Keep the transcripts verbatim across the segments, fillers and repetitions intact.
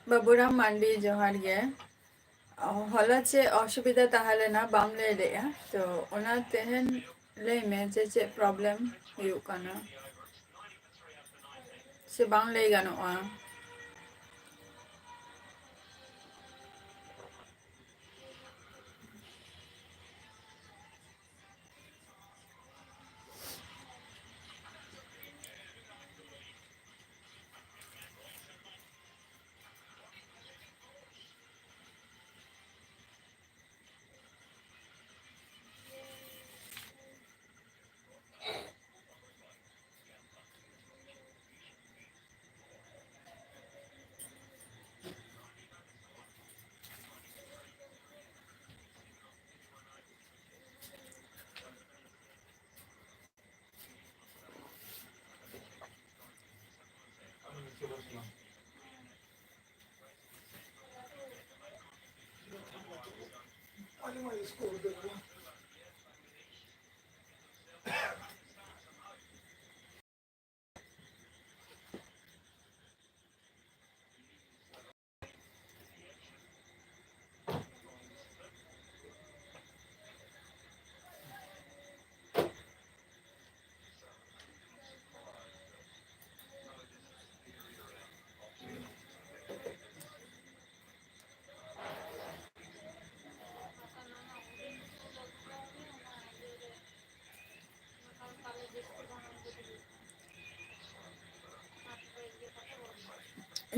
ᱵᱟᱹᱵᱩᱨᱟᱢ ᱢᱟᱱᱰᱤ, ᱡᱚᱦᱟᱨ ᱜᱮ᱾ ᱦᱚᱞᱟ ᱪᱮᱫ ᱚᱥᱩᱵᱤᱫᱷᱟ ᱛᱟᱦᱮᱸ ᱞᱮᱱᱟ ᱵᱟᱢ ᱞᱟᱹᱭ ᱞᱮᱫᱼᱟ, ᱛᱚ ᱚᱱᱟ ᱛᱮᱦᱮᱧ ᱞᱟᱹᱭ ᱢᱮ ᱡᱮ ᱪᱮᱫ problem ᱦᱩᱭᱩᱜ ᱠᱟᱱᱟ, ᱥᱮ ᱵᱟᱝ ᱞᱟᱹᱭ ᱜᱟᱱᱚᱜᱼᱟ?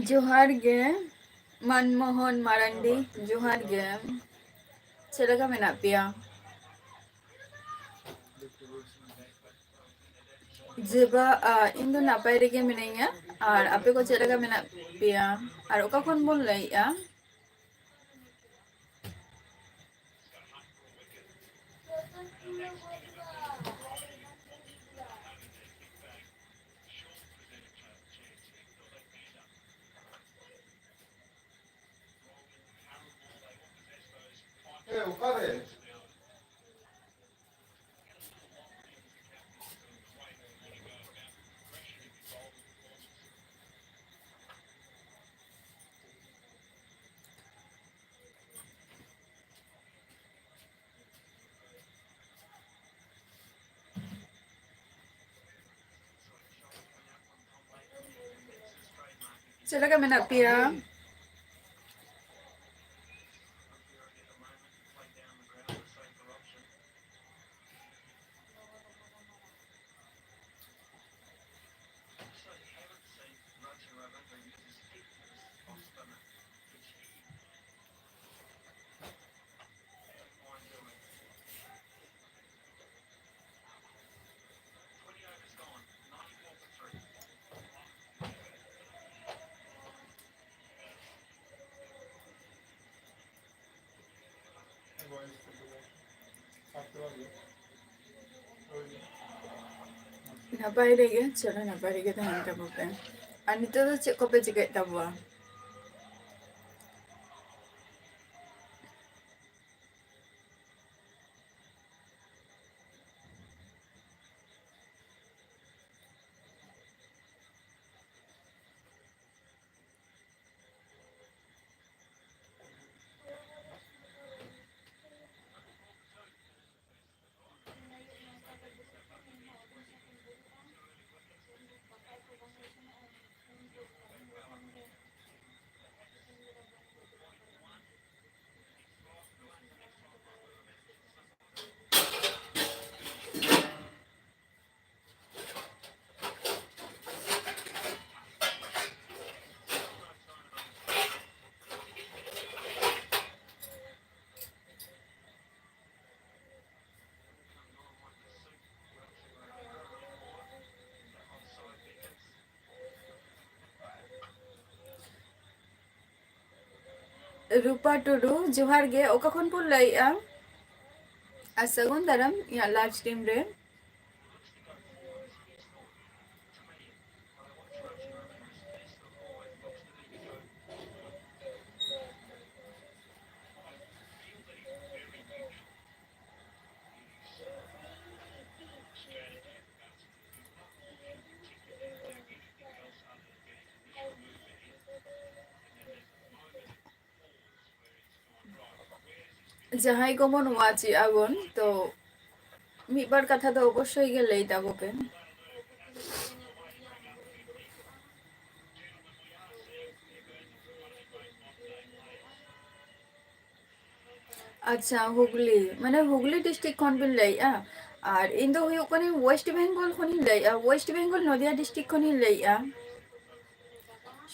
ᱡᱚᱦᱟᱨ ᱜᱮ ᱢᱟᱱᱢᱳᱦᱚᱱ ᱢᱟᱨᱟᱱᱰᱤ, ᱡᱚᱦᱟᱨ ᱜᱮ᱾ ᱪᱮᱫ ᱞᱮᱠᱟ ᱢᱮᱱᱟᱜ ᱯᱮᱭᱟ? ᱡᱮᱵᱟ, ᱟ, ᱤᱧ ᱫᱚ ᱱᱟᱯᱟᱭ ᱨᱮᱜᱮ ᱢᱤᱱᱟᱹᱧᱟ᱾ ᱟᱨ ᱟᱯᱮ ᱠᱚ ᱪᱮᱫ ᱞᱮᱠᱟ ᱢᱮᱱᱟᱜ ᱯᱮᱭᱟ? ᱟᱨ ᱚᱠᱟ ᱠᱷᱚᱱ ᱵᱚᱱ ᱞᱟᱹᱭᱮᱜᱼᱟ? ᱮ, ᱚᱠᱟᱨᱮ? ᱪᱮᱫ ᱞᱮᱠᱟ ᱢᱮᱱᱟᱜ ᱯᱮᱭᱟ? ᱱᱟᱯᱟᱭ ᱨᱮᱜᱮ, ᱪᱚᱞᱚ ᱱᱟᱯᱟᱭ ᱨᱮᱜᱮ ᱛᱟᱦᱮᱱ ᱛᱟᱵᱚ ᱯᱮ᱾ ᱟᱨ ᱱᱤᱛᱚᱜ ᱫᱚ ᱪᱮᱫ ᱠᱚᱯᱮ ᱪᱤᱠᱟᱹᱭᱮᱫ ᱛᱟᱵᱚᱣᱟ? ᱨᱩᱯᱟ ᱴᱩᱰᱩ, ᱡᱚᱦᱟᱨ ᱜᱮ᱾ ᱚᱠᱟ ᱠᱷᱚᱱ ᱵᱚᱱ ᱞᱟᱹᱭᱮᱜᱼᱟ? ᱟᱨ ᱥᱟᱹᱜᱩᱱ ᱫᱟᱨᱟᱢ ᱤᱧᱟᱹᱜ live stream ᱨᱮ᱾ ᱡᱟᱦᱟᱸᱭ ᱠᱚᱵᱚᱱ watch ᱮᱜᱼᱟ ᱵᱚᱱ, ᱛᱚ ᱢᱤᱫ ᱵᱟᱨ ᱠᱟᱛᱷᱟ ᱫᱚ ᱚᱵᱚᱥᱥᱳᱭ ᱜᱮ ᱞᱟᱹᱭ ᱛᱟᱵᱚ ᱯᱮ᱾ ᱟᱪᱪᱷᱟ, ᱦᱩᱜᱽᱞᱤ, ᱢᱟᱱᱮ ᱦᱩᱜᱽᱞᱤ district ᱠᱷᱚᱱ ᱵᱤᱱ ᱞᱟᱹᱭᱮᱜᱼᱟ? ᱟᱨ ᱤᱧ ᱫᱚ ᱦᱩᱭᱩᱜ ᱠᱟᱹᱱᱟᱹᱧ West Bengal ᱠᱷᱚᱱᱤᱧ ᱞᱟᱹᱭᱮᱜᱼᱟ, West Bengal ᱱᱚᱫᱤᱭᱟ district ᱠᱷᱚᱱᱤᱧ ᱞᱟᱹᱭᱮᱜᱼᱟ᱾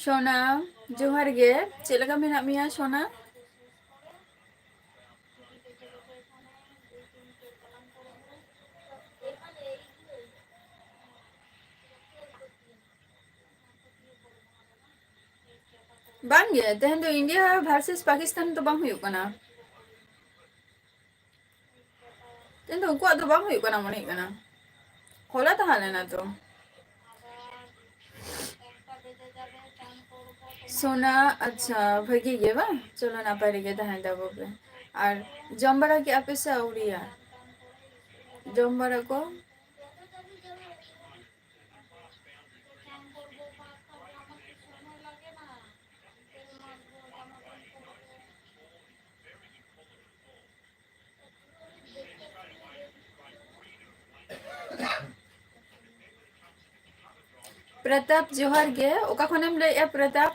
ᱥᱳᱱᱟ, ᱡᱚᱦᱟᱨ ᱜᱮ, ᱪᱮᱫ ᱞᱮᱠᱟ ᱢᱮᱱᱟᱜ ᱢᱮᱭᱟ ᱥᱳᱱᱟ? ᱵᱟᱝ ᱜᱮ, ᱛᱮᱦᱮᱧ ᱫᱚ India versus Pakistan ᱫᱚ ᱵᱟᱝ ᱦᱩᱭᱩᱜ ᱠᱟᱱᱟ᱾ ᱛᱮᱦᱮᱧ ᱫᱚ ᱩᱱᱠᱩᱣᱟᱜ ᱫᱚ ᱵᱟᱝ ᱦᱩᱭᱩᱜ ᱠᱟᱱᱟ ᱢᱚᱱᱮ ᱦᱩᱭᱩᱜ ᱠᱟᱱᱟ, ᱦᱚᱞᱟ ᱛᱟᱦᱮᱸ ᱞᱮᱱᱟ ᱛᱚ᱾ ᱥᱳᱱᱟ, ᱟᱪᱪᱷᱟ, ᱵᱷᱟᱹᱜᱤ ᱜᱮ ᱵᱟᱝ? ᱪᱚᱞᱚ, ᱱᱟᱯᱟᱭ ᱨᱮᱜᱮ ᱛᱟᱦᱮᱱ ᱛᱟᱵᱚ ᱯᱮ᱾ ᱟᱨ ᱡᱚᱢ ᱵᱟᱲᱟ ᱠᱮᱜᱼᱟ ᱯᱮ ᱥᱮ ᱟᱹᱣᱨᱤᱭᱟ? ᱡᱚᱢ ᱵᱟᱲᱟ ᱠᱚ? ᱯᱨᱚᱛᱟᱯ, ᱡᱚᱦᱟᱨ ᱜᱮ᱾ ᱚᱠᱟ ᱠᱷᱚᱱᱮᱢ ᱞᱟᱹᱭᱮᱜᱼᱟ, ᱯᱨᱚᱛᱟᱯ?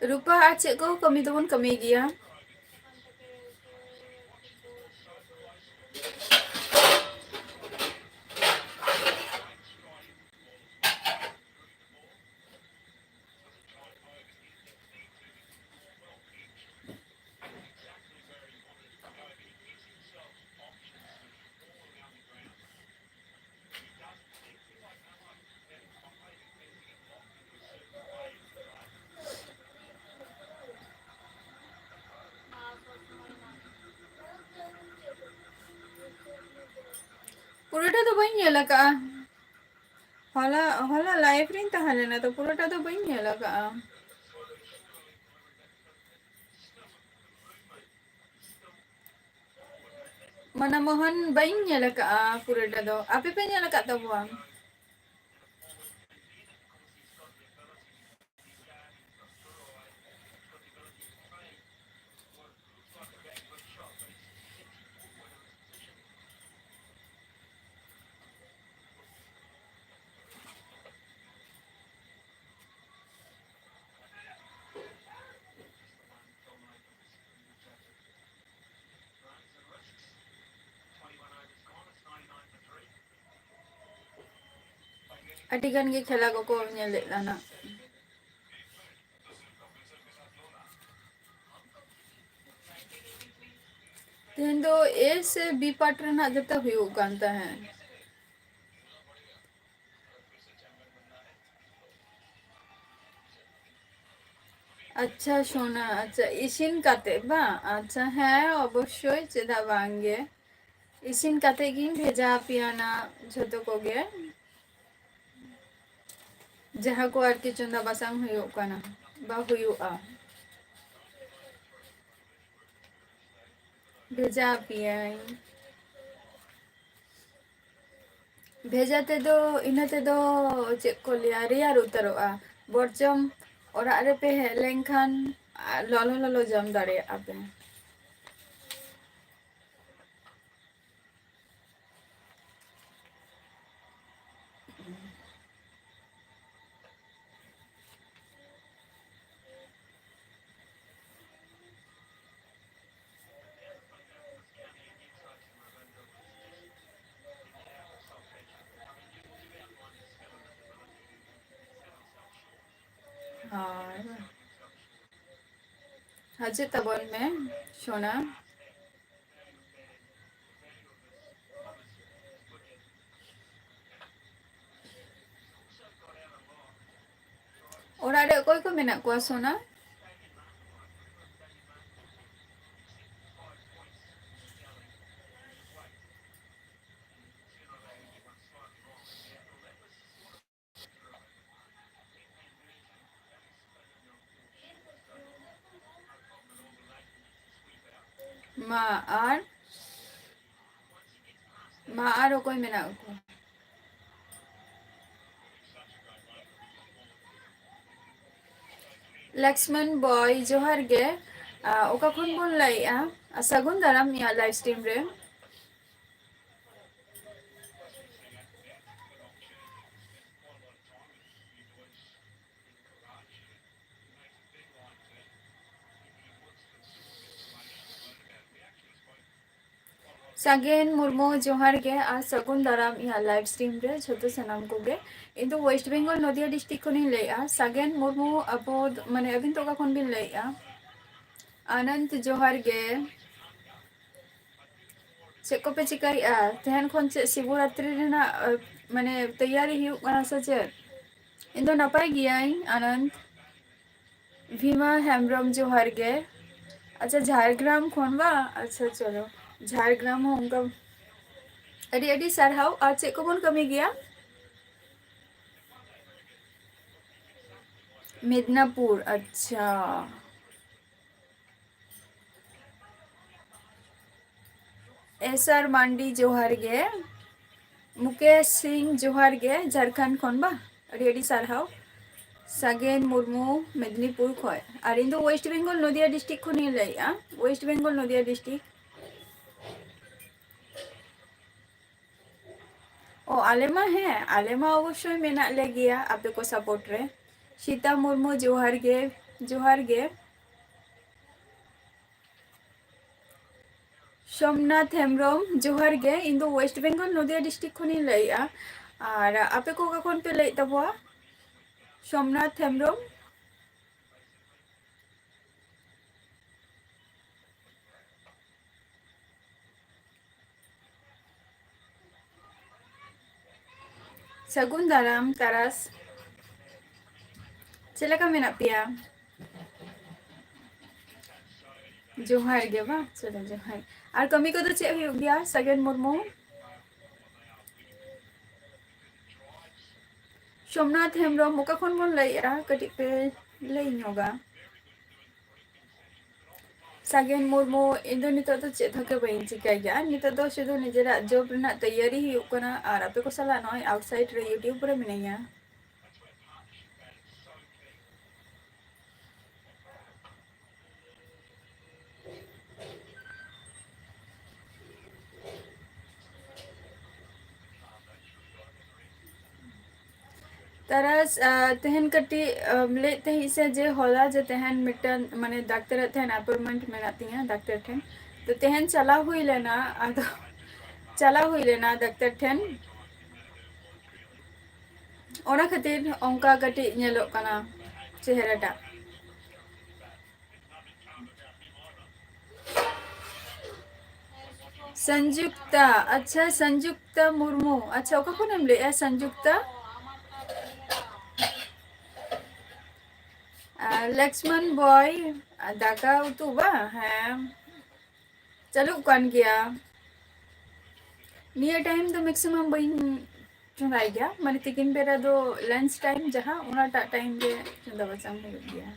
ᱨᱩᱯᱟ, ᱟᱨ ᱪᱮᱫ ᱠᱚ ᱠᱟᱹᱢᱤ ᱫᱚᱵᱚᱱ ᱠᱟᱹᱢᱤ ᱜᱮᱭᱟ? ᱯᱩᱨᱟᱹᱴᱟ ᱫᱚ ᱵᱟᱹᱧ ᱧᱮᱞ ᱟᱠᱟᱫᱼᱟ᱾ ᱦᱚᱞᱟ, ᱦᱚᱞᱟ live ᱨᱤᱧ ᱛᱟᱦᱮᱸ ᱞᱮᱱᱟ, ᱛᱚ ᱯᱩᱨᱟᱹᱴᱟ ᱫᱚ ᱵᱟᱹᱧ ᱧᱮᱞ ᱟᱠᱟᱫᱼᱟ᱾ ᱢᱟᱱᱟ ᱢᱳᱦᱚᱱ ᱵᱟᱹᱧ ᱧᱮᱞ ᱟᱠᱟᱫᱼᱟ ᱯᱩᱨᱟᱹᱴᱟ ᱫᱚ᱾ ᱟᱯᱮ ᱯᱮ ᱧᱮᱞ ᱟᱠᱟᱫ ᱛᱟᱵᱚᱣᱟ? ᱟᱹᱰᱤ ᱜᱟᱱ ᱜᱮ ᱠᱷᱮᱞᱟ ᱠᱚᱠᱚ ᱧᱮᱞᱮᱫ ᱠᱟᱱᱟ᱾ ᱛᱮᱦᱮᱧ ᱫᱚ A ᱥᱮ B part ᱨᱮᱱᱟᱜ ᱡᱚᱛᱚ ᱦᱩᱭᱩᱜ ᱠᱟᱱ ᱛᱟᱦᱮᱸᱫ᱾ ᱟᱪᱪᱷᱟ ᱥᱳᱱᱟ, ᱟᱪᱪᱷᱟ, ᱤᱥᱤᱱ ᱠᱟᱛᱮ ᱵᱟᱝ? ᱟᱪᱪᱷᱟ, ᱦᱮᱸ, ᱚᱵᱚᱥᱥᱳᱭ, ᱪᱮᱫᱟᱜ ᱵᱟᱝ ᱜᱮ᱾ ᱤᱥᱤᱱ ᱠᱟᱛᱮ ᱜᱤᱧ ᱵᱷᱮᱡᱟ ᱟᱯᱮᱭᱟ ᱱᱟ ᱡᱷᱚᱛᱚ ᱠᱚᱜᱮ, ᱡᱟᱦᱟᱸ ᱠᱚ ᱟᱨᱠᱤ ᱪᱚᱸᱫᱟ ᱵᱟᱥᱟᱝ ᱦᱩᱭᱩᱜ ᱠᱟᱱᱟ ᱵᱟ ᱦᱩᱭᱩᱜᱼᱟ, ᱵᱷᱮᱡᱟ ᱟᱯᱮᱭᱟᱹᱧ᱾ ᱵᱷᱮᱡᱟ ᱛᱮᱫᱚ, ᱤᱱᱟᱹ ᱛᱮᱫᱚ ᱪᱮᱫ ᱠᱚ ᱞᱟᱹᱭᱟ, ᱨᱮᱭᱟᱲ ᱩᱛᱟᱹᱨᱚᱜᱼᱟ᱾ ᱵᱚᱨᱪᱚᱢ ᱚᱲᱟᱜ ᱨᱮᱯᱮ ᱦᱮᱡ ᱞᱮᱱᱠᱷᱟᱱ, ᱟ, ᱞᱚᱞᱚ ᱞᱚᱞᱚ ᱡᱚᱢ ᱫᱟᱲᱮᱭᱟᱜᱼᱟ ᱯᱮ᱾ ᱟᱨ ᱦᱤᱡᱩᱜ ᱛᱟᱵᱚᱱ ᱢᱮ, ᱥᱳᱱᱟ᱾ ᱚᱲᱟᱜ ᱨᱮ ᱚᱠᱚᱭ ᱠᱚ ᱢᱮᱱᱟᱜ ᱠᱚᱣᱟ, ᱥᱳᱱᱟ? ᱢᱟ ᱟᱨ, ᱢᱟ ᱟᱨ ᱚᱠᱚᱭ ᱢᱮᱱᱟᱜ ᱠᱚᱣᱟ? ᱞᱚᱠᱥᱢᱚᱱ ᱵᱚᱭ, ᱡᱚᱦᱟᱨ ᱜᱮ᱾ ᱟ, ᱚᱠᱟ ᱠᱷᱚᱱ ᱵᱚᱱ ᱞᱟᱹᱭᱮᱜᱼᱟ? ᱟ, ᱥᱟᱹᱜᱩᱱ ᱫᱟᱨᱟᱢ ᱤᱧᱟᱹᱜ live stream ᱨᱮ᱾ ᱥᱟᱜᱮᱱ ᱢᱩᱨᱢᱩ, ᱡᱚᱦᱟᱨ ᱜᱮ ᱟᱨ ᱥᱟᱹᱜᱩᱱ ᱫᱟᱨᱟᱢ ᱤᱧᱟᱹᱜ live stream ᱨᱮ ᱡᱷᱚᱛᱚ ᱥᱟᱱᱟᱢ ᱠᱚᱜᱮ᱾ ᱤᱧ ᱫᱚ West Bengal ᱱᱚᱫᱤᱭᱟ district ᱠᱷᱚᱱᱤᱧ ᱞᱟᱹᱭᱮᱜᱼᱟ᱾ ᱥᱟᱜᱮᱱ ᱢᱩᱨᱢᱩ, ᱟᱵᱚ ᱫᱚ, ᱢᱟᱱᱮ, ᱟᱹᱵᱤᱱ ᱫᱚ ᱚᱠᱟ ᱠᱷᱚᱱ ᱵᱤᱱ ᱞᱟᱹᱭᱮᱜᱼᱟ? ᱟᱱᱚᱱᱫ, ᱡᱚᱦᱟᱨ ᱜᱮ᱾ ᱪᱮᱫ ᱠᱚᱯᱮ ᱪᱤᱠᱟᱹᱭᱮᱜᱼᱟ? ᱛᱮᱦᱮᱧ ᱠᱷᱚᱱ ᱪᱮᱫ ᱥᱤᱵᱚᱨᱟᱛᱨᱤ ᱨᱮᱱᱟᱜ, ᱟᱹ, ᱢᱟᱱᱮ, ᱛᱮᱭᱟᱨᱤ ᱦᱩᱭᱩᱜ ᱠᱟᱱᱟ ᱥᱮ ᱪᱮᱫ? ᱤᱧ ᱫᱚ ᱱᱟᱯᱟᱭ ᱜᱤᱭᱟᱹᱧ, ᱟᱱᱚᱱᱫ᱾ ᱵᱷᱤᱢᱟ ᱦᱮᱢᱵᱨᱚᱢ, ᱡᱚᱦᱟᱨ ᱜᱮ᱾ ᱟᱪᱪᱷᱟ, ᱡᱷᱟᱲᱜᱨᱟᱢ ᱠᱷᱚᱱ ᱵᱟ? ᱟᱪᱪᱷᱟ, ᱪᱚᱞᱚ, ᱡᱷᱟᱲᱜᱨᱟᱢ ᱦᱚᱸ ᱚᱱᱠᱟ᱾ ᱟᱹᱰᱤ ᱟᱹᱰᱤ ᱥᱟᱨᱦᱟᱣ᱾ ᱟᱨ ᱪᱮᱫ ᱠᱚᱵᱚᱱ ᱠᱟᱹᱢᱤ ᱜᱮᱭᱟ? ᱢᱮᱫᱽᱱᱟᱯᱩᱨ, ᱟᱪᱪᱷᱟ᱾ ᱮᱥ ᱟᱨ ᱢᱟᱱᱰᱤ, ᱡᱚᱦᱟᱨ ᱜᱮ᱾ ᱢᱩᱠᱮᱥ ᱥᱤᱝ, ᱡᱚᱦᱟᱨ ᱜᱮ, ᱡᱷᱟᱲᱠᱷᱚᱸᱰ ᱠᱷᱚᱱ ᱵᱟ? ᱟᱹᱰᱤ ᱟᱹᱰᱤ ᱥᱟᱨᱦᱟᱣ᱾ ᱥᱟᱜᱮᱱ ᱢᱩᱨᱢᱩ, ᱢᱮᱫᱽᱱᱤᱯᱩᱨ ᱠᱷᱚᱱ᱾ ᱟᱨ ᱤᱧ ᱫᱚ West Bengal ᱱᱚᱫᱤᱭᱟ district ᱠᱷᱚᱱᱤᱧ ᱞᱟᱹᱭᱮᱜᱼᱟ, West Bengal ᱱᱚᱫᱤᱭᱟ district᱾ ᱚ, ᱟᱞᱮ ᱢᱟ, ᱦᱮᱸ, ᱟᱞᱮ ᱢᱟ ᱚᱵᱚᱥᱥᱳᱭ ᱢᱮᱱᱟᱜ ᱞᱮ ᱜᱮᱭᱟ ᱟᱯᱮ ᱠᱚ support ᱨᱮ᱾ ᱥᱤᱛᱟ ᱢᱩᱨᱢᱩ, ᱡᱚᱦᱟᱨ ᱜᱮ, ᱡᱚᱦᱟᱨ ᱜᱮ᱾ ᱥᱳᱢᱱᱟᱛᱷ ᱦᱮᱢᱵᱨᱚᱢ, ᱡᱚᱦᱟᱨ ᱜᱮ᱾ ᱤᱧ ᱫᱚ West Bengal ᱱᱚᱫᱤᱭᱟ district ᱠᱷᱚᱱᱤᱧ ᱞᱟᱹᱭᱮᱜᱼᱟ᱾ ᱟᱨ ᱟᱯᱮ ᱠᱚ ᱚᱠᱟ ᱠᱷᱚᱱ ᱯᱮ ᱞᱟᱹᱭᱮᱫ ᱛᱟᱵᱚᱣᱟ? ᱥᱳᱢᱱᱟᱛᱷ ᱦᱮᱢᱵᱨᱚᱢ᱾ ᱥᱟᱹᱜᱩᱱ ᱫᱟᱨᱟᱢ ᱛᱟᱨᱟᱥ᱾ ᱪᱮᱫ ᱞᱮᱠᱟ ᱢᱮᱱᱟᱜ ᱯᱮᱭᱟ? ᱡᱚᱦᱟᱨ ᱜᱮ ᱵᱟ, ᱪᱚᱞᱚ ᱡᱚᱦᱟᱨ᱾ ᱟᱨ ᱠᱟᱹᱢᱤ ᱠᱚᱫᱚ ᱪᱮᱫ ᱦᱩᱭᱩᱜ ᱜᱮᱭᱟ, ᱥᱟᱜᱮᱱ ᱢᱩᱨᱢᱩ? ᱥᱳᱢᱱᱟᱛᱷ ᱦᱮᱢᱵᱨᱚᱢ, ᱚᱠᱟ ᱠᱷᱚᱱ ᱵᱚᱱ ᱞᱟᱹᱭᱮᱜᱼᱟ? ᱠᱟᱹᱴᱤᱡ ᱯᱮ ᱞᱟᱹᱭ ᱧᱚᱜᱟ᱾ ᱥᱟᱜᱮᱱ ᱢᱩᱨᱢᱩ, ᱤᱧ ᱫᱚ ᱱᱤᱛᱚᱜ ᱫᱚ ᱪᱮᱫ ᱦᱚᱸ ᱜᱮ ᱵᱟᱹᱧ ᱪᱤᱠᱟᱹᱭ ᱜᱮᱭᱟ᱾ ᱱᱤᱛᱚᱜ ᱫᱚ ᱥᱩᱫᱷᱩ ᱱᱤᱡᱮᱨᱟᱜ job ᱨᱮᱱᱟᱜ ᱛᱮᱭᱟᱨᱤ ᱦᱩᱭᱩᱜ ᱠᱟᱱᱟ ᱟᱨ ᱟᱯᱮ ᱠᱚ ᱥᱟᱞᱟᱜ ᱱᱚᱜᱼᱚᱭ outside ᱨᱮ YouTube ᱨᱮ ᱢᱤᱱᱟᱹᱧᱟ᱾ ᱛᱟᱨᱟᱥ, ᱟᱸ, ᱛᱮᱦᱮᱧ ᱠᱟᱹᱴᱤᱡ, ᱟᱸ, ᱞᱟᱹᱭᱮᱫ ᱛᱟᱦᱮᱸᱫ ᱥᱮ ᱡᱮ ᱦᱚᱞᱟ ᱡᱮ ᱛᱮᱦᱮᱧ ᱢᱤᱫᱴᱟᱝ, ᱢᱟᱱᱮ, ᱰᱟᱠᱛᱟᱨᱟᱜ ᱛᱮᱦᱮᱧ appointment ᱢᱮᱱᱟᱜ ᱛᱤᱧᱟᱹ, ᱰᱟᱠᱛᱟᱨ ᱴᱷᱮᱱ᱾ ᱛᱚ ᱛᱮᱦᱮᱧ ᱪᱟᱞᱟᱣ ᱦᱩᱭ ᱞᱮᱱᱟ, ᱟᱫᱚ ᱪᱟᱞᱟᱣ ᱦᱩᱭ ᱞᱮᱱᱟ ᱰᱟᱠᱛᱟᱨ ᱴᱷᱮᱱ, ᱚᱱᱟ ᱠᱷᱟᱹᱛᱤᱨ ᱚᱱᱠᱟ ᱠᱟᱹᱴᱤᱡ ᱧᱮᱞᱚᱜ ᱠᱟᱱᱟ ᱪᱮᱦᱨᱟᱴᱟᱜ᱾ ᱥᱚᱧᱡᱩᱠᱛᱟ, ᱟᱪᱪᱷᱟ, ᱥᱚᱧᱡᱩᱠᱛᱟ ᱢᱩᱨᱢᱩ, ᱟᱪᱪᱷᱟ, ᱚᱠᱟ ᱠᱷᱚᱱᱮᱢ ᱞᱟᱹᱭᱮᱜᱼᱟ ᱥᱚᱧᱡᱩᱠᱛᱟ? ᱟᱨ ᱞᱚᱠᱥᱢᱚᱱ ᱵᱚᱭ, ᱫᱟᱠᱟ ᱩᱛᱩ ᱵᱟ? ᱦᱮᱸ, ᱪᱟᱹᱞᱩᱜ ᱠᱟᱱ ᱜᱮᱭᱟ᱾ ᱱᱤᱭᱟᱹ ᱴᱟᱭᱤᱢ ᱫᱚ ᱢᱮᱠᱥᱤᱢᱟᱢ ᱵᱟᱹᱧ ᱪᱚᱸᱫᱟᱭ ᱜᱮᱭᱟ, ᱢᱟᱱᱮ ᱛᱤᱠᱤᱱ ᱵᱮᱲᱟ ᱫᱚ ᱞᱟᱧᱪ ᱴᱟᱭᱤᱢ ᱡᱟᱦᱟᱸ, ᱚᱱᱟᱴᱟᱜ ᱴᱟᱭᱤᱢ ᱨᱮ ᱪᱚᱸᱫᱟ ᱵᱟᱥᱟᱝ ᱦᱩᱭᱩᱜ ᱜᱮᱭᱟ᱾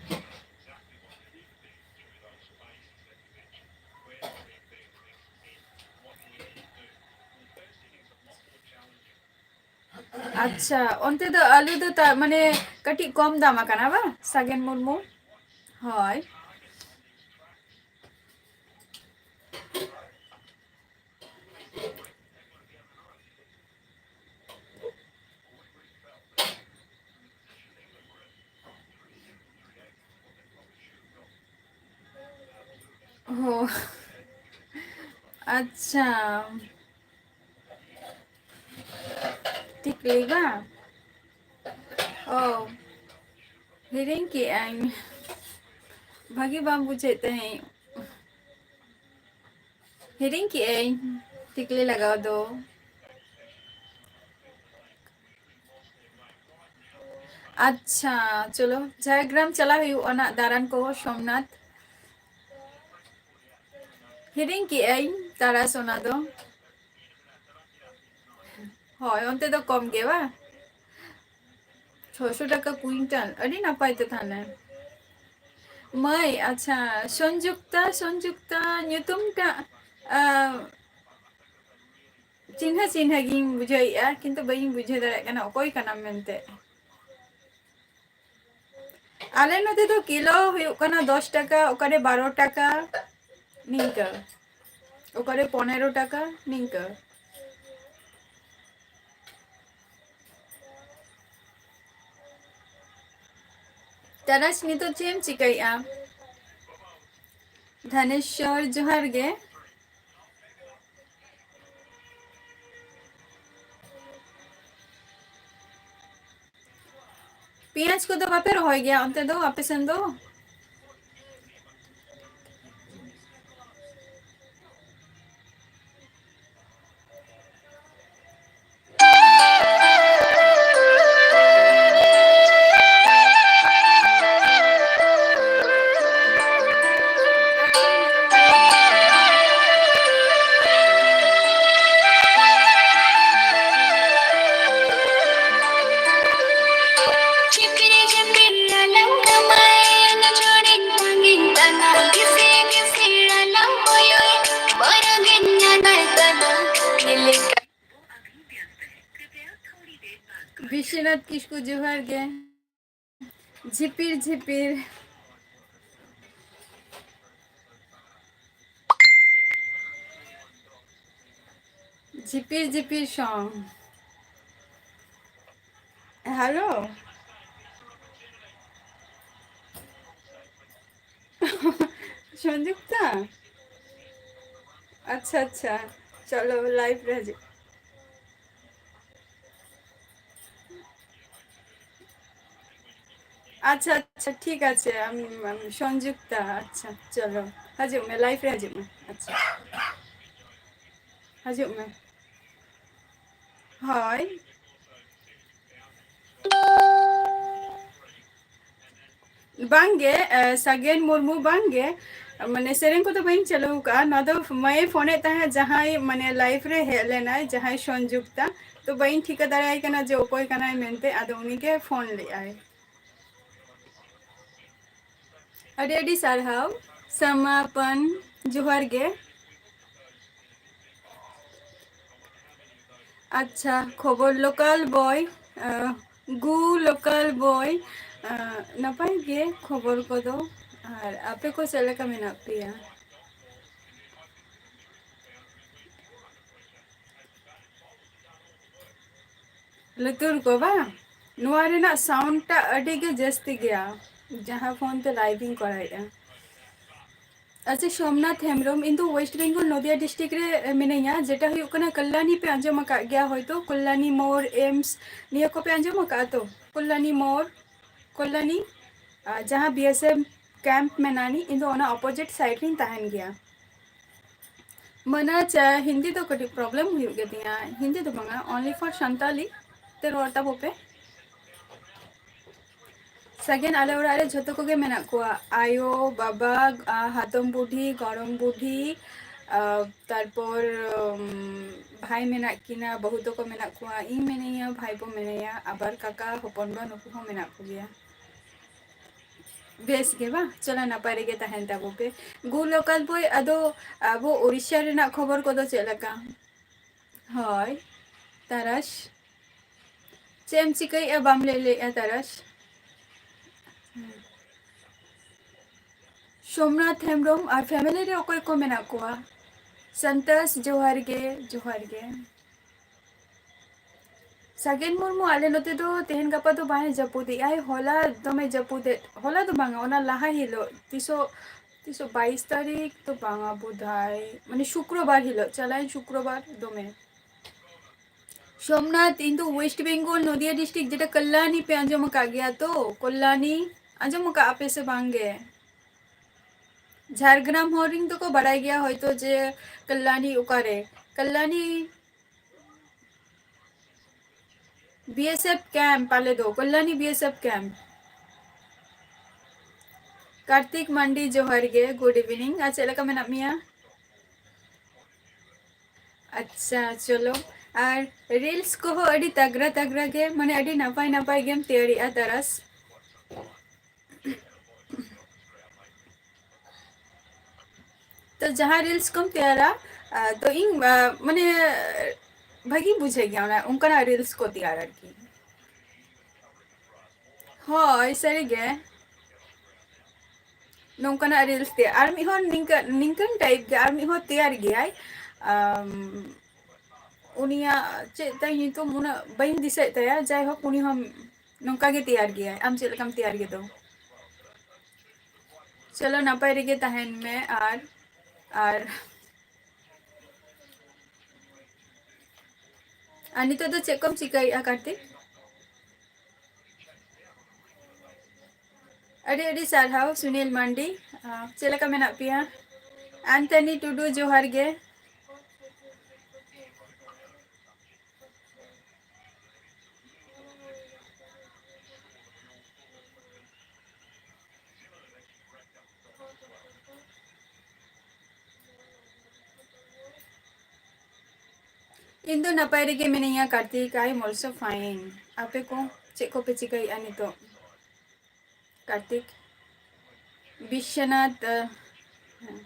ᱟᱪᱪᱷᱟ, ᱚᱱᱛᱮ ᱫᱚ ᱟᱹᱞᱩ ᱫᱚ ᱛᱟ-, ᱢᱟᱱᱮ ᱠᱟᱹᱴᱤᱡ ᱠᱚᱢ ᱫᱟᱢ ᱟᱠᱟᱱᱟ ᱵᱟᱝ, ᱥᱟᱜᱮᱱ ᱢᱩᱨᱢᱩ? ᱦᱳᱭ᱾ ᱚ, ᱟᱪᱪᱷᱟ᱾ ᱴᱷᱤᱠ ᱞᱟᱹᱭ ᱵᱟᱝ? ᱚ, ᱦᱤᱲᱤᱧ ᱠᱮᱜᱼᱟᱹᱧ᱾ ᱵᱷᱟᱹᱜᱤ ᱵᱟᱝ ᱵᱩᱡᱷᱟᱹᱜ ᱛᱟᱦᱮᱸᱫ᱾ ᱦᱤᱲᱤᱧ ᱠᱮᱜᱼᱟᱹᱧ ᱴᱤᱠᱞᱤ ᱞᱟᱜᱟᱣ ᱫᱚ᱾ ᱟᱪᱪᱷᱟ, ᱪᱚᱞᱚ, ᱡᱷᱟᱲᱜᱨᱟᱢ ᱪᱟᱞᱟᱣ ᱦᱩᱭᱩᱜᱼᱟ ᱱᱟᱜ ᱫᱟᱬᱟᱱ ᱠᱚ, ᱥᱳᱢᱱᱟᱛᱷ᱾ ᱦᱤᱲᱤᱧ ᱠᱮᱜᱼᱟᱹᱧ ᱛᱟᱨᱟᱥ ᱚᱱᱟ ᱫᱚ᱾ ᱦᱳᱭ, ᱚᱱᱛᱮ ᱫᱚ ᱠᱚᱢ ᱜᱮ ᱵᱟᱝ? ᱪᱷᱚᱥᱚ ᱴᱟᱠᱟ ᱠᱩᱭᱤᱱᱴᱟᱞ, ᱟᱹᱰᱤ ᱱᱟᱯᱟᱭ ᱛᱚ ᱛᱟᱦᱞᱮ᱾ ᱢᱟᱹᱭ, ᱟᱪᱪᱷᱟ, ᱥᱚᱧᱡᱩᱠᱛᱟ, ᱥᱚᱧᱡᱩᱠᱛᱟ ᱧᱩᱛᱩᱢ ᱴᱟᱜ, ᱟ, ᱪᱤᱱᱦᱟᱹ ᱪᱤᱱᱦᱟᱹ ᱜᱤᱧ ᱵᱩᱡᱷᱟᱹᱣᱮᱫᱼᱟ, ᱠᱤᱱᱛᱩ ᱵᱟᱹᱧ ᱵᱩᱡᱷᱟᱹᱣ ᱫᱟᱲᱮᱭᱟᱜ ᱠᱟᱱᱟ ᱚᱠᱚᱭ ᱠᱟᱱᱟᱢ ᱢᱮᱱᱛᱮ᱾ ᱟᱞᱮ ᱱᱚᱛᱮ ᱫᱚ ᱠᱤᱞᱳ ᱦᱩᱭᱩᱜ ᱠᱟᱱᱟ ᱫᱚᱥ ᱴᱟᱠᱟ, ᱚᱠᱟᱨᱮ ᱵᱟᱨᱚ ᱴᱟᱠᱟ, ᱱᱤᱝᱠᱟᱹ, ᱚᱠᱟᱨᱮ ᱯᱚᱱᱮᱨᱚ ᱴᱟᱠᱟ, ᱱᱤᱝᱠᱟᱹ᱾ ᱛᱟᱨᱟᱥ, ᱱᱤᱛᱚᱜ ᱪᱮᱫ ᱮᱢ ᱪᱤᱠᱟᱹᱭᱮᱫᱼᱟ? ᱫᱷᱟᱱᱮᱥᱣᱚᱨ, ᱡᱚᱦᱟᱨ ᱜᱮ᱾ ᱯᱮᱸᱭᱟᱡᱽ ᱠᱚᱫᱚ ᱵᱟᱯᱮ ᱨᱚᱦᱚᱭ ᱜᱮᱭᱟ ᱚᱱᱛᱮ ᱫᱚ, ᱟᱯᱮ ᱥᱮᱱ ᱫᱚ? ᱵᱤᱥᱥᱚᱱᱟᱛᱷ ᱠᱤᱥᱠᱩ, ᱡᱚᱦᱟᱨ ᱜᱮ᱾ ᱡᱷᱤᱯᱤᱨ ᱡᱷᱤᱯᱤᱨ᱾ ᱡᱷᱤᱯᱤᱨ ᱡᱷᱤᱯᱤᱨ song. Hello. ᱥᱚᱧᱡᱩᱠᱛᱟ? ᱟᱪᱪᱷᱟ, ᱟᱪᱪᱷᱟ, ᱪᱚᱞᱚ live ᱨᱮ ᱦᱤᱡᱩᱜ᱾ ᱟᱪᱪᱷᱟ, ᱟᱪᱪᱷᱟ, ᱴᱷᱤᱠ ᱟᱪᱷᱮ, ᱟᱢ, ᱟᱢ ᱥᱚᱧᱡᱩᱠᱛᱟ, ᱟᱪᱪᱷᱟ, ᱪᱚᱞᱚ, ᱦᱤᱡᱩᱜ ᱢᱮ, live ᱨᱮ ᱦᱤᱡᱩᱜ ᱢᱮ᱾ ᱟᱪᱪᱷᱟ, ᱦᱤᱡᱩᱜ ᱢᱮ᱾ ᱦᱳᱭ᱾ ᱵᱟᱝᱜᱮ, ᱮ, ᱥᱟᱜᱮᱱ ᱢᱩᱨᱢᱩ, ᱵᱟᱝᱜᱮ, ᱢᱟᱱᱮ, ᱥᱮᱨᱮᱧ ᱠᱚᱫᱚ ᱵᱟᱹᱧ ᱪᱟᱹᱞᱩ ᱟᱠᱟᱫᱼᱟ᱾ ᱱᱚᱣᱟ ᱫᱚ ᱢᱟᱹᱭᱮ ᱯᱷᱳᱱᱮᱫ ᱛᱟᱦᱮᱸᱫ, ᱡᱟᱦᱟᱸᱭ, ᱢᱟᱱᱮ, live ᱨᱮ ᱦᱮᱡ ᱞᱮᱱᱟᱭ, ᱡᱟᱦᱟᱸᱭ ᱥᱚᱧᱡᱩᱠᱛᱟ, ᱛᱚ ᱵᱟᱹᱧ ᱴᱷᱤᱠᱟᱹ ᱫᱟᱲᱮᱭᱟᱭ ᱠᱟᱱᱟ ᱡᱮ ᱚᱠᱚᱭ ᱠᱟᱱᱟᱭ ᱢᱮᱱᱛᱮ, ᱟᱫᱚ ᱩᱱᱤᱜᱮ ᱯᱷᱳᱱ ᱞᱮᱫᱼᱟᱭ᱾ ᱟᱹᱰᱤ ᱟᱹᱰᱤ ᱥᱟᱨᱦᱟᱣ, ᱥᱟᱢᱟᱯᱟᱱ, ᱡᱚᱦᱟᱨ ᱜᱮ᱾ ᱟᱪᱪᱷᱟ, ᱠᱷᱚᱵᱚᱨ local boy, ᱟᱸ, ᱜᱩ local boy, ᱟᱸ, ᱱᱟᱯᱟᱭ ᱜᱮ ᱠᱷᱚᱵᱚᱨ ᱠᱚᱫᱚ᱾ ᱟᱨ ᱟᱯᱮ ᱠᱚ ᱪᱮᱫ ᱞᱮᱠᱟ ᱢᱮᱱᱟᱜ ᱯᱮᱭᱟ? ᱞᱩᱛᱩᱨ ᱠᱚ ᱵᱟᱝ? ᱱᱚᱣᱟ ᱨᱮᱱᱟᱜ sound ᱴᱟᱜ ᱟᱹᱰᱤ ᱜᱮ ᱡᱟᱹᱥᱛᱤ ᱜᱮᱭᱟ, ᱡᱟᱦᱟᱸ ᱯᱷᱳᱱ ᱛᱮ live ᱤᱧ ᱠᱚᱨᱟᱣᱮᱫᱼᱟ᱾ ᱟᱪᱪᱷᱟ, ᱥᱳᱢᱱᱟᱛᱷ ᱦᱮᱢᱵᱨᱚᱢ, ᱤᱧ ᱫᱚ ᱳᱭᱮᱥᱴ ᱵᱮᱝᱜᱚᱞ ᱱᱚᱫᱤᱭᱟ ᱰᱤᱥᱴᱨᱤᱠᱴ ᱨᱮ ᱢᱤᱱᱟᱹᱧᱟ, ᱡᱮᱴᱟ ᱦᱩᱭᱩᱜ ᱠᱟᱱᱟ ᱠᱚᱞᱞᱟᱱᱤ, ᱯᱮ ᱟᱸᱡᱚᱢ ᱟᱠᱟᱫ ᱜᱮᱭᱟ ᱦᱚᱭᱛᱳ, ᱠᱚᱞᱞᱟᱱᱤ ᱢᱳᱲ, ᱮᱢᱥ, ᱱᱤᱭᱟᱹ ᱠᱚᱯᱮ ᱟᱸᱡᱚᱢ ᱟᱠᱟᱫᱼᱟ ᱛᱚ? ᱠᱚᱞᱞᱟᱱᱤ ᱢᱳᱲ, ᱠᱚᱞᱞᱟᱱᱤ, ᱟᱨ ᱡᱟᱦᱟᱸ ᱵᱤ ᱮᱥ ᱮᱯᱷ ᱠᱮᱢᱯ ᱢᱮᱱᱟᱜᱼᱟ, ᱤᱧ ᱫᱚ ᱚᱱᱟ ᱚᱯᱳᱡᱤᱴ ᱥᱟᱭᱤᱰ ᱨᱤᱧ ᱛᱟᱦᱮᱱ ᱜᱮᱭᱟ᱾ ᱢᱟᱱᱟ ᱪᱟ, ᱦᱤᱱᱫᱤ ᱫᱚ ᱠᱟᱹᱴᱤᱡ ᱯᱨᱚᱵᱞᱮᱢ ᱦᱩᱭᱩᱜ ᱜᱮᱛᱤᱧᱟ, ᱦᱤᱱᱫᱤ ᱫᱚ ᱵᱟᱝᱟ, only for ᱥᱟᱱᱛᱟᱞᱤ ᱛᱮ ᱨᱚᱲ ᱛᱟᱵᱚ ᱯᱮ᱾ ᱥᱟᱜᱮᱱ, ᱟᱞᱮ ᱚᱲᱟᱜ ᱨᱮ ᱡᱷᱚᱛᱚ ᱠᱚᱜᱮ ᱢᱮᱱᱟᱜ ᱠᱚᱣᱟ, ᱟᱭᱳ, ᱵᱟᱵᱟ, ᱟ, ᱦᱟᱛᱚᱢ ᱵᱩᱰᱷᱤ, ᱜᱚᱲᱚᱢ ᱵᱩᱰᱷᱤ, ᱟ, ᱛᱟᱨᱯᱚᱨ, ᱩᱢ, ᱵᱷᱟᱭ ᱢᱮᱱᱟᱜ ᱠᱤᱱᱟ, ᱵᱟᱹᱦᱩ ᱛᱟᱠᱚ ᱢᱮᱱᱟᱜ ᱠᱚᱣᱟ, ᱤᱧ ᱢᱮᱱᱟᱹᱧᱟ, ᱵᱷᱟᱭ ᱵᱚ ᱢᱮᱱᱟᱭᱟ, ᱟᱵᱟᱨ ᱠᱟᱠᱟ, ᱦᱚᱯᱚᱱ ᱵᱟ, ᱱᱩᱠᱩ ᱦᱚᱸ ᱢᱮᱱᱟᱜ ᱠᱚᱜᱮᱭᱟ᱾ ᱵᱮᱥ ᱜᱮ ᱵᱟᱝ? ᱪᱚᱞᱚ, ᱱᱟᱯᱟᱭ ᱨᱮᱜᱮ ᱛᱟᱦᱮᱱ ᱛᱟᱵᱚ ᱯᱮ᱾ ᱜᱩ ᱞᱳᱠᱟᱞ ᱵᱚᱭ, ᱟᱫᱚ ᱟᱵᱚ ᱳᱰᱤᱥᱟ ᱨᱮᱱᱟᱜ ᱠᱷᱚᱵᱚᱨ ᱠᱚᱫᱚ ᱪᱮᱫ ᱞᱮᱠᱟ? ᱦᱳᱭ, ᱛᱟᱨᱟᱥ᱾ ᱪᱮᱫ ᱮᱢ ᱪᱤᱠᱟᱹᱭᱮᱫᱼᱟ, ᱵᱟᱢ ᱞᱟᱹᱭ ᱞᱮᱫᱼᱟ, ᱛᱟᱨᱟᱥ? ᱥᱳᱢᱱᱟᱛᱷ ᱦᱮᱢᱵᱨᱚᱢ ᱟᱨ ᱯᱷᱮᱢᱮᱞᱤ ᱨᱮ ᱚᱠᱚᱭ ᱠᱚ ᱢᱮᱱᱟᱜ ᱠᱚᱣᱟ? ᱥᱟᱱᱛᱟᱥ, ᱡᱚᱦᱟᱨ ᱜᱮ, ᱡᱚᱦᱟᱨ ᱜᱮ᱾ ᱥᱟᱜᱮᱱ ᱢᱩᱨᱢᱩ, ᱟᱞᱮ ᱱᱚᱛᱮ ᱫᱚ ᱛᱮᱦᱮᱧ ᱜᱟᱯᱟ ᱫᱚ ᱵᱟᱭ ᱡᱟᱹᱯᱩᱫᱮᱜᱼᱟᱭ, ᱦᱚᱞᱟ ᱫᱚᱢᱮ ᱡᱟᱹᱯᱩᱫᱮᱫ, ᱦᱚᱞᱟ ᱫᱚ ᱵᱟᱝᱟ, ᱚᱱᱟ ᱞᱟᱦᱟ ᱦᱤᱞᱳᱜ, ᱛᱤᱥᱚᱜ, ᱛᱤᱥᱚᱜ ᱵᱟᱭᱤᱥ ᱛᱟᱹᱨᱤᱠᱷ ᱫᱚ ᱵᱟᱝᱟ ᱵᱳᱫᱷᱚᱭ, ᱢᱟᱱᱮ ᱥᱩᱠᱨᱚᱵᱟᱨ ᱦᱤᱞᱳᱜ, ᱪᱟᱞᱟᱣᱮᱱ ᱥᱩᱠᱨᱚᱵᱟᱨ ᱫᱚᱢᱮ᱾ ᱥᱳᱢᱱᱟᱛᱷ, ᱤᱧ ᱫᱚ ᱳᱭᱮᱥᱴ ᱵᱮᱝᱜᱚᱞ ᱱᱚᱫᱤᱭᱟ ᱰᱤᱥᱴᱨᱤᱠᱴ, ᱡᱮᱴᱟ ᱠᱚᱞᱞᱟᱱᱤ ᱯᱮ ᱟᱸᱡᱚᱢ ᱟᱠᱟᱫ ᱜᱮᱭᱟ ᱛᱚ? ᱠᱚᱞᱞᱟᱱᱤ ᱟᱸᱡᱚᱢ ᱟᱠᱟᱫ ᱟᱯᱮ ᱥᱮ ᱵᱟᱝ ᱜᱮ? ᱡᱷᱟᱲᱜᱨᱟᱢ ᱦᱚᱲ ᱨᱤᱱ ᱫᱚᱠᱚ ᱵᱟᱲᱟᱭ ᱜᱮᱭᱟ ᱦᱚᱭᱛᱳ ᱡᱮ ᱠᱚᱞᱞᱟᱱᱤ ᱚᱠᱟᱨᱮ, Kalyani B S F camp, ᱟᱞᱮ ᱫᱚ Kalyani B S F camp. Kartik Mandi, ᱡᱚᱦᱟᱨ ᱜᱮ, good evening᱾ ᱟᱨ ᱪᱮᱫ ᱞᱮᱠᱟ ᱢᱮᱱᱟᱜ ᱢᱮᱭᱟ? ᱟᱪᱪᱷᱟ, ᱪᱚᱞᱚ᱾ ᱟᱨ ᱨᱤᱞᱥ ᱠᱚᱦᱚᱸ ᱟᱹᱰᱤ ᱛᱟᱜᱽᱨᱟ ᱛᱟᱜᱽᱨᱟ ᱜᱮ, ᱢᱟᱱᱮ ᱟᱹᱰᱤ ᱱᱟᱯᱟᱭ ᱱᱟᱯᱟᱭ ᱜᱮᱢ ᱛᱮᱭᱟᱨᱮᱜᱼᱟ, ᱛᱟᱨᱟᱥ᱾ ᱛᱚ ᱡᱟᱦᱟᱸ ᱨᱤᱞᱥ ᱠᱚᱢ ᱛᱮᱭᱟᱨᱟ, ᱟ, ᱛᱚ ᱤᱧ, ᱟ, ᱢᱟᱱᱮ ᱵᱷᱟᱜᱤᱧ ᱵᱩᱡᱷᱟᱹᱣ ᱜᱮᱭᱟ ᱚᱱᱟ, ᱚᱱᱠᱟᱱᱟᱜ ᱨᱤᱞᱥ ᱠᱚ ᱛᱮᱭᱟᱨ ᱟᱨᱠᱤ᱾ ᱦᱳᱭ, ᱥᱟᱹᱨᱤᱜᱮ᱾ ᱱᱚᱝᱠᱟᱱᱟᱜ ᱨᱤᱞᱥ ᱛᱮ ᱟᱨ ᱢᱤᱫ ᱦᱚᱲ ᱱᱤᱝᱠᱟᱹ, ᱱᱤᱝᱠᱟᱹᱱ ᱴᱟᱭᱤᱯ ᱜᱮ ᱟᱨ ᱢᱤᱫ ᱦᱚᱲ ᱛᱮᱭᱟᱨ ᱜᱮᱭᱟᱭ᱾ ᱟᱢ, ᱩᱱᱤᱭᱟᱜ ᱪᱮᱫ ᱛᱟᱭ ᱧᱩᱛᱩᱢ, ᱩᱱᱟᱹᱜ ᱵᱟᱹᱧ ᱫᱤᱥᱟᱹᱭᱮᱫ ᱛᱟᱭᱟ᱾ ᱡᱟᱭᱦᱳᱠ, ᱩᱱᱤ ᱦᱚᱸ ᱱᱚᱝᱠᱟ ᱜᱮ ᱛᱮᱭᱟᱨ ᱜᱮᱭᱟᱭ, ᱟᱢ ᱪᱮᱫ ᱞᱮᱠᱟᱢ ᱛᱮᱭᱟᱨ ᱜᱮᱫᱚ᱾ ᱪᱚᱞᱚ, ᱱᱟᱯᱟᱭ ᱨᱮᱜᱮ ᱛᱟᱦᱮᱱ ᱢᱮ᱾ ᱟᱨ, ᱟᱨ, ᱟᱨ ᱱᱤᱛᱚᱜ ᱫᱚ ᱪᱮᱫ ᱠᱚᱢ ᱪᱤᱠᱟᱹᱭᱮᱫᱼᱟ, ᱠᱟᱨᱛᱤᱠ? ᱟᱹᱰᱤ ᱟᱹᱰᱤ ᱥᱟᱨᱦᱟᱣ, ᱥᱩᱱᱤᱞ ᱢᱟᱱᱰᱤ᱾ ᱟᱸ, ᱪᱮᱫ ᱞᱮᱠᱟ ᱢᱮᱱᱟᱜ ᱯᱮᱭᱟ? ᱟᱱᱛᱷᱟᱱᱤ ᱴᱩᱰᱩ, ᱡᱚᱦᱟᱨ ᱜᱮ᱾ ᱤᱧ ᱫᱚ ᱱᱟᱯᱟᱭ ᱨᱮᱜᱮ ᱢᱤᱱᱟᱹᱧᱟ, Kartik. I am also fine. ᱟᱯᱮ ᱠᱚ ᱪᱮᱫ ᱠᱚᱯᱮ ᱪᱤᱠᱟᱹᱭᱮᱫᱼᱟ ᱱᱤᱛᱚᱜ? ᱠᱟᱨᱛᱤᱠ, ᱵᱤᱥᱥᱚᱱᱟᱛᱷ, ᱟᱸ, ᱦᱮᱸ᱾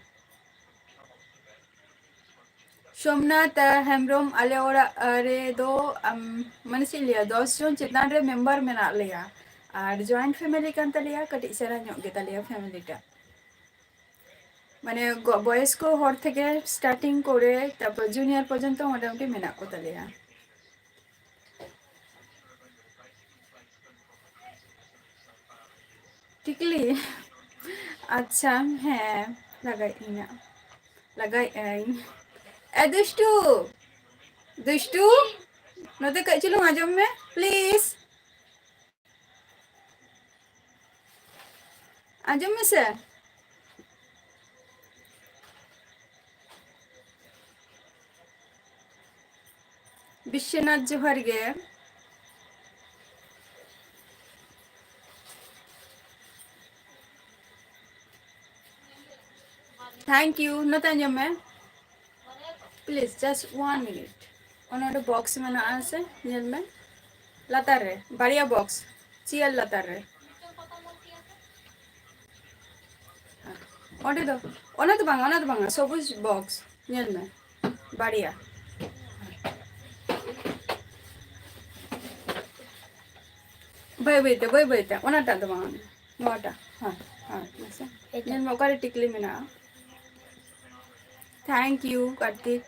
ᱥᱳᱢᱱᱟᱛᱷ, ᱟᱸ, ᱦᱮᱢᱵᱨᱚᱢ, ᱟᱞᱮ ᱚᱲᱟᱜ, ᱟᱸ, ᱨᱮᱫᱚ, ᱟᱢ, ᱢᱟᱱᱮ ᱪᱮᱫ ᱤᱧ ᱞᱟᱹᱭᱟ, ᱫᱚᱥ ᱡᱚᱱ ᱪᱮᱛᱟᱱ ᱨᱮ ᱢᱮᱢᱵᱟᱨ ᱢᱮᱱᱟᱜ ᱞᱮᱭᱟ᱾ ᱟᱨ joint family ᱠᱟᱱ ᱛᱟᱞᱮᱭᱟ, ᱠᱟᱹᱴᱤᱡ ᱥᱮᱬᱟ ᱧᱚᱜ ᱜᱮᱛᱟᱞᱮᱭᱟ family ᱴᱟ᱾ ᱢᱟᱱᱮ ᱜᱚ-, ᱵᱚᱭᱚᱥᱠᱚ ᱦᱚᱲ ᱛᱷᱮᱠᱮ starting ᱠᱚᱨᱮ, ᱛᱟᱨᱯᱚᱨ junior ᱯᱚᱨᱡᱚᱱᱛᱚ ᱢᱚᱴᱟᱢᱩᱴᱤ ᱢᱮᱱᱟᱜ ᱠᱚ ᱛᱟᱞᱮᱭᱟ᱾ ᱴᱤᱠᱞᱤ? ᱟᱪᱪᱷᱟ, ᱦᱮᱸ, ᱞᱟᱜᱟᱭᱮᱫ ᱤᱧ ᱦᱟᱸᱜ᱾ ᱞᱟᱜᱟᱭᱮᱫ ᱟᱹᱧ᱾ ᱮ ᱫᱩᱥᱴᱩ, ᱫᱩᱥᱴᱩ, ᱱᱚᱛᱮ ᱠᱟᱹᱡ ᱪᱩᱞᱩᱝ ᱟᱸᱡᱚᱢ ᱢᱮ, please᱾ ᱟᱸᱡᱚᱢ ᱢᱮᱥᱮ᱾ ᱵᱤᱥᱥᱚᱱᱟᱛᱷ, ᱡᱚᱦᱟᱨ ᱜᱮ᱾ Thank you. ᱱᱚᱛᱮ ᱟᱸᱡᱚᱢ ᱢᱮ᱾ Please, just one minute. ᱚᱱᱟ ᱚᱸᱰᱮ box ᱢᱮᱱᱟᱜᱼᱟ ᱥᱮ? ᱧᱮᱞ ᱢᱮ᱾ ᱞᱟᱛᱟᱨ ᱨᱮ, ᱵᱟᱨᱭᱟ box, chair ᱞᱟᱛᱟᱨ ᱨᱮ᱾ ᱚᱸᱰᱮ ᱫᱚ, ᱚᱱᱟ ᱫᱚ ᱵᱟᱝᱟ, ᱚᱱᱟ ᱫᱚ ᱵᱟᱝᱟ, ᱥᱚᱵᱩᱡ box, ᱧᱮᱞ ᱢᱮ, ᱵᱟᱨᱭᱟ᱾ ᱵᱟᱹᱭ ᱵᱟᱹᱭ ᱛᱮ, ᱵᱟᱹᱭ ᱵᱟᱹᱭ ᱛᱮ, ᱚᱱᱟᱴᱟᱜ ᱫᱚ ᱵᱟᱝ, ᱱᱚᱣᱟᱴᱟᱜ, ᱦᱮᱸ, ᱦᱮᱸ, ᱢᱟᱥᱮ᱾ ᱧᱮᱞ ᱢᱮ, ᱚᱠᱟᱨᱮ ᱴᱤᱠᱞᱤ ᱢᱮᱱᱟᱜᱼᱟ᱾ Thank you, Kartik.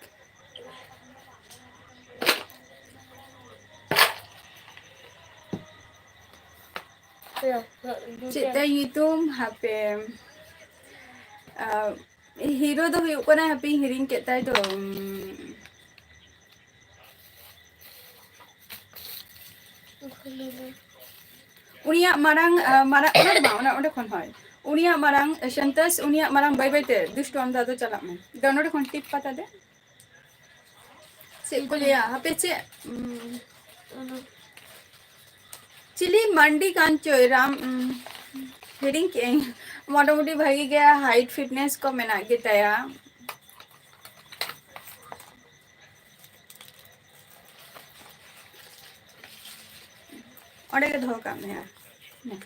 ᱪᱮᱫ ᱛᱟᱭ ᱧᱩᱛᱩᱢ? ᱦᱟᱯᱮ, ᱦᱤᱨᱳ ᱫᱚ ᱦᱩᱭᱩᱜ ᱠᱟᱱᱟ, ᱦᱟᱯᱮᱧ ᱦᱤᱲᱤᱧ ᱠᱮᱫ ᱛᱟᱭ ᱫᱚ᱾ ᱩᱱᱤᱭᱟᱜ ᱢᱟᱨᱟᱝ, ᱟᱸ, ᱢᱟᱨᱟᱝ, ᱚᱱᱟ ᱫᱚ ᱵᱟᱝ, ᱚᱱᱟ, ᱚᱸᱰᱮ ᱠᱷᱚᱱ ᱦᱳᱭ᱾ ᱩᱱᱤᱭᱟᱜ ᱢᱟᱨᱟᱝ, ᱥᱟᱱᱛᱟᱥ, ᱩᱱᱤᱭᱟᱜ ᱢᱟᱨᱟᱝ ᱵᱟᱹᱭ ᱵᱟᱹᱭ ᱛᱮ ᱫᱩᱥᱴᱚ ᱟᱢ ᱫᱚ ᱟᱫᱚ ᱪᱟᱞᱟᱜ ᱢᱮ᱾ ᱫᱚ ᱱᱚᱰᱮ ᱠᱷᱚᱱ ᱴᱤᱯ ᱯᱟᱛᱟ ᱫᱮ᱾ ᱪᱮᱫ ᱠᱚ ᱞᱟᱹᱭᱟ? ᱦᱟᱯᱮ ᱪᱮᱫ? ᱩᱸ, ᱪᱤᱞᱤ ᱢᱟᱱᱰᱤ ᱠᱟᱱ ᱪᱚᱭ ᱨᱟᱢ, ᱩᱸ, ᱦᱤᱲᱤᱧ ᱠᱮᱜ ᱟᱹᱧ᱾ ᱢᱚᱴᱟᱢᱩᱴᱤ ᱵᱷᱟᱜᱤ ᱜᱮ height fitness ᱠᱚ ᱢᱮᱱᱟᱜ ᱜᱮᱛᱟᱭᱟ᱾ ᱚᱸᱰᱮ ᱜᱮ ᱫᱚᱦᱚ ᱠᱟᱜ ᱢᱮ ᱟᱨ᱾ ᱦᱮᱸ᱾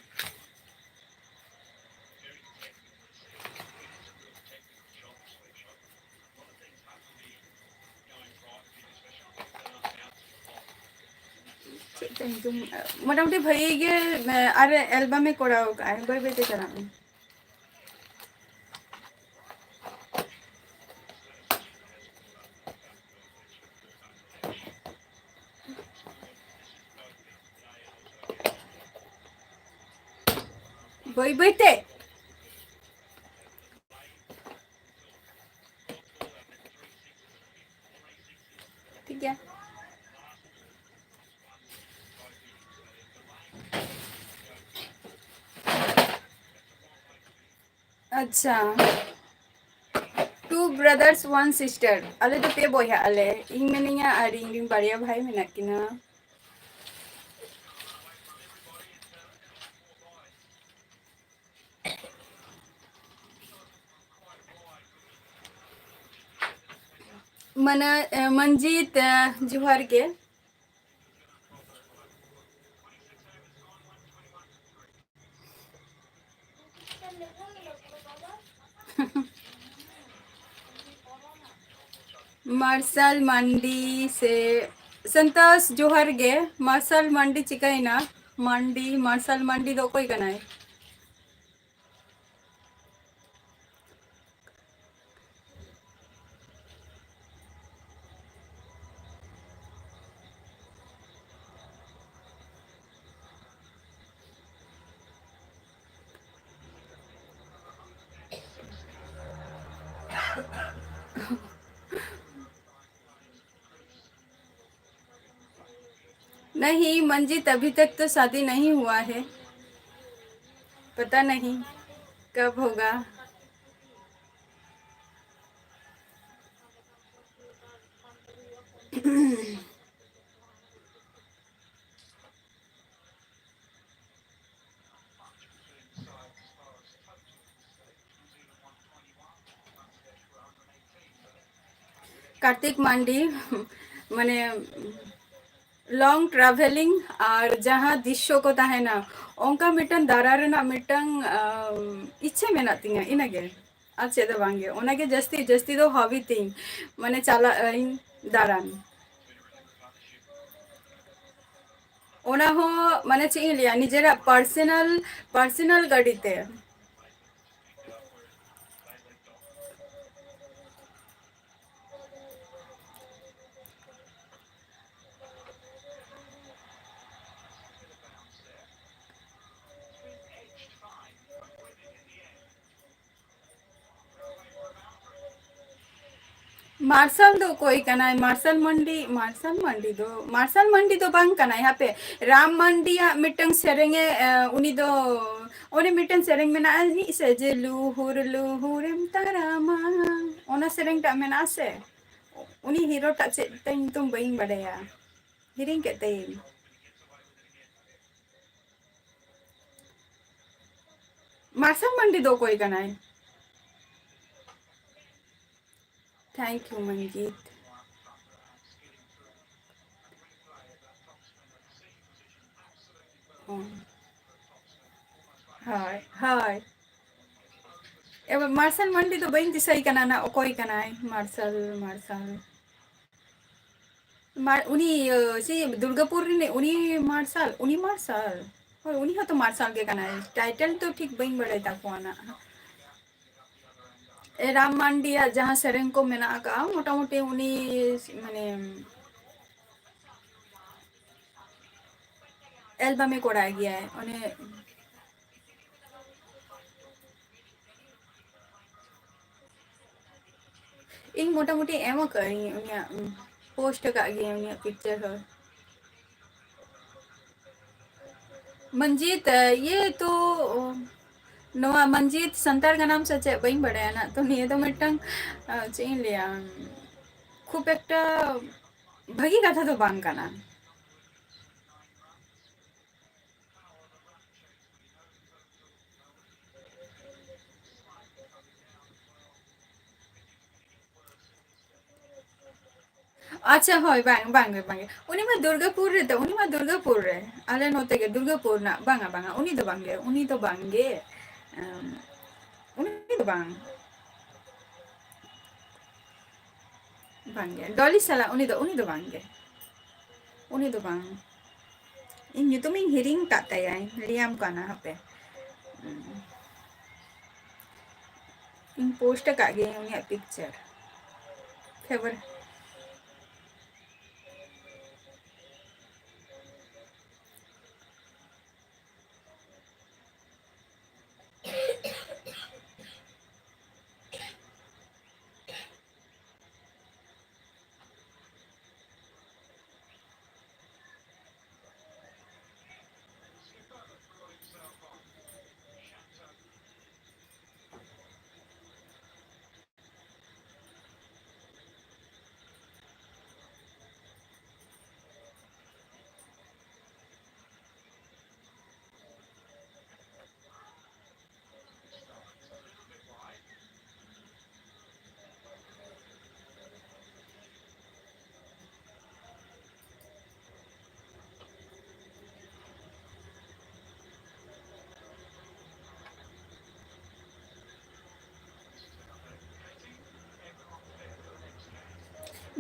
ᱪᱮᱫ ᱛᱟᱭ ᱧᱩᱛᱩᱢ? ᱢᱚᱴᱟᱢᱩᱴᱤ ᱵᱷᱟᱹᱜᱤ ᱜᱮ, ᱟᱨ album ᱮ ᱠᱚᱨᱟᱣ ᱠᱟᱜᱼᱟᱭ, ᱵᱟᱹᱭ ᱵᱟᱹᱭ ᱛᱮ ᱪᱟᱞᱟᱜ ᱢᱮ᱾ ᱵᱟᱹᱭ ᱵᱟᱹᱭ ᱛᱮ᱾ ᱴᱷᱤᱠ ᱜᱮᱭᱟ᱾ ᱟᱪᱪᱷᱟ, two brothers one sister, ᱟᱞᱮ ᱫᱚ ᱯᱮ ᱵᱚᱭᱦᱟᱜ ᱟᱞᱮ, ᱤᱧ ᱢᱮᱱᱟᱹᱧᱟ ᱟᱨ ᱤᱧ ᱨᱮᱱ ᱵᱟᱨᱭᱟ ᱵᱷᱟᱭ ᱢᱮᱱᱟᱜ ᱠᱤᱱᱟ᱾ ᱢᱟᱱᱟ-, ᱮ, ᱢᱟᱹᱱᱡᱤᱛ, ᱮ, ᱡᱚᱦᱟᱨ ᱜᱮ᱾ ᱢᱟᱨᱥᱟᱞ ᱢᱟᱱᱰᱤ ᱥᱮ ᱥᱟᱱᱛᱟᱥ, ᱡᱚᱦᱟᱨ ᱜᱮ᱾ ᱢᱟᱨᱥᱟᱞ ᱢᱟᱱᱰᱤ ᱪᱤᱠᱟᱹᱭᱮᱱᱟ? ᱢᱟᱱᱰᱤ, ᱢᱟᱨᱥᱟᱞ ᱢᱟᱱᱰᱤ ᱫᱚ ᱚᱠᱚᱭ ᱠᱟᱱᱟᱭ? नहीं, मंजीत, अभी तक तो शादी नहीं हुआ है, पता नहीं कब होगा। ᱠᱟᱨᱛᱤᱠ ᱢᱟᱱᱰᱤ, ᱢᱟᱱᱮ, long travelling ᱟᱨ ᱡᱟᱦᱟᱸ ᱫᱨᱤᱥᱥᱚ ᱠᱚ ᱛᱟᱦᱮᱱᱟ, ᱚᱱᱠᱟ ᱢᱤᱫᱴᱟᱝ ᱫᱟᱨᱟ ᱨᱮᱱᱟᱜ ᱢᱤᱫᱴᱟᱝ, ᱟᱢ, ᱤᱪᱪᱷᱟᱹ ᱢᱮᱱᱟᱜ ᱛᱤᱧᱟᱹ, ᱤᱱᱟᱹᱜᱮ, ᱟᱨ ᱪᱮᱫ ᱦᱚᱸ ᱵᱟᱝᱜᱮ᱾ ᱚᱱᱟᱜᱮ ᱡᱟᱹᱥᱛᱤ, ᱡᱟᱹᱥᱛᱤ ᱫᱚ ᱦᱚᱵᱤ ᱛᱤᱧ, ᱢᱟᱱᱮ, ᱪᱟᱞᱟᱜ ᱟᱹᱧ ᱫᱟᱬᱟᱱ᱾ ᱚᱱᱟ ᱦᱚᱸ, ᱢᱟᱱᱮ, ᱪᱮᱫ ᱤᱧ ᱞᱟᱹᱭᱟ, ᱱᱤᱡᱮᱨᱟᱜ personal, personal ᱜᱟᱹᱰᱤ ᱛᱮ᱾ ᱢᱟᱨᱥᱟᱞ ᱫᱚ ᱚᱠᱚᱭ ᱠᱟᱱᱟᱭ? ᱢᱟᱨᱥᱟᱞ ᱢᱟᱱᱰᱤ, ᱢᱟᱨᱥᱟᱞ ᱢᱟᱱᱰᱤ ᱫᱚ, ᱢᱟᱨᱥᱟᱞ ᱢᱟᱱᱰᱤ ᱫᱚ ᱵᱟᱝ ᱠᱟᱱᱟᱭ᱾ ᱦᱟᱯᱮ, ᱨᱟᱢ ᱢᱟᱱᱰᱤᱭᱟᱜ ᱢᱤᱫᱴᱟᱝ ᱥᱮᱨᱮᱧᱮ, ᱮ, ᱩᱱᱤ ᱫᱚ, ᱚᱱᱮ ᱢᱤᱫᱴᱟᱝ ᱥᱮᱨᱮᱧ ᱢᱮᱱᱟᱜᱼᱟ, ᱢᱤᱫ ᱥᱮ ᱡᱮ ᱞᱩᱦᱩᱨ ᱞᱩᱦᱩᱨᱮᱢ ᱛᱟᱨᱟᱢᱟ, ᱚᱱᱟ ᱥᱮᱨᱮᱧ ᱴᱟᱜ ᱢᱮᱱᱟᱜᱼᱟ ᱥᱮ? ᱩᱱᱤ ᱦᱤᱨᱳ ᱴᱟᱜ ᱪᱮᱫ ᱛᱟᱭ ᱧᱩᱛᱩᱢ ᱵᱟᱹᱧ ᱵᱟᱰᱟᱭᱟ, ᱦᱤᱲᱤᱧ ᱠᱮᱫ ᱛᱟᱭᱟᱹᱧ᱾ ᱢᱟᱨᱥᱟᱞ ᱢᱟᱱᱰᱤ ᱫᱚ ᱚᱠᱚᱭ ᱠᱟᱱᱟᱭ? Thank you, ᱢᱚᱧᱡᱤᱛ᱾ ᱦᱳᱭ, ᱦᱳᱭ᱾ ᱮᱵᱟᱨ ᱢᱟᱨᱥᱟᱞ ᱢᱟᱱᱰᱤ ᱫᱚ ᱵᱟᱹᱧ ᱫᱤᱥᱟᱹᱭ ᱠᱟᱱᱟ ᱱᱟ, ᱚᱠᱚᱭ ᱠᱟᱱᱟᱭ ᱢᱟᱨᱥᱟᱞ, ᱢᱟᱨᱥᱟᱞ? ᱢᱟᱨ-, ᱩᱱᱤ, ᱤᱭᱟᱹ, ᱪᱮᱫ, ᱫᱩᱨᱜᱟᱯᱩᱨ ᱨᱤᱱᱤᱡ, ᱩᱱᱤ ᱢᱟᱨᱥᱟᱞ, ᱩᱱᱤ ᱢᱟᱨᱥᱟᱞ? ᱦᱳᱭ, ᱩᱱᱤ ᱦᱚᱸᱛᱚ ᱢᱟᱨᱥᱟᱞ ᱜᱮ ᱠᱟᱱᱟᱭ᱾ Title ᱫᱚ ᱴᱷᱤᱠ ᱵᱟᱹᱧ ᱵᱟᱲᱟᱭ ᱛᱟᱠᱚᱣᱟ ᱱᱟᱜ᱾ ᱮ, ᱨᱟᱢ ᱢᱟᱱᱰᱤᱭᱟᱜ ᱡᱟᱦᱟᱸ ᱥᱮᱨᱮᱧ ᱠᱚ ᱢᱮᱱᱟᱜ ᱟᱠᱟᱜᱼᱟ, ᱢᱚᱴᱟᱢᱩᱴᱤ ᱩᱱᱤ, ᱢᱟᱱᱮ, album ᱮ ᱠᱚᱨᱟᱣ ᱜᱮᱭᱟᱭ, ᱚᱱᱮ ᱤᱧ ᱢᱚᱴᱟᱢᱩᱴᱤ ᱮᱢ ᱟᱠᱟᱫᱟᱹᱧ ᱩᱱᱤᱭᱟᱜ, ᱩᱸ, post ᱟᱠᱟᱫ ᱜᱤᱭᱟᱹᱧ ᱩᱱᱤᱭᱟᱜ picture ᱦᱚᱸ᱾ ᱢᱚᱱᱡᱤᱛ, ᱤᱭᱟᱹ ᱛᱚ, ᱱᱚᱣᱟ ᱢᱚᱱᱡᱤᱛ ᱥᱟᱱᱛᱟᱲ ᱜᱟᱱᱟᱢ ᱥᱮ ᱪᱮᱫ ᱵᱟᱹᱧ ᱵᱟᱲᱟᱭᱟ ᱱᱟᱜ, ᱛᱚ ᱱᱤᱭᱟᱹ ᱫᱚ ᱢᱤᱫᱴᱟᱝ, ᱪᱮᱫ ᱤᱧ ᱞᱟᱹᱭᱟ, ᱠᱷᱩᱵ ᱮᱠᱴᱟ ᱵᱷᱟᱹᱜᱤ ᱠᱟᱛᱷᱟ ᱫᱚ ᱵᱟᱝ ᱠᱟᱱᱟ᱾ ᱟᱪᱪᱷᱟ, ᱦᱳᱭ, ᱵᱟᱝ, ᱵᱟᱝ ᱜᱮ, ᱵᱟᱝ ᱜᱮ᱾ ᱩᱱᱤ ᱢᱟ ᱫᱩᱨᱜᱟᱯᱩᱨ ᱨᱮ ᱛᱚ, ᱩᱱᱤ ᱢᱟ ᱫᱩᱨᱜᱟᱯᱩᱨ ᱨᱮ, ᱟᱞᱮ ᱱᱚᱛᱮ ᱜᱮ, ᱫᱩᱨᱜᱟᱯᱩᱨ ᱨᱮᱱᱟᱜ, ᱵᱟᱝᱟ, ᱵᱟᱝᱟ, ᱩᱱᱤ ᱫᱚ ᱵᱟᱝ ᱜᱮ, ᱩᱱᱤ ᱫᱚ ᱵᱟᱝ ᱜᱮ, ᱮᱢ, ᱩᱱᱤ ᱫᱚ ᱵᱟᱝ᱾ ᱵᱟᱝ ᱜᱮ, ᱰᱚᱞᱤ ᱥᱟᱞᱟᱜ ᱩᱱᱤ ᱫᱚ, ᱩᱱᱤ ᱫᱚ ᱵᱟᱝ ᱜᱮ, ᱩᱱᱤ ᱫᱚ ᱵᱟᱝ᱾ ᱤᱧ ᱧᱩᱛᱩᱢᱤᱧ ᱦᱤᱲᱤᱧ ᱟᱠᱟᱫ ᱛᱟᱭᱟ, ᱞᱟᱹᱭᱟᱢ ᱠᱟᱱᱟ, ᱦᱟᱯᱮ᱾ ᱤᱧ post ᱟᱠᱟᱫ ᱜᱤᱭᱟᱹᱧ ᱩᱱᱤᱭᱟᱜ picture᱾ ᱠᱷᱚᱵᱚᱨ᱾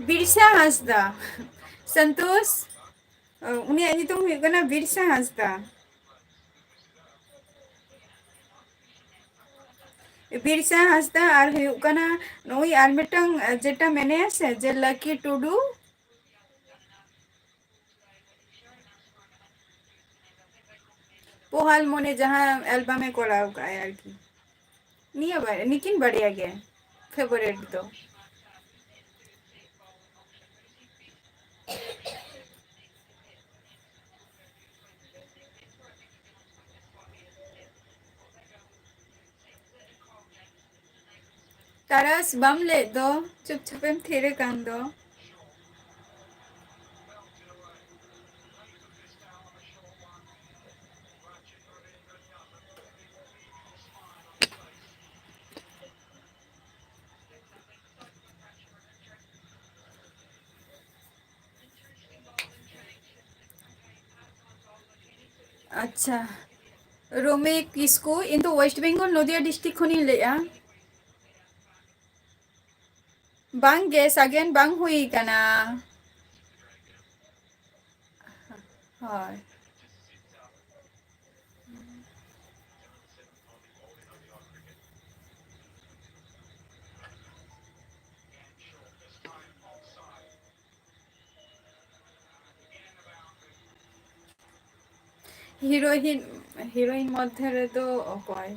ᱵᱤᱨᱥᱟ ᱦᱟᱸᱥᱫᱟ, ᱥᱚᱱᱛᱳᱥ, ᱩᱱᱤᱭᱟᱜ ᱧᱩᱛᱩᱢ ᱦᱩᱭᱩᱜ ᱠᱟᱱᱟ ᱵᱤᱨᱥᱟ ᱦᱟᱸᱥᱫᱟ᱾ ᱵᱤᱨᱥᱟ ᱦᱟᱸᱥᱫᱟ ᱟᱨ ᱦᱩᱭᱩᱜ ᱠᱟᱱᱟ ᱱᱩᱭ ᱟᱨ ᱢᱤᱫᱴᱟᱝ, ᱡᱮᱴᱟ ᱢᱮᱱᱟᱭᱟ ᱥᱮ, ᱡᱮ ᱞᱟᱠᱤ ᱴᱩᱰᱩ᱾ ᱯᱳᱦᱟᱞ ᱢᱚᱱᱮ ᱡᱟᱦᱟᱸ album ᱮ ᱠᱚᱨᱟᱣ ᱠᱟᱜᱼᱟᱭ ᱟᱨᱠᱤ, ᱱᱤᱭᱟᱹ ᱵᱟᱨ-, ᱱᱤᱠᱤᱱ ᱵᱟᱨᱭᱟ ᱜᱮ favourite ᱫᱚ᱾ ᱛᱟᱨᱟᱥ, ᱵᱟᱢ ᱞᱟᱹᱭᱮᱫ ᱫᱚ, ᱪᱩᱯᱪᱟᱯ ᱮᱢ ᱛᱷᱤᱨ ᱟᱠᱟᱱ ᱫᱚ᱾ ᱟᱪᱪᱷᱟ, ᱨᱚᱢᱤ ᱠᱤᱥᱠᱩ, ᱤᱧ ᱫᱚ West Bengal, ᱱᱚᱫᱤᱭᱟ district ᱠᱷᱚᱱᱤᱧ ᱞᱟᱹᱭᱮᱫᱼᱟ᱾ ᱵᱟᱝ ᱜᱮ, ᱥᱟᱜᱮᱱ ᱵᱟᱝ ᱦᱩᱭ ᱠᱟᱱᱟ᱾ ᱦᱳᱭ᱾ Heroine, heroine ᱢᱚᱫᱽᱫᱷᱮ ᱨᱮᱫᱚ ᱚᱠᱚᱭ?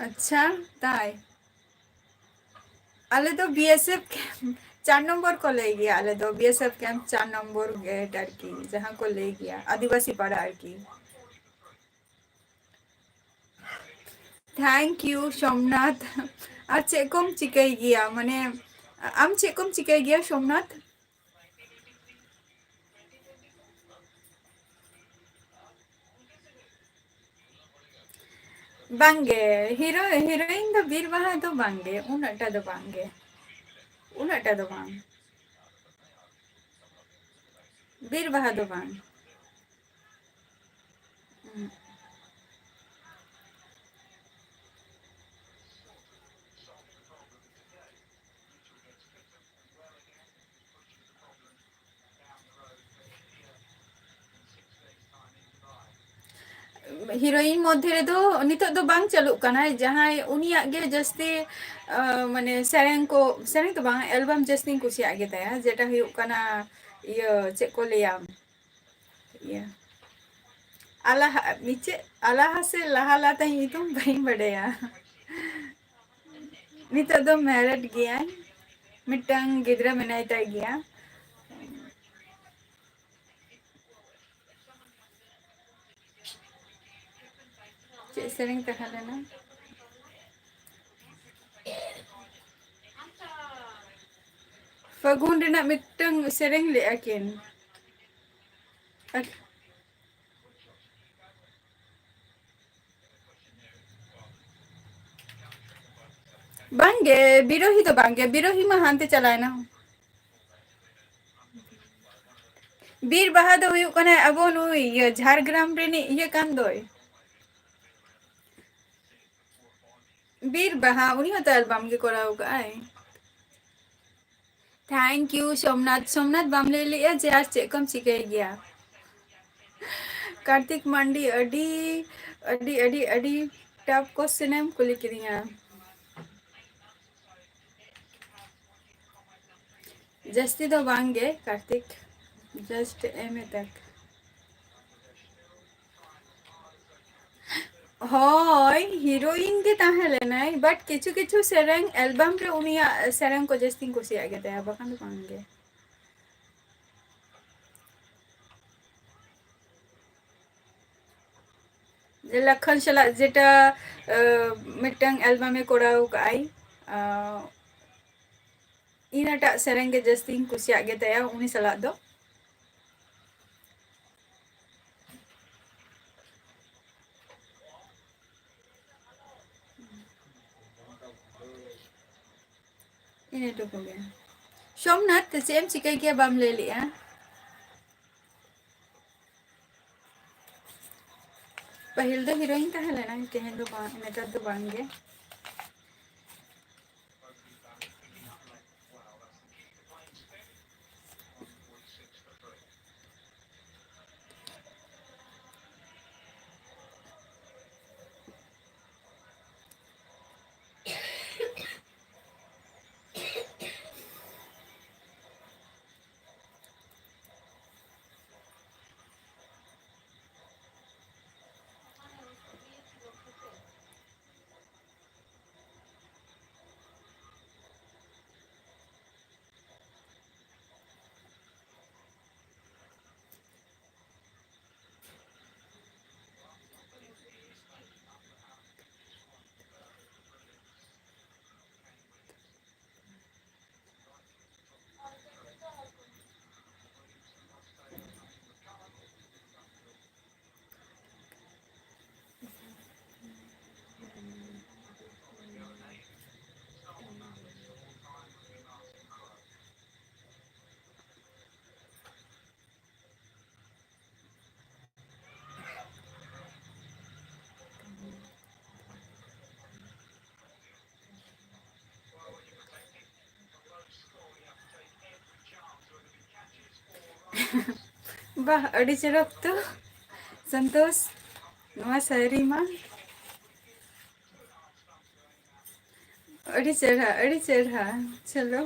ᱟᱪᱪᱷᱟ, ᱛᱟᱭ᱾ ᱟᱞᱮ ᱫᱚ BSF camp ᱪᱟᱨ ᱱᱚᱢᱵᱚᱨ ᱠᱚ ᱞᱟᱹᱭ ᱜᱮᱭᱟ, ᱟᱞᱮ ᱫᱚ BSF camp ᱪᱟᱨ ᱱᱚᱢᱵᱚᱨ gate ᱟᱨᱠᱤ, ᱡᱟᱦᱟᱸ ᱠᱚ ᱞᱟᱹᱭ ᱜᱮᱭᱟ ᱟᱹᱫᱤᱵᱟᱹᱥᱤ ᱯᱟᱲᱟ ᱟᱨᱠᱤ᱾ Thank you Somnath. ᱟᱨ ᱪᱮᱫ ᱠᱚᱢ ᱪᱤᱠᱟᱹᱭ ᱜᱮᱭᱟ, ᱢᱟᱱᱮ ᱟᱢ ᱪᱮᱫ ᱠᱚᱢ ᱪᱤᱠᱟᱹᱭ ᱜᱮᱭᱟ ᱥᱳᱢᱱᱟᱛᱷ? ᱵᱟᱝᱜᱮ, ᱦᱤᱨᱳ-, heroine ᱫᱚ ᱵᱤᱨ ᱵᱟᱦᱟ ᱫᱚ ᱵᱟᱝᱜᱮ, ᱩᱱᱟᱹᱜ ᱴᱟ ᱫᱚ ᱵᱟᱝᱜᱮ, ᱩᱱᱟᱹᱜ ᱴᱟ ᱫᱚ ᱵᱟᱝ, ᱵᱤᱨ ᱵᱟᱦᱟ ᱫᱚ ᱵᱟᱝ᱾ ᱦᱩᱸ᱾ Heroine ᱢᱚᱫᱽᱫᱷᱮ ᱨᱮᱫᱚ ᱱᱤᱛᱚᱜ ᱫᱚ ᱵᱟᱝ ᱪᱟᱹᱞᱩᱜ ᱠᱟᱱᱟ, ᱡᱟᱦᱟᱸᱭ ᱩᱱᱤᱭᱟᱜ ᱜᱮ ᱡᱟᱹᱥᱛᱤ, ᱟᱸ, ᱢᱟᱱᱮ ᱥᱮᱨᱮᱧ ᱠᱚ, ᱥᱮᱨᱮᱧ ᱫᱚ ᱵᱟᱝ, album ᱡᱟᱹᱥᱛᱤᱧ ᱠᱩᱥᱤᱭᱟᱜ ᱜᱮ ᱛᱟᱭᱟ, ᱡᱮᱴᱟ ᱦᱩᱭᱩᱜ ᱠᱟᱱᱟ, ᱤᱭᱟᱹ, ᱪᱮᱫ ᱠᱚ ᱞᱟᱹᱭᱟ, ᱤᱭᱟᱹ, ᱟᱞᱟᱦᱟ, ᱢᱤᱪᱮᱫ ᱟᱞᱟᱦᱟ ᱥᱮ ᱞᱟᱦᱟ ᱞᱟᱦᱟ ᱛᱟᱭ ᱧᱩᱛᱩᱢ ᱵᱟᱹᱧ ᱵᱟᱰᱟᱭᱟ᱾ ᱱᱤᱛᱚᱜ ᱫᱚ married ᱜᱮᱭᱟᱭ, ᱢᱤᱫᱴᱟᱝ ᱜᱤᱫᱽᱨᱟᱹ ᱢᱮᱱᱟᱭ ᱛᱟᱭ ᱜᱮᱭᱟ᱾ ᱪᱮᱫ ᱥᱮᱨᱮᱧ ᱛᱟᱦᱮᱸ ᱞᱮᱱᱟ? ᱯᱷᱟᱹᱜᱩᱱ ᱨᱮᱱᱟᱜ ᱢᱤᱫᱴᱟᱝ ᱥᱮᱨᱮᱧ ᱞᱮᱜᱼᱟ ᱠᱤᱱ᱾ ᱟᱨ ᱵᱟᱝᱜᱮ, ᱵᱤᱨᱳᱦᱤ ᱫᱚ ᱵᱟᱝᱜᱮ, ᱵᱤᱨᱳᱦᱤ ᱢᱟ ᱦᱟᱱᱛᱮ ᱪᱟᱞᱟᱣᱮᱱᱟ᱾ ᱵᱤᱨ ᱵᱟᱦᱟ ᱫᱚ ᱦᱩᱭᱩᱜ ᱠᱟᱱᱟᱭ ᱟᱵᱚ ᱱᱩᱭ ᱤᱭᱟᱹ ᱡᱷᱟᱲᱜᱨᱟᱢ ᱨᱤᱱᱤᱡ ᱤᱭᱟᱹ ᱠᱟᱱ ᱫᱚᱭ᱾ ᱵᱤᱨ ᱵᱟᱦᱟ, ᱩᱱᱤ ᱦᱚᱸᱛᱚ album ᱜᱮ ᱠᱚᱨᱟᱣ ᱠᱟᱜᱼᱟᱭ᱾ Thank you Somnath. ᱥᱳᱢᱱᱟᱛᱷ, ᱵᱟᱢ ᱞᱟᱹᱭ ᱞᱮᱜᱼᱟ ᱡᱮ ᱟᱨ ᱪᱮᱫ ᱠᱚᱢ ᱪᱤᱠᱟᱹᱭ ᱜᱮᱭᱟ? ᱠᱟᱨᱛᱤᱠ ᱢᱟᱱᱰᱤ, ᱟᱹᱰᱤ, ᱟᱹᱰᱤ, ᱟᱹᱰᱤ, ᱟᱹᱰᱤ tough question ᱮᱢ ᱠᱩᱞᱤ ᱠᱤᱫᱤᱧᱟ᱾ ᱡᱟᱹᱥᱛᱤ ᱫᱚ ᱵᱟᱝ ᱜᱮ ᱠᱟᱨᱛᱤᱠ, just M A ᱛᱟᱠ᱾ ᱦᱳᱭ, heroine ᱜᱮ ᱛᱟᱦᱮᱸ ᱞᱮᱱᱟᱭ, but ᱠᱤᱪᱷᱩ ᱠᱤᱪᱷᱩ ᱥᱮᱨᱮᱧ, album ᱨᱮ ᱩᱱᱤᱭᱟᱜ ᱥᱮᱨᱮᱧ ᱠᱚ ᱡᱟᱹᱥᱛᱤᱧ ᱠᱩᱥᱤᱭᱟᱜ ᱜᱮ ᱛᱟᱭᱟ, ᱵᱟᱠᱷᱟᱱ ᱫᱚ ᱵᱟᱝ ᱜᱮ᱾ ᱞᱟᱠᱷᱟᱱ ᱥᱟᱞᱟᱜ ᱡᱮᱴᱟ, ᱟᱸ, ᱢᱤᱫᱴᱟᱝ album ᱮ ᱠᱚᱨᱟᱣ ᱠᱟᱜᱼᱟᱭ, ᱟᱸ, ᱤᱱᱟᱹᱴᱟᱜ ᱥᱮᱨᱮᱧ ᱜᱮ ᱡᱟᱹᱥᱛᱤᱧ ᱠᱩᱥᱤᱭᱟᱜ ᱜᱮ ᱛᱟᱭᱟ ᱩᱱᱤ ᱥᱟᱞᱟᱜ ᱫᱚ᱾ ᱤᱱᱟᱹ ᱴᱩᱠᱩ ᱜᱮ᱾ ᱥᱳᱢᱱᱟᱛᱷ, ᱪᱮᱫ ᱮᱢ ᱪᱤᱠᱟᱹᱭ ᱜᱮᱭᱟ ᱵᱟᱢ ᱞᱟᱹᱭ ᱞᱮᱜᱼᱟ? ᱯᱟᱹᱦᱤᱞ ᱫᱚ heroine ᱛᱟᱦᱮᱸ ᱞᱮᱱᱟ, ᱛᱮᱦᱮᱧ ᱫᱚ ᱵᱟᱝ, ᱱᱮᱛᱟᱨ ᱫᱚ ᱵᱟᱝ ᱜᱮ᱾ ᱵᱟᱦ, ᱟᱹᱰᱤ ᱪᱚᱨᱚᱠ ᱛᱚ᱾ ᱥᱚᱱᱛᱳᱥ, ᱱᱚᱣᱟ ᱥᱟᱭᱨᱤ ᱢᱟ ᱟᱹᱰᱤ ᱪᱮᱨᱦᱟ, ᱟᱹᱰᱤ ᱪᱮᱨᱦᱟ᱾ ᱪᱚᱞᱚ,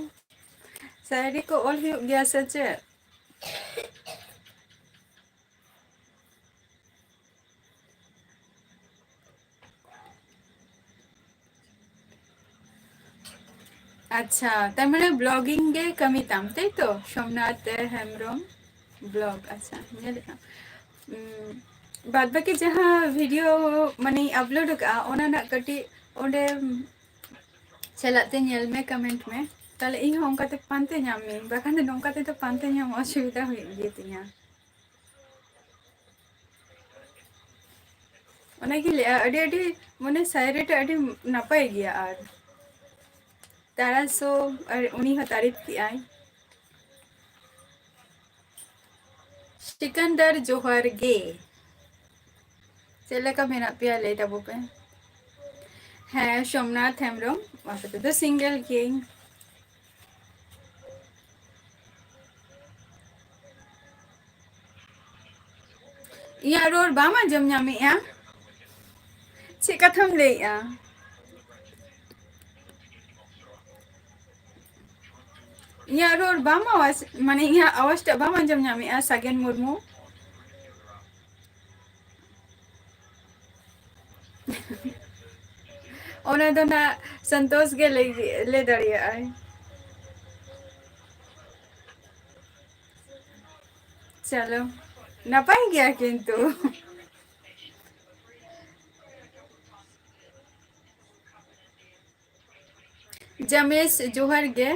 ᱥᱟᱭᱨᱤ ᱠᱚ ᱚᱞ ᱦᱩᱭᱩᱜ ᱜᱮᱭᱟ ᱥᱮ ᱪᱮᱫ? ᱟᱪᱪᱷᱟ, ᱛᱟᱨ ᱢᱟᱱᱮ blogging ᱜᱮ ᱠᱟᱹᱢᱤ ᱛᱟᱢ, ᱛᱟᱭ ᱛᱚ? ᱥᱳᱢᱱᱟᱛᱷ ᱦᱮᱢᱵᱨᱚᱢ blog, ᱟᱪᱪᱷᱟ, ᱧᱮᱞᱮᱫᱼᱟ᱾ ᱩᱸ, ᱵᱟᱫ ᱵᱟᱹᱠᱤ ᱡᱟᱦᱟᱸ video ᱢᱟᱱᱮᱧ upload ᱟᱠᱟᱫᱼᱟ, ᱚᱱᱟ ᱨᱮᱱᱟᱜ ᱠᱟᱹᱴᱤᱡ ᱚᱸᱰᱮ ᱪᱟᱞᱟᱜ ᱛᱮ ᱧᱮᱞ ᱢᱮ, comment ᱢᱮ, ᱛᱟᱦᱞᱮ ᱤᱧ ᱦᱚᱸ ᱚᱱᱠᱟᱛᱮ ᱯᱟᱱᱛᱮ ᱧᱟᱢ ᱢᱤᱭᱟᱹᱧ, ᱵᱟᱠᱷᱟᱱ ᱫᱚ ᱱᱚᱝᱠᱟ ᱛᱮᱫᱚ ᱯᱟᱱᱛᱮ ᱧᱟᱢ ᱚᱥᱩᱵᱤᱫᱷᱟ ᱦᱩᱭᱩᱜ ᱜᱮ ᱛᱤᱧᱟ᱾ ᱚᱱᱟᱜᱤᱧ ᱞᱟᱹᱭᱟ, ᱟᱹᱰᱤ ᱟᱹᱰᱤ ᱢᱟᱱᱮ ᱥᱟᱭᱨᱤ ᱴᱟ ᱟᱹᱰᱤ ᱱᱟᱯᱟᱭ ᱜᱮᱭᱟ᱾ ᱟᱨ ᱛᱟᱨᱟᱥ ᱦᱚᱸ, ᱟᱨ ᱩᱱᱤ ᱦᱚᱸ ᱛᱟᱹᱨᱤᱯ ᱠᱮᱜᱼᱟᱭ᱾ ᱥᱤᱠᱟᱱᱫᱟᱨ, ᱡᱚᱦᱟᱨ ᱜᱮ᱾ ᱪᱮᱫ ᱞᱮᱠᱟ ᱢᱮᱱᱟᱜ ᱯᱮᱭᱟ, ᱞᱟᱹᱭ ᱛᱟᱵᱚ ᱯᱮ᱾ ᱦᱮᱸ, ᱥᱳᱢᱱᱟᱛᱷ ᱦᱮᱢᱵᱨᱚᱢ, ᱟᱯᱟᱛᱚᱛᱚ single ᱜᱤᱭᱟᱹᱧ᱾ ᱤᱧᱟᱹᱜ ᱨᱚᱲ ᱵᱟᱢ ᱟᱸᱡᱚᱢ ᱧᱟᱢᱮᱜᱼᱟ? ᱪᱮᱫ ᱠᱟᱛᱷᱟᱢ ᱞᱟᱹᱭᱮᱜᱼᱟ? ᱤᱧᱟᱹᱜ ᱨᱚᱲ ᱵᱟᱢ ᱟᱣᱟᱡᱽ, ᱢᱟᱱᱮ ᱤᱧᱟᱹᱜ ᱟᱣᱟᱡᱽ ᱴᱟᱜ ᱵᱟᱢ ᱟᱸᱡᱚᱢ ᱧᱟᱢᱮᱜᱼᱟ, ᱥᱟᱜᱮᱱ ᱢᱩᱨᱢᱩ? ᱚᱱᱟ ᱫᱚ ᱱᱟᱜ ᱥᱚᱱᱛᱳᱥ ᱜᱮ ᱞᱟᱹᱭ, ᱞᱟᱹᱭ ᱫᱟᱲᱮᱭᱟᱜᱼᱟᱭ᱾ ᱪᱚᱞᱚ, ᱱᱟᱯᱟᱭ ᱜᱮᱭᱟ ᱠᱤᱱᱛᱩ᱾ ᱡᱟᱢᱮᱥ, ᱡᱚᱦᱟᱨ ᱜᱮ᱾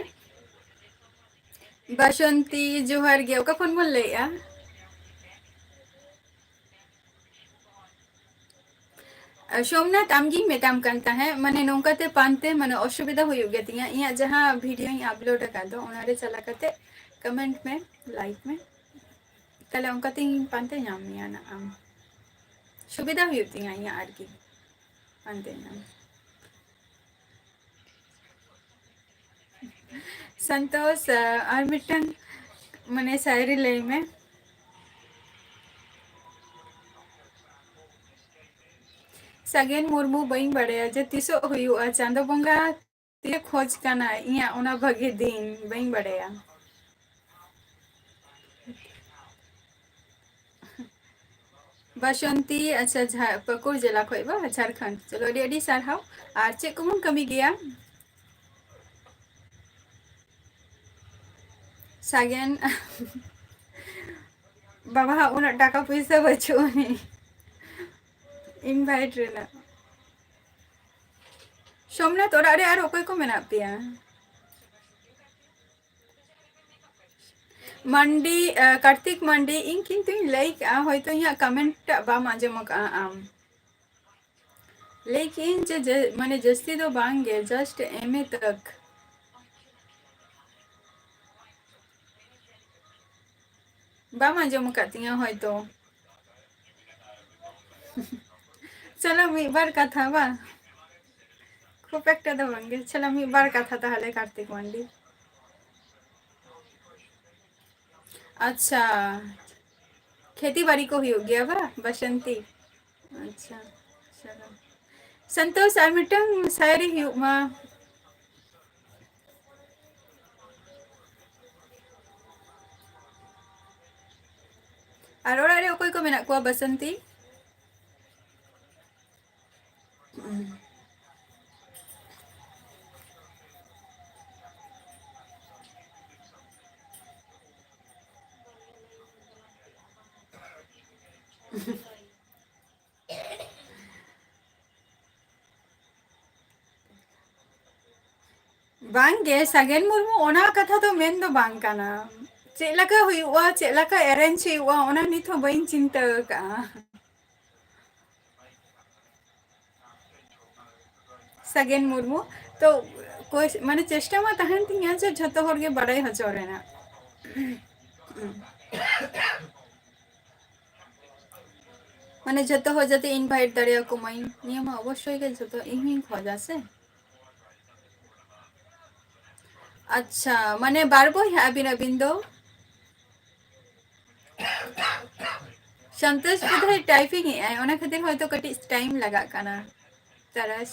ᱵᱟᱥᱚᱱᱛᱤ, ᱡᱚᱦᱟᱨ ᱜᱮ᱾ ᱚᱠᱟ ᱠᱷᱚᱱ ᱵᱚᱱ ᱞᱟᱹᱭᱮᱜᱼᱟ? ᱥᱳᱢᱱᱟᱛᱷ, ᱟᱢᱜᱤᱧ ᱢᱮᱛᱟᱢ ᱠᱟᱱ ᱛᱟᱦᱮᱸᱫ, ᱢᱟᱱᱮ ᱱᱚᱝᱠᱟᱛᱮ ᱯᱟᱱᱛᱮ ᱢᱟᱱᱮ ᱚᱥᱩᱵᱤᱫᱷᱟ ᱦᱩᱭᱩᱜ ᱜᱮ ᱛᱤᱧᱟ᱾ ᱤᱧᱟᱹᱜ ᱡᱟᱦᱟᱸ videoᱧ upload ᱟᱠᱟᱫ ᱫᱚ, ᱚᱱᱟᱨᱮ ᱪᱟᱞᱟᱣ ᱠᱟᱛᱮ comment ᱢᱮ, like ᱢᱮ, ᱛᱟᱦᱞᱮ ᱚᱱᱠᱟᱛᱮᱧ ᱯᱟᱱᱛᱮ ᱧᱟᱢ ᱢᱮᱭᱟ ᱱᱟᱜ ᱟᱢ᱾ ᱥᱩᱵᱤᱫᱷᱟ ᱦᱩᱭᱩᱜ ᱛᱤᱧᱟ ᱤᱧᱟᱹᱜ ᱟᱨᱠᱤ ᱯᱟᱱᱛᱮ ᱧᱟᱢ᱾ ᱥᱚᱱᱛᱳᱥ, ᱟᱨ ᱢᱤᱫᱴᱟᱝ ᱢᱟᱱᱮ ᱥᱟᱭᱨᱤ ᱞᱟᱹᱭ ᱢᱮ᱾ ᱥᱟᱜᱮᱱ ᱢᱩᱨᱢᱩ, ᱵᱟᱹᱧ ᱵᱟᱲᱟᱭᱟ ᱡᱮ ᱛᱤᱥᱚᱜ ᱦᱩᱭᱩᱜᱼᱟ, ᱪᱟᱸᱫᱚ ᱵᱚᱸᱜᱟ ᱛᱤᱨᱮ ᱠᱷᱚᱡᱽ ᱠᱟᱱᱟ ᱤᱧᱟᱹᱜ ᱚᱱᱟ ᱵᱷᱟᱹᱜᱤ ᱫᱤᱱ, ᱵᱟᱹᱧ ᱵᱟᱲᱟᱭᱟ᱾ ᱵᱟᱥᱚᱱᱛᱤ, ᱟᱪᱪᱷᱟ, ᱡᱷᱟ-, ᱯᱟᱹᱠᱩᱲ ᱡᱮᱞᱟ ᱠᱷᱚᱡ ᱵᱟ, ᱡᱷᱟᱲᱠᱷᱚᱸᱰ᱾ ᱪᱚᱞᱚ, ᱟᱹᱰᱤ ᱟᱹᱰᱤ ᱥᱟᱨᱦᱟᱣ᱾ ᱟᱨ ᱪᱮᱫ ᱠᱚᱵᱚᱱ ᱠᱟᱹᱢᱤ ᱜᱮᱭᱟ? ᱥᱟᱜᱮᱱ, ᱵᱟᱵᱟ ᱦᱟᱜ ᱩᱱᱟᱹᱜ ᱴᱟᱠᱟ ᱯᱚᱭᱥᱟ ᱵᱟᱹᱪᱩᱜ ᱟᱹᱱᱤᱡ invite ᱨᱮᱱᱟᱜ᱾ ᱥᱳᱢᱱᱟᱛᱷ, ᱚᱲᱟᱜ ᱨᱮ ᱟᱨ ᱚᱠᱚᱭ ᱠᱚ ᱢᱮᱱᱟᱜ ᱯᱮᱭᱟ? ᱢᱟᱱᱰᱤ, ᱟᱸ, ᱠᱟᱨᱛᱤᱠ ᱢᱟᱱᱰᱤ, ᱤᱧ ᱠᱤᱱᱛᱩᱧ ᱞᱟᱹᱭ ᱠᱟᱜᱼᱟ, ᱦᱚᱭᱛᱳ ᱤᱧᱟᱹᱜ comment ᱴᱟᱜ ᱵᱟᱢ ᱟᱸᱡᱚᱢ ᱟᱠᱟᱜᱼᱟ ᱟᱢ᱾ ᱞᱟᱹᱭ ᱠᱮᱜᱼᱟᱹᱧ ᱡᱮ, ᱡᱮ, ᱢᱟᱱᱮ ᱡᱟᱹᱥᱛᱤ ᱫᱚ ᱵᱟᱝ ᱜᱮ, just M A ᱛᱟᱠ᱾ ᱵᱟᱢ ᱟᱸᱡᱚᱢ ᱟᱠᱟᱫ ᱛᱤᱧᱟᱹ ᱦᱚᱭᱛᱳ᱾ ᱪᱚᱞᱚ ᱢᱤᱫ ᱵᱟᱨ ᱠᱟᱛᱷᱟ ᱵᱟᱝ, ᱠᱷᱩᱵ ᱮᱠᱴᱟ ᱫᱚ ᱵᱟᱝ ᱜᱮ᱾ ᱪᱚᱞᱚ ᱢᱤᱫ ᱵᱟᱨ ᱠᱟᱛᱷᱟ ᱛᱟᱦᱚᱞᱮ ᱠᱟᱨᱛᱤᱠ ᱢᱟᱱᱰᱤ᱾ ᱟᱪᱪᱷᱟ, ᱠᱷᱮᱛᱤ ᱵᱟᱲᱤ ᱠᱚ ᱦᱩᱭᱩᱜ ᱜᱮᱭᱟ ᱵᱟ, ᱵᱟᱥᱚᱱᱛᱤ? ᱟᱪᱪᱷᱟ, ᱪᱚᱞᱚ᱾ ᱥᱚᱱᱛᱳᱥ, ᱟᱨ ᱢᱤᱫᱴᱟᱝ ᱥᱟᱭᱨᱤ ᱦᱩᱭᱩᱜ ᱢᱟ᱾ ᱟᱨ ᱚᱲᱟᱜ ᱨᱮ ᱚᱠᱚᱭ ᱠᱚ ᱢᱮᱱᱟᱜ ᱠᱚᱣᱟ, ᱵᱟᱥᱚᱱᱛᱤ? ᱵᱟᱝᱜᱮ, ᱥᱟᱜᱮᱱ ᱢᱩᱨᱢᱩ, ᱚᱱᱟ ᱠᱟᱛᱷᱟ ᱫᱚ ᱢᱮᱱ ᱫᱚ ᱵᱟᱝ ᱠᱟᱱᱟ᱾ ᱪᱮᱫ ᱞᱮᱠᱟ ᱦᱩᱭᱩᱜᱼᱟ, ᱪᱮᱫ ᱞᱮᱠᱟ arrange ᱦᱩᱭᱩᱜᱼᱟ, ᱚᱱᱟ ᱱᱤᱛ ᱦᱚᱸ ᱵᱟᱹᱧ ᱪᱤᱱᱛᱟᱹ ᱟᱠᱟᱜᱼᱟ᱾ ᱥᱟᱜᱮᱱ ᱢᱩᱨᱢᱩ, ᱛᱚ ᱠᱳᱭ-, ᱢᱟᱱᱮ ᱪᱮᱥᱴᱟ ᱢᱟ ᱛᱟᱦᱮᱱ ᱛᱤᱧᱟ ᱡᱮ ᱡᱷᱚᱛᱚ ᱦᱚᱲ ᱜᱮ ᱵᱟᱲᱟᱭ ᱦᱚᱪᱚ ᱨᱮᱱᱟᱜ᱾ ᱢᱟᱱᱮ ᱡᱷᱚᱛᱚ ᱦᱚᱲ ᱡᱟᱛᱮ invite ᱫᱟᱲᱮᱭᱟᱠᱚ ᱢᱟᱹᱧ, ᱱᱤᱭᱟᱹ ᱢᱟ ᱚᱵᱚᱥᱥᱳᱭ ᱜᱮ ᱡᱷᱚᱛᱚ ᱤᱧ ᱦᱚᱸᱧ ᱠᱷᱚᱡᱟ ᱥᱮ᱾ ᱟᱪᱪᱷᱟ, ᱢᱟᱱᱮ ᱵᱟᱨ ᱵᱚᱭᱦᱟ ᱟᱹᱵᱤᱱ, ᱟᱹᱵᱤᱱ ᱫᱚ? ᱥᱚᱱᱛᱳᱥ ᱵᱳᱫᱷᱚᱭ typing ᱮᱜᱼᱟᱭ, ᱚᱱᱟ ᱠᱷᱟᱹᱛᱤᱨ ᱦᱚᱭᱛᱳ ᱠᱟᱹᱴᱤᱡ time ᱞᱟᱜᱟᱜ ᱠᱟᱱᱟ᱾ ᱛᱟᱨᱟᱥ᱾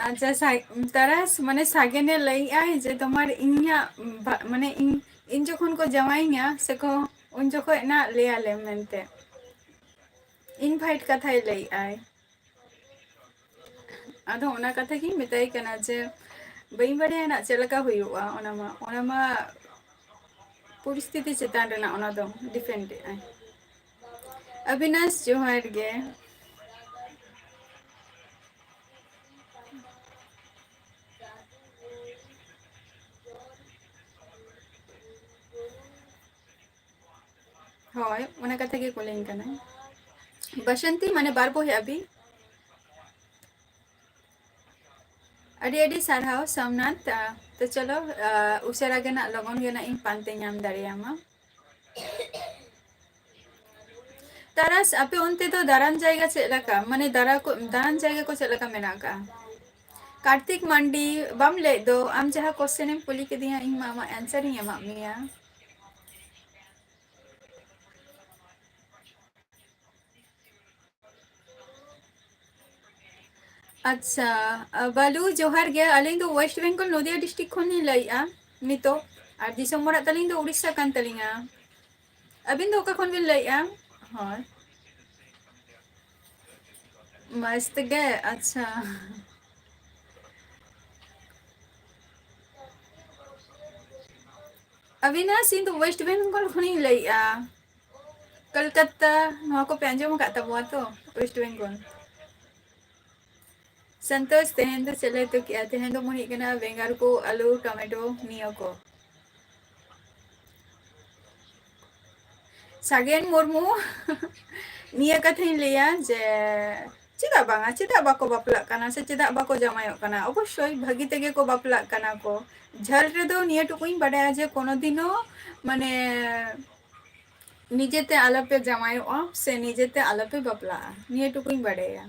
ᱟᱪᱪᱷᱟ, ᱥᱟ-, ᱛᱟᱨᱟᱥ, ᱢᱟᱱᱮ ᱥᱟᱜᱮᱱᱮ ᱞᱟᱹᱭᱮᱜᱼᱟᱭ ᱡᱮ ᱛᱳᱢᱟᱨ ᱤᱧᱟᱹᱜ ᱵᱟ-, ᱢᱟᱱᱮ ᱤᱧ, ᱤᱧ ᱡᱚᱠᱷᱚᱱ ᱠᱚ ᱡᱟᱶᱟᱭᱤᱧᱟ ᱥᱮ ᱠᱚ, ᱩᱱ ᱡᱚᱠᱷᱚᱱ ᱱᱟᱜ ᱞᱟᱹᱭᱟᱞᱮᱢ ᱢᱮᱱᱛᱮ᱾ Invite ᱠᱟᱛᱷᱟᱭ ᱞᱟᱹᱭᱮᱜᱼᱟᱭ᱾ ᱟᱫᱚ ᱚᱱᱟ ᱠᱟᱛᱷᱟ ᱜᱤᱧ ᱢᱮᱛᱟᱭ ᱠᱟᱱᱟ ᱡᱮ ᱵᱟᱹᱧ ᱵᱟᱲᱟᱭᱟ ᱱᱟᱜ ᱪᱮᱫ ᱞᱮᱠᱟ ᱦᱩᱭᱩᱜᱼᱟ, ᱚᱱᱟ ᱢᱟ, ᱚᱱᱟ ᱢᱟ ᱯᱚᱨᱤᱥᱛᱷᱤᱛᱤ ᱪᱮᱛᱟᱱ ᱨᱮᱱᱟᱜ ᱚᱱᱟ ᱫᱚ depend ᱮᱜᱼᱟᱭ᱾ ᱚᱵᱤᱱᱟᱥ, ᱡᱚᱦᱟᱨ ᱜᱮ᱾ ᱦᱳᱭ, ᱚᱱᱟ ᱠᱟᱛᱷᱟ ᱜᱮ ᱠᱩᱞᱤᱧ ᱠᱟᱱᱟᱭ᱾ ᱵᱟᱥᱚᱱᱛᱤ, ᱢᱟᱱᱮ ᱵᱟᱨ ᱵᱚᱭᱦᱟ ᱟᱹᱵᱤᱱ? ᱟᱹᱰᱤ ᱟᱹᱰᱤ ᱥᱟᱨᱦᱟᱣ ᱥᱳᱢᱱᱟᱛᱷ᱾ ᱟ, ᱛᱚ ᱪᱚᱞᱚ, ᱟ, ᱩᱥᱟᱹᱨᱟ ᱜᱮ ᱱᱟᱜ, ᱞᱚᱜᱚᱱ ᱜᱮ ᱱᱟᱜ ᱤᱧ ᱯᱟᱱᱛᱮ ᱧᱟᱢ ᱫᱟᱲᱮᱭᱟᱢᱟ᱾ ᱛᱟᱨᱟᱥ, ᱟᱯᱮ ᱚᱱᱛᱮ ᱫᱚ ᱫᱟᱬᱟᱱ ᱡᱟᱭᱜᱟ ᱪᱮᱫ ᱞᱮᱠᱟ? ᱢᱟᱱᱮ ᱫᱟᱬᱟ ᱠᱚ, ᱫᱟᱬᱟᱱ ᱡᱟᱭᱜᱟ ᱠᱚ ᱪᱮᱫ ᱞᱮᱠᱟ ᱢᱮᱱᱟᱜ ᱟᱠᱟᱜᱼᱟ? ᱠᱟᱨᱛᱤᱠ ᱢᱟᱱᱰᱤ, ᱵᱟᱢ ᱞᱟᱹᱭᱮᱫ ᱫᱚ, ᱟᱢ ᱡᱟᱦᱟᱸ question ᱮᱢ ᱠᱩᱞᱤ ᱠᱤᱫᱤᱧᱟ, ᱤᱧ ᱢᱟ ᱟᱢᱟᱜ answer ᱤᱧ ᱮᱢᱟᱜ ᱢᱮᱭᱟ᱾ ᱟᱪᱪᱷᱟ, ᱟ, ᱵᱟᱞᱩ, ᱡᱚᱦᱟᱨ ᱜᱮ᱾ ᱟᱹᱞᱤᱧ ᱫᱚ West Bengal, ᱱᱚᱫᱤᱭᱟ district ᱠᱷᱚᱱ ᱞᱤᱧ ᱞᱟᱹᱭᱮᱫᱼᱟ ᱱᱤᱛᱚᱜ, ᱟᱨ ᱫᱤᱥᱚᱢ ᱚᱲᱟᱜ ᱛᱟᱹᱞᱤᱧ ᱫᱚ ᱩᱲᱤᱥᱥᱟ ᱠᱟᱱ ᱛᱟᱹᱞᱤᱧᱟ᱾ ᱟᱹᱵᱤᱱ ᱫᱚ ᱚᱠᱟ ᱠᱷᱚᱱ ᱵᱤᱱ ᱞᱟᱹᱭᱮᱫᱼᱟ? ᱦᱳᱭ, ᱢᱚᱡᱽ ᱛᱮᱜᱮ᱾ ᱟᱪᱪᱷᱟ, ᱟᱵᱤᱱᱟᱜ ᱥᱤᱧ ᱫᱚ West Bengal ᱠᱷᱚᱱᱤᱧ ᱞᱟᱹᱭᱮᱫᱼᱟ᱾ ᱠᱚᱞᱠᱟᱛᱟ, ᱱᱚᱣᱟ ᱠᱚᱯᱮ ᱟᱸᱡᱚᱢ ᱟᱠᱟᱫ ᱛᱟᱵᱚᱣᱟ ᱛᱚ, West Bengal᱾ ᱥᱚᱱᱛᱳᱥ, ᱛᱮᱦᱮᱧ ᱫᱚ ᱪᱮᱫ ᱞᱮ ᱩᱛᱩ ᱠᱮᱜᱼᱟ? ᱛᱮᱦᱮᱧ ᱫᱚ ᱢᱚᱱᱮ ᱦᱩᱭᱩᱜ ᱠᱟᱱᱟ ᱵᱮᱸᱜᱟᱲ ᱠᱚ, ᱟᱹᱞᱩ, ᱴᱚᱢᱮᱴᱳ, ᱱᱤᱭᱟᱹ ᱠᱚ᱾ ᱥᱟᱜᱮᱱ ᱢᱩᱨᱢᱩ, ᱱᱤᱭᱟᱹ ᱠᱟᱛᱷᱟᱧ ᱞᱟᱹᱭᱟ ᱡᱮ ᱪᱮᱫᱟᱜ ᱵᱟᱝᱟ, ᱪᱮᱫᱟᱜ ᱵᱟᱠᱚ ᱵᱟᱯᱞᱟᱜ ᱠᱟᱱᱟ ᱥᱮ ᱪᱮᱫᱟᱜ ᱵᱟᱠᱚ ᱡᱟᱶᱟᱭᱚᱜ ᱠᱟᱱᱟ? ᱚᱵᱚᱥᱥᱳᱭ ᱵᱷᱟᱹᱜᱤ ᱛᱮᱜᱮ ᱠᱚ ᱵᱟᱯᱞᱟᱜ ᱠᱟᱱᱟ ᱠᱚ᱾ ᱡᱷᱟᱹᱞ ᱨᱮᱫᱚ ᱱᱤᱭᱟᱹ ᱴᱩᱠᱩᱧ ᱵᱟᱰᱟᱭᱟ ᱡᱮ ᱠᱳᱱᱳ ᱫᱤᱱᱚ ᱢᱟᱱᱮ ᱱᱤᱡᱮᱛᱮ ᱟᱞᱚᱯᱮ ᱡᱟᱶᱟᱭᱚᱜᱼᱟ ᱥᱮ ᱱᱤᱡᱮᱛᱮ ᱟᱞᱚᱯᱮ ᱵᱟᱯᱞᱟᱜᱼᱟ, ᱱᱤᱭᱟᱹ ᱴᱩᱠᱩᱧ ᱵᱟᱰᱟᱭᱟ᱾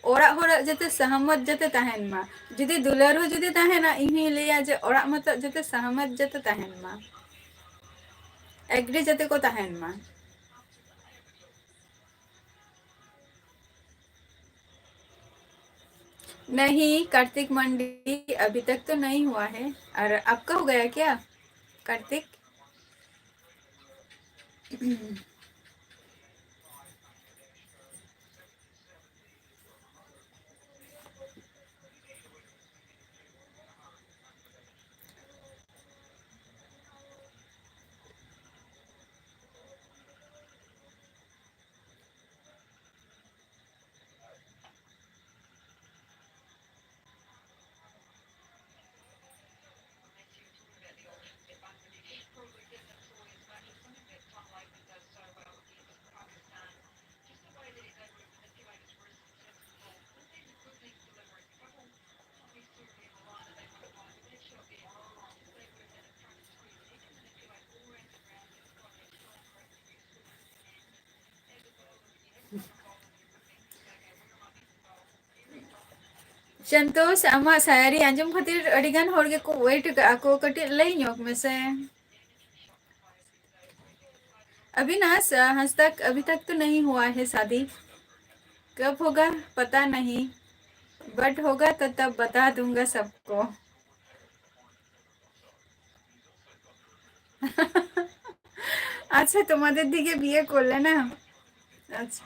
ᱚᱲᱟᱜ ᱦᱚᱲᱟᱜ ᱡᱟᱛᱮ ᱥᱟᱦᱟᱢᱟᱛ ᱡᱟᱛᱮ ᱛᱟᱦᱮᱱ ᱢᱟ᱾ ᱡᱩᱫᱤ ᱫᱩᱞᱟᱹᱲ ᱦᱚᱸ ᱡᱩᱫᱤ ᱛᱟᱦᱮᱱᱟ, ᱤᱧ ᱦᱚᱸᱧ ᱞᱟᱹᱭᱟ ᱡᱮ ᱚᱲᱟᱜ ᱢᱚᱛᱚ ᱡᱟᱛᱮ ᱥᱟᱦᱟᱢᱟᱛ ᱡᱟᱛᱮ ᱛᱟᱦᱮᱱ ᱢᱟ, ᱮᱜᱽᱨᱤ ᱡᱟᱛᱮ ᱠᱚ ᱛᱟᱦᱮᱱ ᱢᱟ᱾ नहीं, कार्तिक मंडी अभी तक तो नहीं हुआ है। और आपका हो गया क्या, कार्तिक? ᱥᱚᱱᱛᱳᱥ, ᱟᱢᱟᱜ ᱥᱟᱭᱟᱨᱤ ᱟᱸᱡᱚᱢ ᱠᱷᱟᱹᱛᱤᱨ ᱟᱹᱰᱤ ᱜᱟᱱ ᱦᱚᱲ ᱜᱮᱠᱚ wait ᱠᱟᱜᱼᱟ ᱠᱚ, ᱠᱟᱹᱴᱤᱡ ᱞᱟᱹᱭ ᱧᱚᱜ ᱢᱮᱥᱮ᱾ अविनाश, अ, हंस तक, अभी तक तो नहीं हुआ है शादी, कब होगा पता नहीं, but होगा तो तब बता दूंगा सबको। আচ্ছা, তোমাদের দিকে বিয়ে করলে না? আচ্ছা।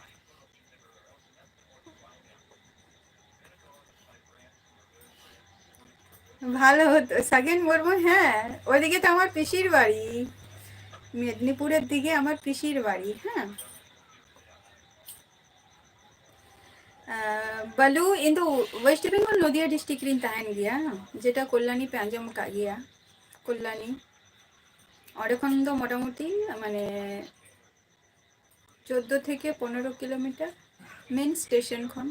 ভালো হতো। সাগেন মুর্মু, হ্যাঁ, ওইদিকে তো আমার পিসির বাড়ি, মেদিনীপুরের দিকে আমার পিসির বাড়ি। হ্যাঁ। ᱟᱸ, ᱵᱟᱞᱩ, ᱤᱧ ᱫᱚ West Bengal ᱱᱚᱫᱤᱭᱟ district ᱨᱤᱧ ᱛᱟᱦᱮᱱ ᱜᱮᱭᱟ, ᱡᱮᱴᱟ ᱠᱚᱞᱞᱟᱱᱤ ᱯᱮ ᱟᱸᱡᱚᱢ ᱟᱠᱟᱫ ᱜᱮᱭᱟ, ᱠᱚᱞᱞᱟᱱᱤ᱾ ᱚᱸᱰᱮ ᱠᱷᱚᱱ ᱫᱚ ᱢᱚᱴᱟᱢᱩᱴᱤ, ᱢᱟᱱᱮ, ᱪᱳᱫᱽᱫᱳ ᱛᱷᱮᱠᱮ ᱯᱚᱱᱮᱨᱚ ᱠᱤᱞᱳᱢᱤᱴᱟᱨ main station ᱠᱷᱚᱱ᱾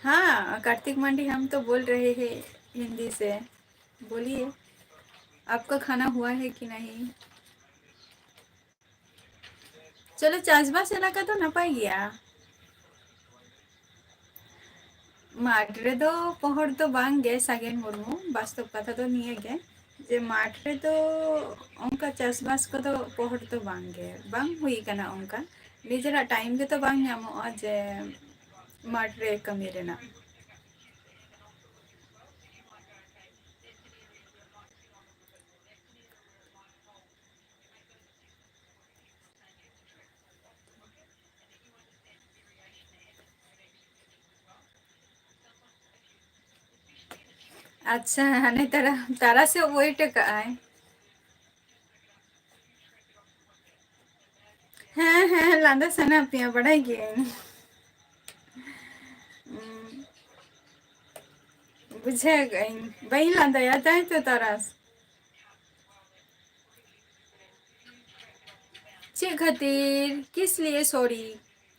हाँ, कार्तिक मांडी, हम तो बोल रहे हैं हिंदी से, बोलिए, आपका खाना हुआ है कि नहीं? ᱪᱚᱞᱚ, ᱪᱟᱥᱵᱟᱥ ᱮᱞᱟᱠᱟ ᱫᱚ ᱱᱟᱯᱟᱭ ᱜᱮᱭᱟ᱾ ᱢᱟᱴᱷ ᱨᱮᱫᱚ ᱯᱚᱦᱚᱴ ᱫᱚ ᱵᱟᱝ ᱜᱮ, ᱥᱟᱜᱮᱱ ᱢᱩᱨᱢᱩ, ᱵᱟᱥᱛᱚᱵ ᱠᱟᱛᱷᱟ ᱫᱚ ᱱᱤᱭᱟᱹ ᱜᱮ ᱡᱮ ᱢᱟᱴᱷ ᱨᱮᱫᱚ ᱚᱱᱠᱟ ᱪᱟᱥᱵᱟᱥ ᱠᱚᱫᱚ ᱯᱚᱦᱚᱴ ᱫᱚ ᱵᱟᱝ ᱜᱮ, ᱵᱟᱝ ᱦᱩᱭ ᱠᱟᱱᱟ ᱚᱱᱠᱟ᱾ ᱱᱤᱡᱮᱨᱟᱜ time ᱜᱮᱛᱚ ᱵᱟᱝ ᱧᱟᱢᱚᱜᱼᱟ ᱡᱮ ᱢᱟᱴᱷ ᱨᱮ ᱠᱟᱹᱢᱤ ᱨᱮᱱᱟᱜ᱾ ᱟᱪᱪᱷᱟ, ᱦᱟᱱᱮ ᱛᱟᱨᱟ, ᱛᱟᱨᱟ ᱥᱮ wait ᱟᱠᱟᱜᱼᱟᱭ᱾ ᱦᱮᱸ, ᱦᱮᱸ, ᱞᱟᱸᱫᱟ ᱥᱟᱱᱟ ᱯᱮᱭᱟ, ᱵᱟᱰᱟᱭ ᱜᱤᱭᱟᱹᱧ᱾ ᱩᱸ, ᱵᱩᱡᱷᱟᱹᱣ ᱠᱟᱜ ᱟᱹᱧ, ᱵᱟᱹᱧ ᱞᱟᱸᱫᱟᱭᱟ, ᱛᱟᱭ ᱛᱚ ᱛᱟᱨᱟᱥ? ᱪᱮᱫ ᱠᱷᱟᱹᱛᱤᱨ? किस लिए सॉरी?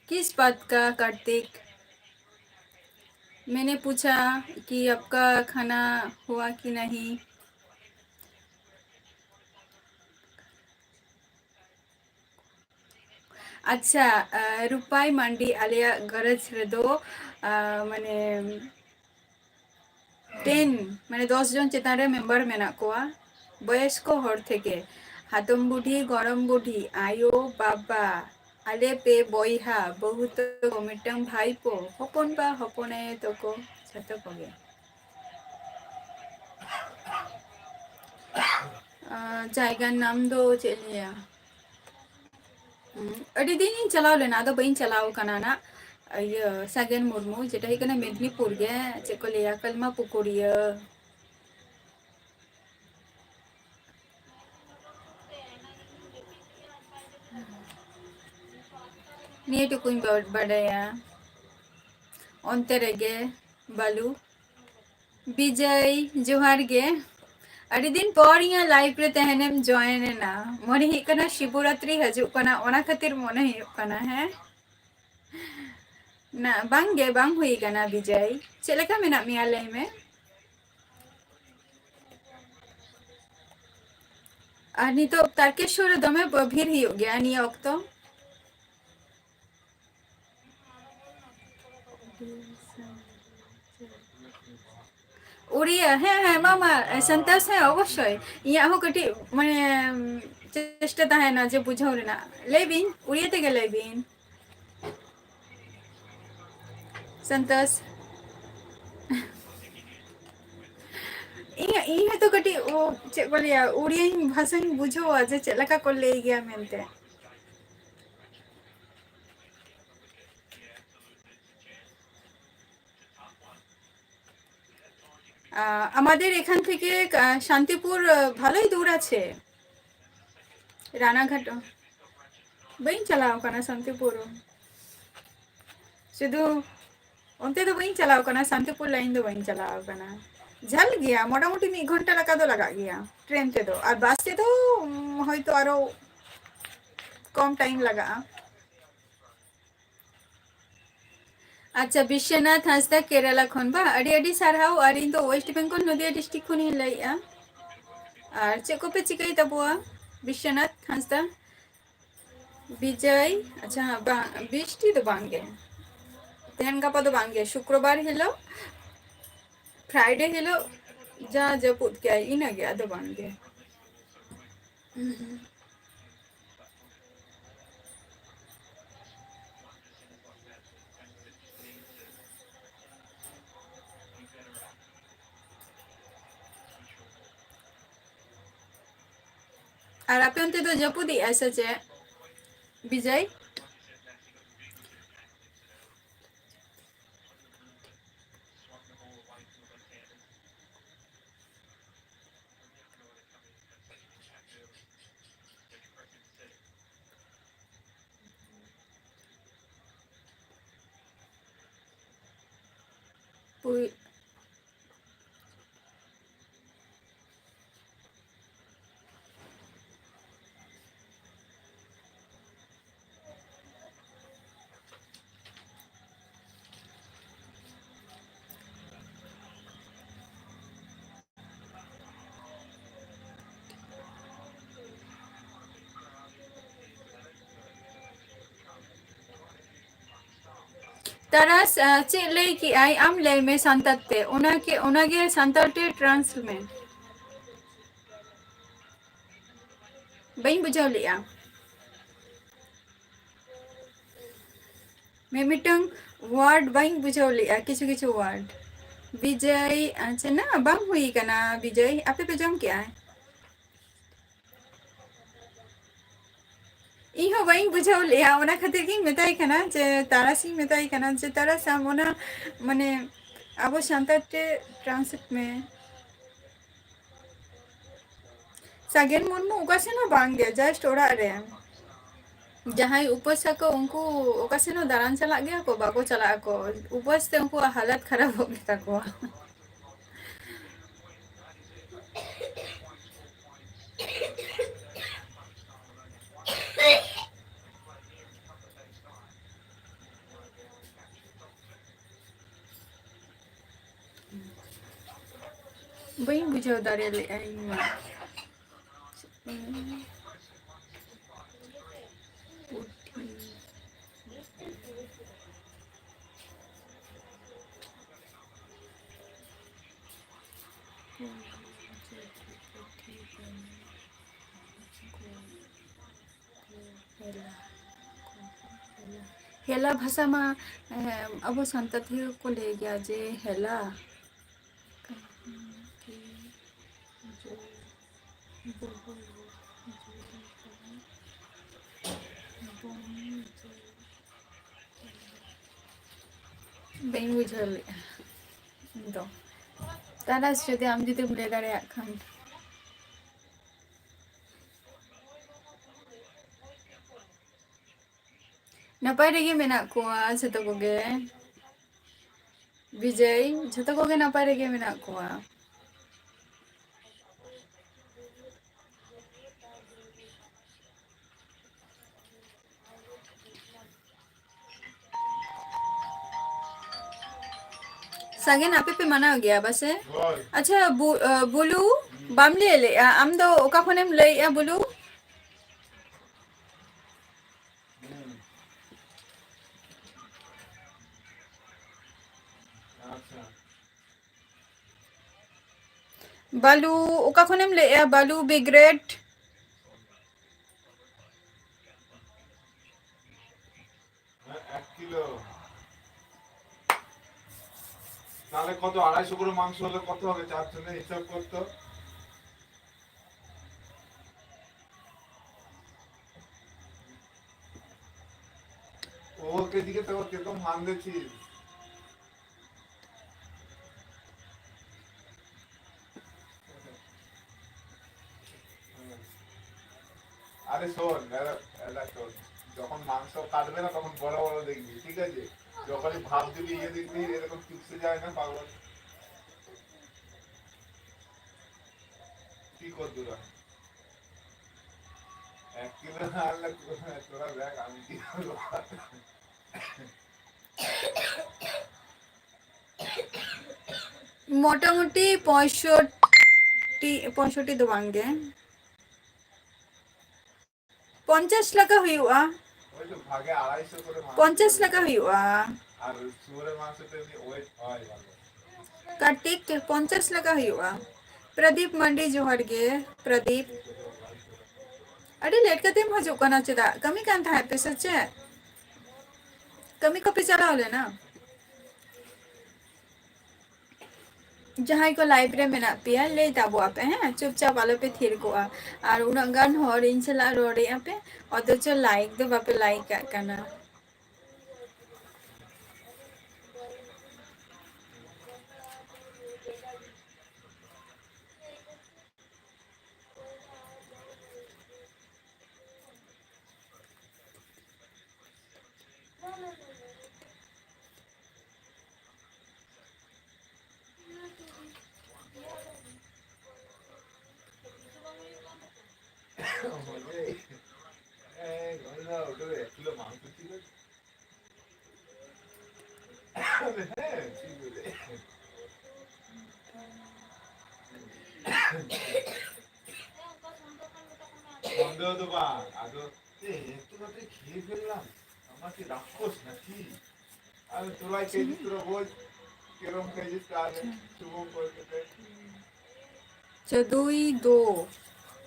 किस बात का कार्तिक? मैंने पूछा कि आपका खाना हुआ कि नहीं? ᱟᱪᱪᱷᱟ, ᱟᱸ, ᱨᱩᱯᱟᱭ ᱢᱟᱱᱰᱤ, ᱟᱞᱮᱭᱟᱜ ᱜᱷᱟᱨᱚᱸᱡᱽ ᱨᱮᱫᱚ, ᱟᱸ, ᱢᱟᱱᱮ, ten, ᱢᱟᱱᱮ ᱫᱚᱥ ᱡᱚᱱ ᱪᱮᱛᱟᱱ ᱨᱮ member ᱢᱮᱱᱟᱜ ᱠᱚᱣᱟ᱾ ᱵᱚᱭᱚᱥᱠᱚ ᱦᱚᱲ ᱛᱷᱮᱠᱮ, ᱦᱟᱛᱚᱢ ᱵᱩᱰᱷᱤ, ᱜᱚᱲᱚᱢ ᱵᱩᱰᱷᱤ, ᱟᱭᱳ, ᱵᱟᱵᱟ, ᱟᱞᱮ ᱯᱮ ᱵᱚᱭᱦᱟ, ᱵᱟᱹᱦᱩ ᱛᱟᱠᱚ, ᱢᱤᱫᱴᱟᱝ ᱵᱷᱟᱭᱯᱳ, ᱦᱚᱯᱚᱱ ᱵᱟ, ᱦᱚᱯᱚᱱ ᱟᱭᱳ ᱛᱟᱠᱚ, ᱡᱷᱚᱛᱚ ᱠᱚᱜᱮ᱾ ᱟᱸ, ᱡᱟᱭᱜᱟ ᱨᱮᱱᱟᱜ ᱱᱟᱢ ᱫᱚ ᱪᱮᱫ ᱤᱧ ᱞᱟᱹᱭᱟ? ᱩᱸ, ᱟᱹᱰᱤ ᱫᱤᱱ ᱤᱧ ᱪᱟᱞᱟᱣ ᱞᱮᱱᱟ, ᱟᱫᱚ ᱵᱟᱹᱧ ᱪᱟᱞᱟᱣ ᱠᱟᱱᱟ ᱱᱟᱜ᱾ ᱤᱭᱟᱹ, ᱥᱟᱜᱮᱱ ᱢᱩᱨᱢᱩ, ᱡᱮᱴᱟ ᱦᱩᱭᱩᱜ ᱠᱟᱱᱟ ᱢᱮᱫᱽᱱᱤᱯᱩᱨ ᱜᱮ, ᱪᱮᱫ ᱠᱚ ᱞᱟᱹᱭᱟ, ᱠᱟᱞᱢᱟ ᱯᱩᱠᱩᱨᱤᱭᱟᱹ᱾ ᱱᱤᱭᱟᱹ ᱴᱩᱠᱩᱧ ᱵᱟ-, ᱵᱟᱰᱟᱭᱟ᱾ ᱚᱱᱛᱮ ᱨᱮᱜᱮ, ᱵᱟᱞᱩ᱾ ᱵᱤᱡᱚᱭ, ᱡᱚᱦᱟᱨ ᱜᱮ᱾ ᱟᱹᱰᱤ ᱫᱤᱱ ᱯᱚᱨ ᱤᱧᱟᱹᱜ live ᱨᱮ ᱛᱮᱦᱮᱧᱮᱢ join ᱮᱱᱟ᱾ ᱢᱚᱱᱮ ᱦᱩᱭᱩᱜ ᱠᱟᱱᱟ ᱥᱤᱵᱚᱨᱟᱛᱨᱤ ᱦᱤᱡᱩᱜ ᱠᱟᱱᱟ, ᱚᱱᱟ ᱠᱷᱟᱹᱛᱤᱨ ᱢᱚᱱᱮ ᱦᱩᱭᱩᱜ ᱠᱟᱱᱟ, ᱦᱮᱸ? ᱱᱟ, ᱵᱟᱝ ᱜᱮ, ᱵᱟᱝ ᱦᱩᱭ ᱠᱟᱱᱟ ᱵᱤᱡᱚᱭ᱾ ᱪᱮᱫ ᱞᱮᱠᱟ ᱢᱮᱱᱟᱜ ᱢᱮᱭᱟ, ᱞᱟᱹᱭ ᱢᱮ? ᱟᱨ ᱱᱤᱛᱚᱜ ᱛᱟᱨᱠᱮᱥᱣᱚᱨ ᱨᱮ ᱫᱚᱢᱮ ᱵᱷᱤᱲ ᱦᱩᱭᱩᱜ ᱜᱮᱭᱟ ᱱᱤᱭᱟᱹ ᱚᱠᱛᱚ᱾ ᱩᱲᱤᱭᱟ, ᱦᱮᱸ, ᱦᱮᱸ, ᱢᱟ, ᱢᱟ, ᱥᱟᱱᱛᱟᱥ, ᱦᱮᱸ, ᱚᱵᱚᱥᱥᱳᱭ᱾ ᱤᱧᱟᱹᱜ ᱦᱚᱸ ᱠᱟᱹᱴᱤᱡ, ᱢᱟᱱᱮ, ᱪᱮᱥᱴᱟ ᱛᱟᱦᱮᱱᱟ ᱡᱮ ᱵᱩᱡᱷᱟᱹᱣ ᱨᱮᱱᱟᱜ᱾ ᱞᱟᱹᱭ ᱵᱤᱱ, ᱩᱲᱤᱭᱟ ᱛᱮᱜᱮ ᱞᱟᱹᱭ ᱵᱤᱱ᱾ ᱥᱟᱱᱛᱟᱥ᱾ ᱤᱧ, ᱤᱧ ᱦᱚᱸᱛᱚ ᱠᱟᱹᱴᱤᱡ, ᱚ, ᱪᱮᱫ ᱠᱚ ᱞᱟᱹᱭᱟ, ᱩᱲᱤᱭᱟᱹᱧ ᱵᱷᱟᱥᱟᱧ ᱵᱩᱡᱷᱟᱹᱣᱟ ᱡᱮ ᱪᱮᱫ ᱞᱮᱠᱟ ᱠᱚ ᱞᱟᱹᱭ ᱜᱮᱭᱟ ᱢᱮᱱᱛᱮ᱾ আহ, আমাদের এখান থেকে, আহ, শান্তিপুর, আহ, ভালোই দূর আছে। রানাঘাট, আহ, ᱵᱟᱹᱧ ᱪᱟᱞᱟᱣ ᱟᱠᱟᱱᱟ ᱥᱟᱱᱛᱤᱯᱩᱨ᱾ ᱥᱩᱫᱷᱩ ᱚᱱᱛᱮ ᱫᱚ ᱵᱟᱹᱧ ᱪᱟᱞᱟᱣ ᱟᱠᱟᱱᱟ, ᱥᱟᱱᱛᱤᱯᱩᱨ ᱞᱟᱭᱤᱱ ᱫᱚ ᱵᱟᱹᱧ ᱪᱟᱞᱟᱣ ᱟᱠᱟᱱᱟ᱾ ᱡᱷᱟᱹᱞ ᱜᱮᱭᱟ, ᱢᱚᱴᱟᱢᱩᱴᱤ ᱢᱤᱫ ᱜᱷᱚᱱᱴᱟ ᱞᱮᱠᱟ ᱫᱚ ᱞᱟᱜᱟᱜ ᱜᱮᱭᱟ ᱴᱨᱮᱱ ᱛᱮᱫᱚ, ᱟᱨ ᱵᱟᱥ ᱛᱮᱫᱚ, ᱩᱢ, ᱦᱚᱭᱛᱳ ᱟᱨᱚ ᱠᱚᱢ ᱴᱟᱭᱤᱢ ᱞᱟᱜᱟᱜᱼᱟ᱾ ᱟᱪᱪᱷᱟ, ᱵᱤᱥᱥᱚᱱᱟᱛᱷ ᱦᱟᱸᱥᱫᱟ ᱠᱮᱨᱟᱞᱟ ᱠᱷᱚᱱ ᱵᱟ, ᱟᱹᱰᱤ ᱟᱹᱰᱤ ᱥᱟᱨᱦᱟᱣ᱾ ᱟᱨ ᱤᱧ ᱫᱚ ᱳᱭᱮᱥᱴ ᱵᱮᱝᱜᱚᱞ ᱱᱚᱫᱤᱭᱟ ᱰᱤᱥᱴᱨᱤᱠᱴ ᱠᱷᱚᱱᱤᱧ ᱞᱟᱹᱭᱮᱜᱼᱟ᱾ ᱟᱨ ᱪᱮᱫ ᱠᱚᱯᱮ ᱪᱤᱠᱟᱹᱭ ᱛᱟᱵᱚᱣᱟ ᱵᱤᱥᱥᱚᱱᱟᱛᱷ ᱦᱟᱸᱥᱫᱟ? ᱵᱤᱡᱚᱭ, ᱟᱪᱪᱷᱟ, ᱵᱟᱝ, ᱵᱤᱥᱴᱤ ᱫᱚ ᱵᱟᱝ ᱜᱮ, ᱛᱮᱦᱮᱧ ᱜᱟᱯᱟ ᱫᱚ ᱵᱟᱝ ᱜᱮ, ᱥᱩᱠᱨᱚᱵᱟᱨ ᱦᱤᱞᱳᱜ, ᱯᱷᱨᱟᱭᱰᱮ ᱦᱤᱞᱳᱜ ᱡᱟ ᱡᱟᱹᱯᱩᱫ ᱠᱮᱜᱼᱟᱭ, ᱤᱱᱟᱹᱜᱮ, ᱟᱫᱚ ᱵᱟᱝ ᱜᱮ᱾ ᱟᱨ ᱟᱯᱮ ᱚᱱᱛᱮ ᱫᱚ ᱡᱟᱹᱯᱩᱫᱮᱜᱼᱟᱭ ᱥᱮ ᱪᱮᱫ, ᱵᱤᱡᱚᱭ? ᱯᱩᱭ- ᱛᱟᱨᱟᱥ, ᱟ, ᱪᱮᱫ ᱞᱟᱹᱭ ᱠᱮᱜᱼᱟᱭ? ᱟᱢ ᱞᱟᱹᱭ ᱢᱮ ᱥᱟᱱᱛᱟᱲ ᱛᱮ, ᱚᱱᱟ ᱠᱮ-, ᱚᱱᱟᱜᱮ ᱥᱟᱱᱛᱟᱲ ᱛᱮ translate ᱢᱮ᱾ ᱵᱟᱹᱧ ᱵᱩᱡᱷᱟᱹᱣ ᱞᱮᱜᱼᱟ᱾ ᱢᱤᱢᱤᱫᱴᱟᱝ word ᱵᱟᱹᱧ ᱵᱩᱡᱷᱟᱹᱣ ᱞᱮᱜᱼᱟ, ᱠᱤᱪᱷᱩ ᱠᱤᱪᱷᱩ word᱾ ᱵᱤᱡᱚᱭ, ᱟᱪᱪᱷᱟ, ᱱᱟ, ᱵᱟᱝ ᱦᱩᱭ ᱠᱟᱱᱟ ᱵᱤᱡᱚᱭ᱾ ᱟᱯᱮ ᱯᱮ ᱡᱚᱢ ᱠᱮᱜᱼᱟ? ᱤᱧ ᱦᱚᱸ ᱵᱟᱹᱧ ᱵᱩᱡᱷᱟᱹᱣ ᱞᱮᱜᱼᱟ, ᱚᱱᱟ ᱠᱷᱟᱹᱛᱤᱨ ᱜᱤᱧ ᱢᱮᱛᱟᱭ ᱠᱟᱱᱟ ᱡᱮ, ᱛᱟᱨᱟᱥᱤᱧ ᱢᱮᱛᱟᱭ ᱠᱟᱱᱟ ᱡᱮ, "ᱛᱟᱨᱟᱥ, ᱟᱢ ᱚᱱᱟ, ᱢᱟᱱᱮ, ᱟᱵᱚ ᱥᱟᱱᱛᱟᱲ ᱛᱮ translate ᱢᱮ᱾" ᱥᱟᱜᱮᱱ ᱢᱩᱨᱢᱩ ᱚᱠᱟ ᱥᱮᱱ ᱦᱚᱸ ᱵᱟᱝ ᱜᱮ, just ᱚᱲᱟᱜ ᱨᱮ᱾ ᱡᱟᱦᱟᱸᱭ ᱩᱯᱟᱹᱥ ᱟᱠᱚ, ᱩᱱᱠᱩ ᱚᱠᱟ ᱥᱮᱱ ᱦᱚᱸ ᱫᱟᱬᱟᱱ ᱪᱟᱞᱟᱜ ᱜᱮᱭᱟ ᱠᱚ? ᱵᱟᱠᱚ ᱪᱟᱞᱟᱜ ᱟᱠᱚ᱾ ᱩᱯᱟᱹᱥ ᱛᱮ ᱩᱱᱠᱩᱣᱟᱜ ᱦᱟᱞᱚᱛ ᱠᱷᱟᱨᱟᱯᱚᱜ ᱜᱮᱛᱟ ᱠᱚᱣᱟ᱾ ᱵᱟᱹᱧ ᱵᱩᱡᱷᱟᱹᱣ ᱫᱟᱲᱮ ᱞᱮᱜᱼᱟ ᱤᱧ ᱢᱟ᱾ ᱯᱩᱴᱷᱤ᱾ ᱦᱮᱞᱟ ᱵᱷᱟᱥᱟ ᱢᱟ, ᱮᱸ, ᱟᱵᱚ ᱥᱟᱱᱛᱟᱲ ᱛᱮᱜᱮ ᱠᱚ ᱞᱟᱹᱭ ᱜᱮᱭᱟ ᱡᱮ ᱦᱮᱞᱟ᱾ ᱵᱟᱹᱧ ᱵᱩᱡᱷᱟᱹᱣ ᱞᱮᱫᱼᱟ ᱤᱧ ᱫᱚ᱾ ᱛᱟᱨᱟᱥ, ᱡᱩᱫᱤ ᱟᱢ ᱡᱩᱫᱤᱢ ᱞᱟᱹᱭ ᱫᱟᱲᱮᱭᱟᱜ ᱠᱷᱟᱱ᱾ ᱱᱟᱯᱟᱭ ᱨᱮᱜᱮ ᱢᱮᱱᱟᱜ ᱠᱚᱣᱟ ᱡᱷᱚᱛᱚ ᱠᱚᱜᱮ᱾ ᱵᱤᱡᱚᱭ, ᱡᱷᱚᱛᱚ ᱠᱚᱜᱮ ᱱᱟᱯᱟᱭ ᱨᱮᱜᱮ ᱢᱮᱱᱟᱜ ᱠᱚᱣᱟ᱾ ᱥᱟᱜᱮᱱ, ᱟᱯᱮ ᱯᱮ ᱢᱟᱱᱟᱣ ᱜᱮᱭᱟ ᱵᱟᱥᱮ? ᱦᱳᱭ᱾ ᱟᱪᱪᱷᱟ, ᱵᱩ-, ᱟ, ᱵᱩᱞᱩ, ᱵᱟᱢ ᱞᱟᱹᱭ ᱞᱮᱜᱼᱟ? ᱟᱢ ᱫᱚ ᱚᱠᱟ ᱠᱷᱚᱱᱮᱢ ᱞᱟᱹᱭᱮᱜᱼᱟ, ᱵᱩᱞᱩ? ᱦᱩᱸ᱾ ᱟᱪᱪᱷᱟ᱾ ᱵᱟᱞᱩ, ᱚᱠᱟ ᱠᱷᱚᱱᱮᱢ ᱞᱟᱹᱭᱮᱜᱼᱟ? ᱵᱟᱞᱩ ᱵᱤᱜᱽᱨᱮᱴ᱾ ᱦᱮᱸ, ᱮᱠ ᱠᱤᱞᱳ। তাহলে কত? আড়াইশো করে মাংস হলে কত হবে? চার জনের হিসাব করতো। ও কেজিকে তো কিরকম হান দিচ্ছিস? আরে শোন, এরা, এরা শোন, যখন মাংস কাটবে না, তখন বড় বড় দেখবি, ঠিক আছে? যখনই ভাব দিবি, ইয়ে দেখবি, এরকম চুপসে যায় না, পাগল। কি করবি রে? এক কিলো না আনলে তোরা দেখ, আমি কি করবো? ᱢᱚᱴᱟᱢᱩᱴᱤ ᱯᱚᱸᱭᱥᱚᱴᱴᱤ, ᱯᱚᱸᱭᱥᱚᱴᱴᱤ ᱫᱚ ᱵᱟᱝ ᱜᱮ, ᱯᱚᱧᱪᱟᱥ ᱞᱮᱠᱟ ᱦᱩᱭᱩᱜᱼᱟ᱾ ᱯᱚᱧᱪᱟᱥ ᱞᱮᱠᱟ ᱦᱩᱭᱩᱜᱼᱟ᱾ ᱠᱟᱨᱛᱤᱠ, ᱯᱚᱧᱪᱟᱥ ᱞᱮᱠᱟ ᱦᱩᱭᱩᱜᱼᱟ᱾ ᱯᱨᱚᱫᱤᱯ ᱢᱟᱱᱰᱤ, ᱡᱚᱦᱟᱨ ᱜᱮ᱾ ᱯᱨᱚᱫᱤᱯ, ᱟᱹᱰᱤ ᱞᱮᱴ ᱠᱟᱛᱮᱢ ᱦᱤᱡᱩᱜ ᱠᱟᱱᱟ ᱪᱮᱫᱟᱜ? ᱠᱟᱹᱢᱤ ᱠᱟᱱ ᱛᱟᱦᱮᱸᱫ ᱯᱮ ᱥᱮ ᱪᱮᱫ? ᱠᱟᱹᱢᱤ ᱠᱚᱯᱮ ᱪᱟᱞᱟᱣ ᱞᱮᱱᱟ? ᱡᱟᱦᱟᱸᱭ ᱠᱚ ᱞᱟᱭᱤᱵᱷ ᱨᱮ ᱢᱮᱱᱟᱜ ᱯᱮᱭᱟ, ᱞᱟᱹᱭ ᱛᱟᱵᱚ ᱟᱯᱮ, ᱦᱮᱸ? ᱪᱩᱯᱪᱟᱯ ᱟᱞᱚ ᱯᱮ ᱛᱷᱤᱨ ᱠᱚᱜᱼᱟ᱾ ᱟᱨ ᱩᱱᱟᱹᱜ ᱜᱟᱱ ᱦᱚᱲ ᱤᱧ ᱥᱟᱞᱟᱜ ᱨᱚᱲᱮᱜᱼᱟ ᱯᱮ, ᱚᱛᱷᱚᱪᱚ ᱞᱟᱭᱤᱠ ᱫᱚ ᱵᱟᱯᱮ ᱞᱟᱭᱤᱠ ᱠᱟᱜ ᱠᱟᱱᱟ᱾ সন্দেহ তো বা, আদৌ, এ, এত রাতে খেয়ে ফেললাম, আমার কি রাক্ষস নাকি? আমি তোরাই খেয়েছি, তোরা বোঝ। ᱪᱟᱹᱫᱩᱭ ᱫᱚ,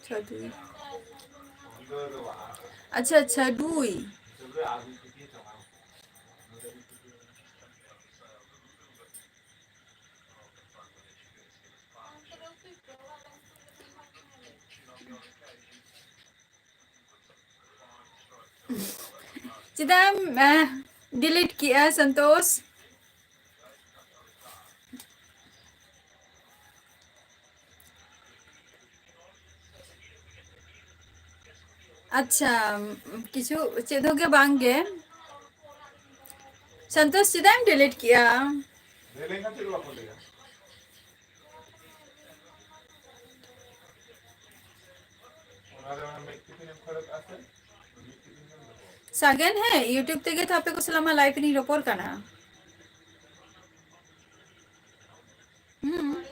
ᱪᱟᱹᱫᱩᱭ, ᱟᱪᱪᱷᱟ, ᱪᱷᱟᱹᱰᱩᱭ᱾ ᱪᱮᱫᱟᱜ ᱮᱢ, ᱮ, delete ᱠᱮᱜᱼᱟ, ᱥᱚᱱᱛᱳᱥ? ᱟᱪᱪᱷᱟ, ᱠᱤᱪᱷᱩ ᱪᱮᱫ ᱦᱚᱸ ᱜᱮ ᱵᱟᱝ ᱜᱮ᱾ ᱥᱚᱱᱛᱳᱥ, ᱪᱮᱫᱟᱜ ᱮᱢ delete ᱠᱮᱜᱼᱟ? ᱥᱟᱜᱮᱱ, ᱦᱮᱸ, YouTube ᱛᱮᱜᱮ ᱛᱚ ᱟᱯᱮ ᱠᱚ ᱥᱟᱞᱟᱜ ᱢᱟ live ᱨᱤᱧ ᱨᱚᱯᱚᱲ ᱠᱟᱱᱟ᱾ ᱦᱩᱸ᱾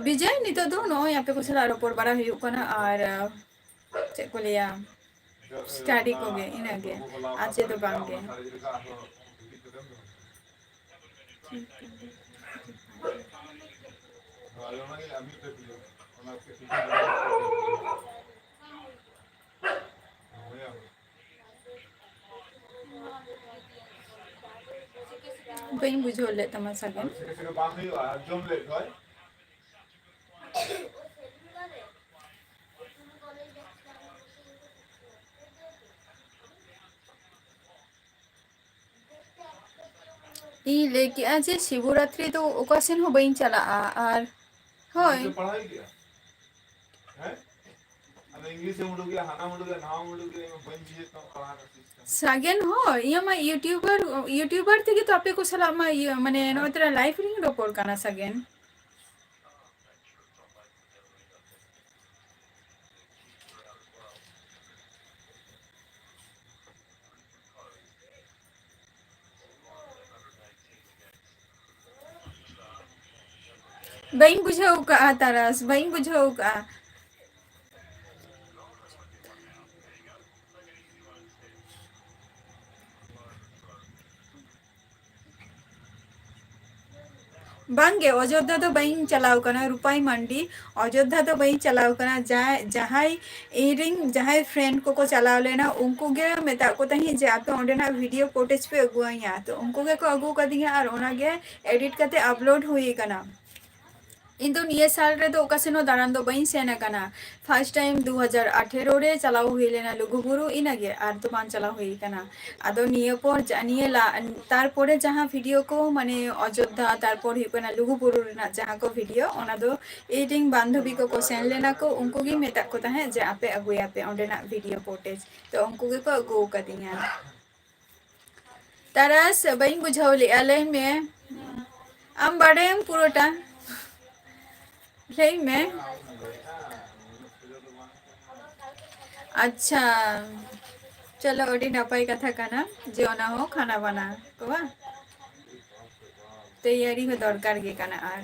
ᱵᱤᱡᱚᱭ, ᱱᱤᱛᱚᱜ ᱫᱚ ᱱᱚᱜᱼᱚᱭ ᱟᱯᱮ ᱠᱚ ᱥᱟᱞᱟᱜ ᱨᱚᱯᱚᱲ ᱵᱟᱲᱟ ᱦᱩᱭᱩᱜ ᱠᱟᱱᱟ ᱟᱨ, ᱪᱮᱫ ᱠᱚ ᱞᱟᱹᱭᱟ, study ᱠᱚᱜᱮ, ᱤᱱᱟᱹᱜᱮ, ᱟᱨ ᱪᱮᱫ ᱦᱚᱸ ᱵᱟᱝ ᱜᱮ᱾ ᱵᱟᱹᱧ ᱵᱩᱡᱷᱟᱹᱣ ᱞᱮᱫ ᱛᱟᱢᱟ, ᱥᱟᱜᱮᱱ᱾ ᱤᱧ ᱞᱟᱹᱭ ᱠᱮᱜᱼᱟ ᱡᱮ ᱥᱤᱵᱚᱨᱟᱛᱨᱤ ᱫᱚ ᱚᱠᱟ ᱥᱮᱱ ᱦᱚᱸ ᱵᱟᱹᱧ ᱪᱟᱞᱟᱜᱼᱟ, ᱟᱨ ᱦᱳᱭ᱾ ᱤᱝᱞᱤᱥ ᱮᱢ ᱩᱰᱩᱠᱮᱜᱼᱟ, ᱦᱟᱱᱟᱢ ᱩᱰᱩᱠᱮᱜᱼᱟ, ᱱᱟᱣᱟᱢ ᱩᱰᱩᱠᱮᱜᱼᱟ, ᱤᱧ ᱢᱟ ᱵᱟᱹᱧ ᱵᱩᱡᱷᱟᱹᱣᱮᱫ ᱛᱟᱢᱟ ᱯᱟᱲᱦᱟᱣ ᱨᱮᱱᱟᱜ system᱾ ᱥᱟᱜᱮᱱ ᱦᱚᱸ, ᱤᱧᱟᱹᱜ ᱢᱟ YouTuber, YouTuber ᱛᱮᱜᱮ ᱛᱚ ᱟᱯᱮ ᱠᱚ ᱥᱟᱞᱟᱜ ᱢᱟ ᱤᱭᱟᱹ, ᱢᱟᱱᱮ, ᱱᱚᱜᱼᱚᱭ ᱛᱚᱨᱟ live ᱨᱤᱧ ᱨᱚᱯᱚᱲ ᱠᱟᱱᱟ, ᱥᱟᱜᱮᱱ᱾ ᱵᱟᱹᱧ ᱵᱩᱡᱷᱟᱹᱣ ᱠᱟᱜᱼᱟ ᱛᱟᱨᱟᱥ, ᱵᱟᱹᱧ ᱵᱩᱡᱷᱟᱹᱣ ᱠᱟᱜᱼᱟ᱾ ᱵᱟᱝᱜᱮ, ᱚᱡᱳᱫᱽᱫᱷᱟ ᱫᱚ ᱵᱟᱹᱧ ᱪᱟᱞᱟᱣ ᱠᱟᱱᱟ, ᱨᱩᱯᱟᱭ ᱢᱟᱱᱰᱤ᱾ ᱚᱡᱳᱫᱽᱫᱷᱟ ᱫᱚ ᱵᱟᱹᱧ ᱪᱟᱞᱟᱣ ᱠᱟᱱᱟ᱾ ᱡᱟᱦᱟᱸᱭ, ᱡᱟᱦᱟᱸᱭ ᱤᱧᱨᱮᱱ ᱡᱟᱦᱟᱸᱭ friend ᱠᱚᱠᱚ ᱪᱟᱞᱟᱣ ᱞᱮᱱᱟ, ᱩᱱᱠᱩ ᱜᱮ ᱢᱮᱛᱟᱜ ᱠᱚ ᱛᱟᱦᱮᱸᱫ ᱡᱮ, "ᱟᱯᱮ ᱚᱸᱰᱮᱱᱟᱜ video footage ᱯᱮ ᱟᱹᱜᱩᱣᱟᱹᱧᱟ", ᱛᱚ ᱩᱱᱠᱩ ᱜᱮᱠᱚ ᱟᱹᱜᱩ ᱠᱟᱫᱤᱧᱟ ᱟᱨ ᱚᱱᱟᱜᱮ edit ᱠᱟᱛᱮ upload ᱦᱩᱭ ᱟᱠᱟᱱᱟ᱾ ᱤᱧ ᱫᱚ ᱱᱤᱭᱟᱹ ᱥᱟᱞ ᱨᱮᱫᱚ ᱚᱠᱟ ᱥᱮᱱ ᱦᱚᱸ ᱫᱟᱬᱟᱱ ᱫᱚ ᱵᱟᱹᱧ ᱥᱮᱱ ᱟᱠᱟᱱᱟ᱾ First time ᱫᱩ ᱦᱟᱡᱟᱨ ᱟᱴᱷᱮᱨᱚ ᱨᱮ ᱪᱟᱞᱟᱣ ᱦᱩᱭ ᱞᱮᱱᱟ ᱞᱩᱜᱩᱵᱩᱨᱩ, ᱤᱱᱟᱹᱜᱮ, ᱟᱨ ᱫᱚ ᱵᱟᱝ ᱪᱟᱞᱟᱣ ᱦᱩᱭ ᱟᱠᱟᱱᱟ᱾ ᱟᱫᱚ ᱱᱤᱭᱟᱹ ᱯᱚᱨ ᱡᱟ-, ᱱᱤᱭᱟᱹ ᱞᱟ-, ᱛᱟᱨᱯᱚᱨᱮ ᱡᱟᱦᱟᱸ video ᱠᱚ, ᱢᱟᱱᱮ ᱚᱡᱳᱫᱽᱫᱷᱟ, ᱛᱟᱨᱯᱚᱨ ᱦᱩᱭᱩᱜ ᱠᱟᱱᱟ ᱞᱩᱜᱩᱵᱩᱨᱩ ᱨᱮᱱᱟᱜ ᱡᱟᱦᱟᱸ ᱠᱚ video, ᱚᱱᱟ ᱫᱚ ᱤᱧ ᱨᱮᱱ ᱵᱟᱱᱫᱷᱚᱵᱤ ᱠᱚᱠᱚ ᱥᱮᱱ ᱞᱮᱱᱟ ᱠᱚ, ᱩᱱᱠᱩ ᱜᱤᱧ ᱢᱮᱛᱟᱜ ᱠᱚ ᱛᱟᱦᱮᱸᱫ ᱡᱮ, "ᱟᱯᱮ ᱟᱹᱜᱩᱭᱟᱯᱮ ᱚᱸᱰᱮᱱᱟᱜ video footage", ᱛᱚ ᱩᱱᱠᱩ ᱜᱮᱠᱚ ᱟᱹᱜᱩ ᱟᱠᱟᱫᱤᱧᱟ᱾ ᱛᱟᱨᱟᱥ, ᱵᱟᱹᱧ ᱵᱩᱡᱷᱟᱹᱣ ᱞᱮᱜᱼᱟ, ᱞᱟᱹᱭ ᱢᱮ᱾ ᱟᱢ ᱵᱟᱰᱟᱭᱟᱢ ᱯᱩᱨᱟᱹᱴᱟ? ᱞᱟᱹᱭ ᱢᱮ᱾ ᱟᱪᱪᱷᱟ, ᱪᱚᱞᱚ, ᱟᱹᱰᱤ ᱱᱟᱯᱟᱭ ᱠᱟᱛᱷᱟ ᱠᱟᱱᱟ ᱡᱮ ᱚᱱᱟ ᱦᱚᱸ ᱠᱷᱟᱱᱟ ᱵᱟᱱᱟ ᱠᱚ ᱵᱟᱝ? ᱛᱮᱭᱟᱨᱤ ᱦᱚᱸ ᱫᱚᱨᱠᱟᱨ ᱜᱮ ᱠᱟᱱᱟ᱾ ᱟᱨ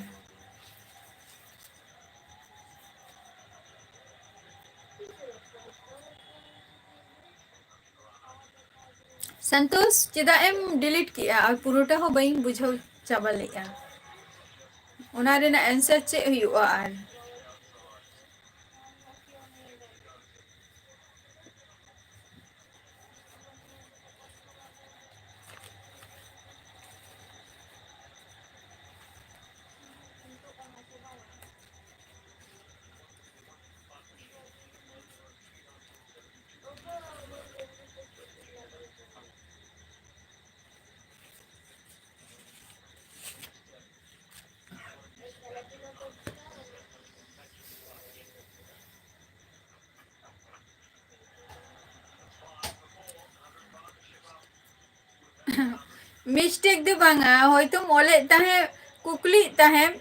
ᱥᱟᱱᱛᱳᱥ, ᱪᱮᱫᱟᱜ ᱮᱢ delete ᱠᱮᱜᱼᱟ? ᱟᱨ ᱯᱩᱨᱟᱹᱴᱟ ᱦᱚᱸ ᱵᱟᱹᱧ ᱵᱩᱡᱷᱟᱹᱣ ᱪᱟᱵᱟ ᱞᱮᱜᱼᱟ᱾ ᱚᱱᱟ ᱨᱮᱱᱟᱜ answer ᱪᱮᱫ ᱦᱩᱭᱩᱜᱼᱟ? ᱟᱨ Mistake ᱫᱚ ᱵᱟᱝᱟ, ᱦᱚᱭᱛᱳᱢ ᱚᱞᱮᱫ ᱛᱟᱦᱮᱸᱫ, ᱠᱩᱠᱞᱤᱜ ᱛᱟᱦᱮᱸᱫ᱾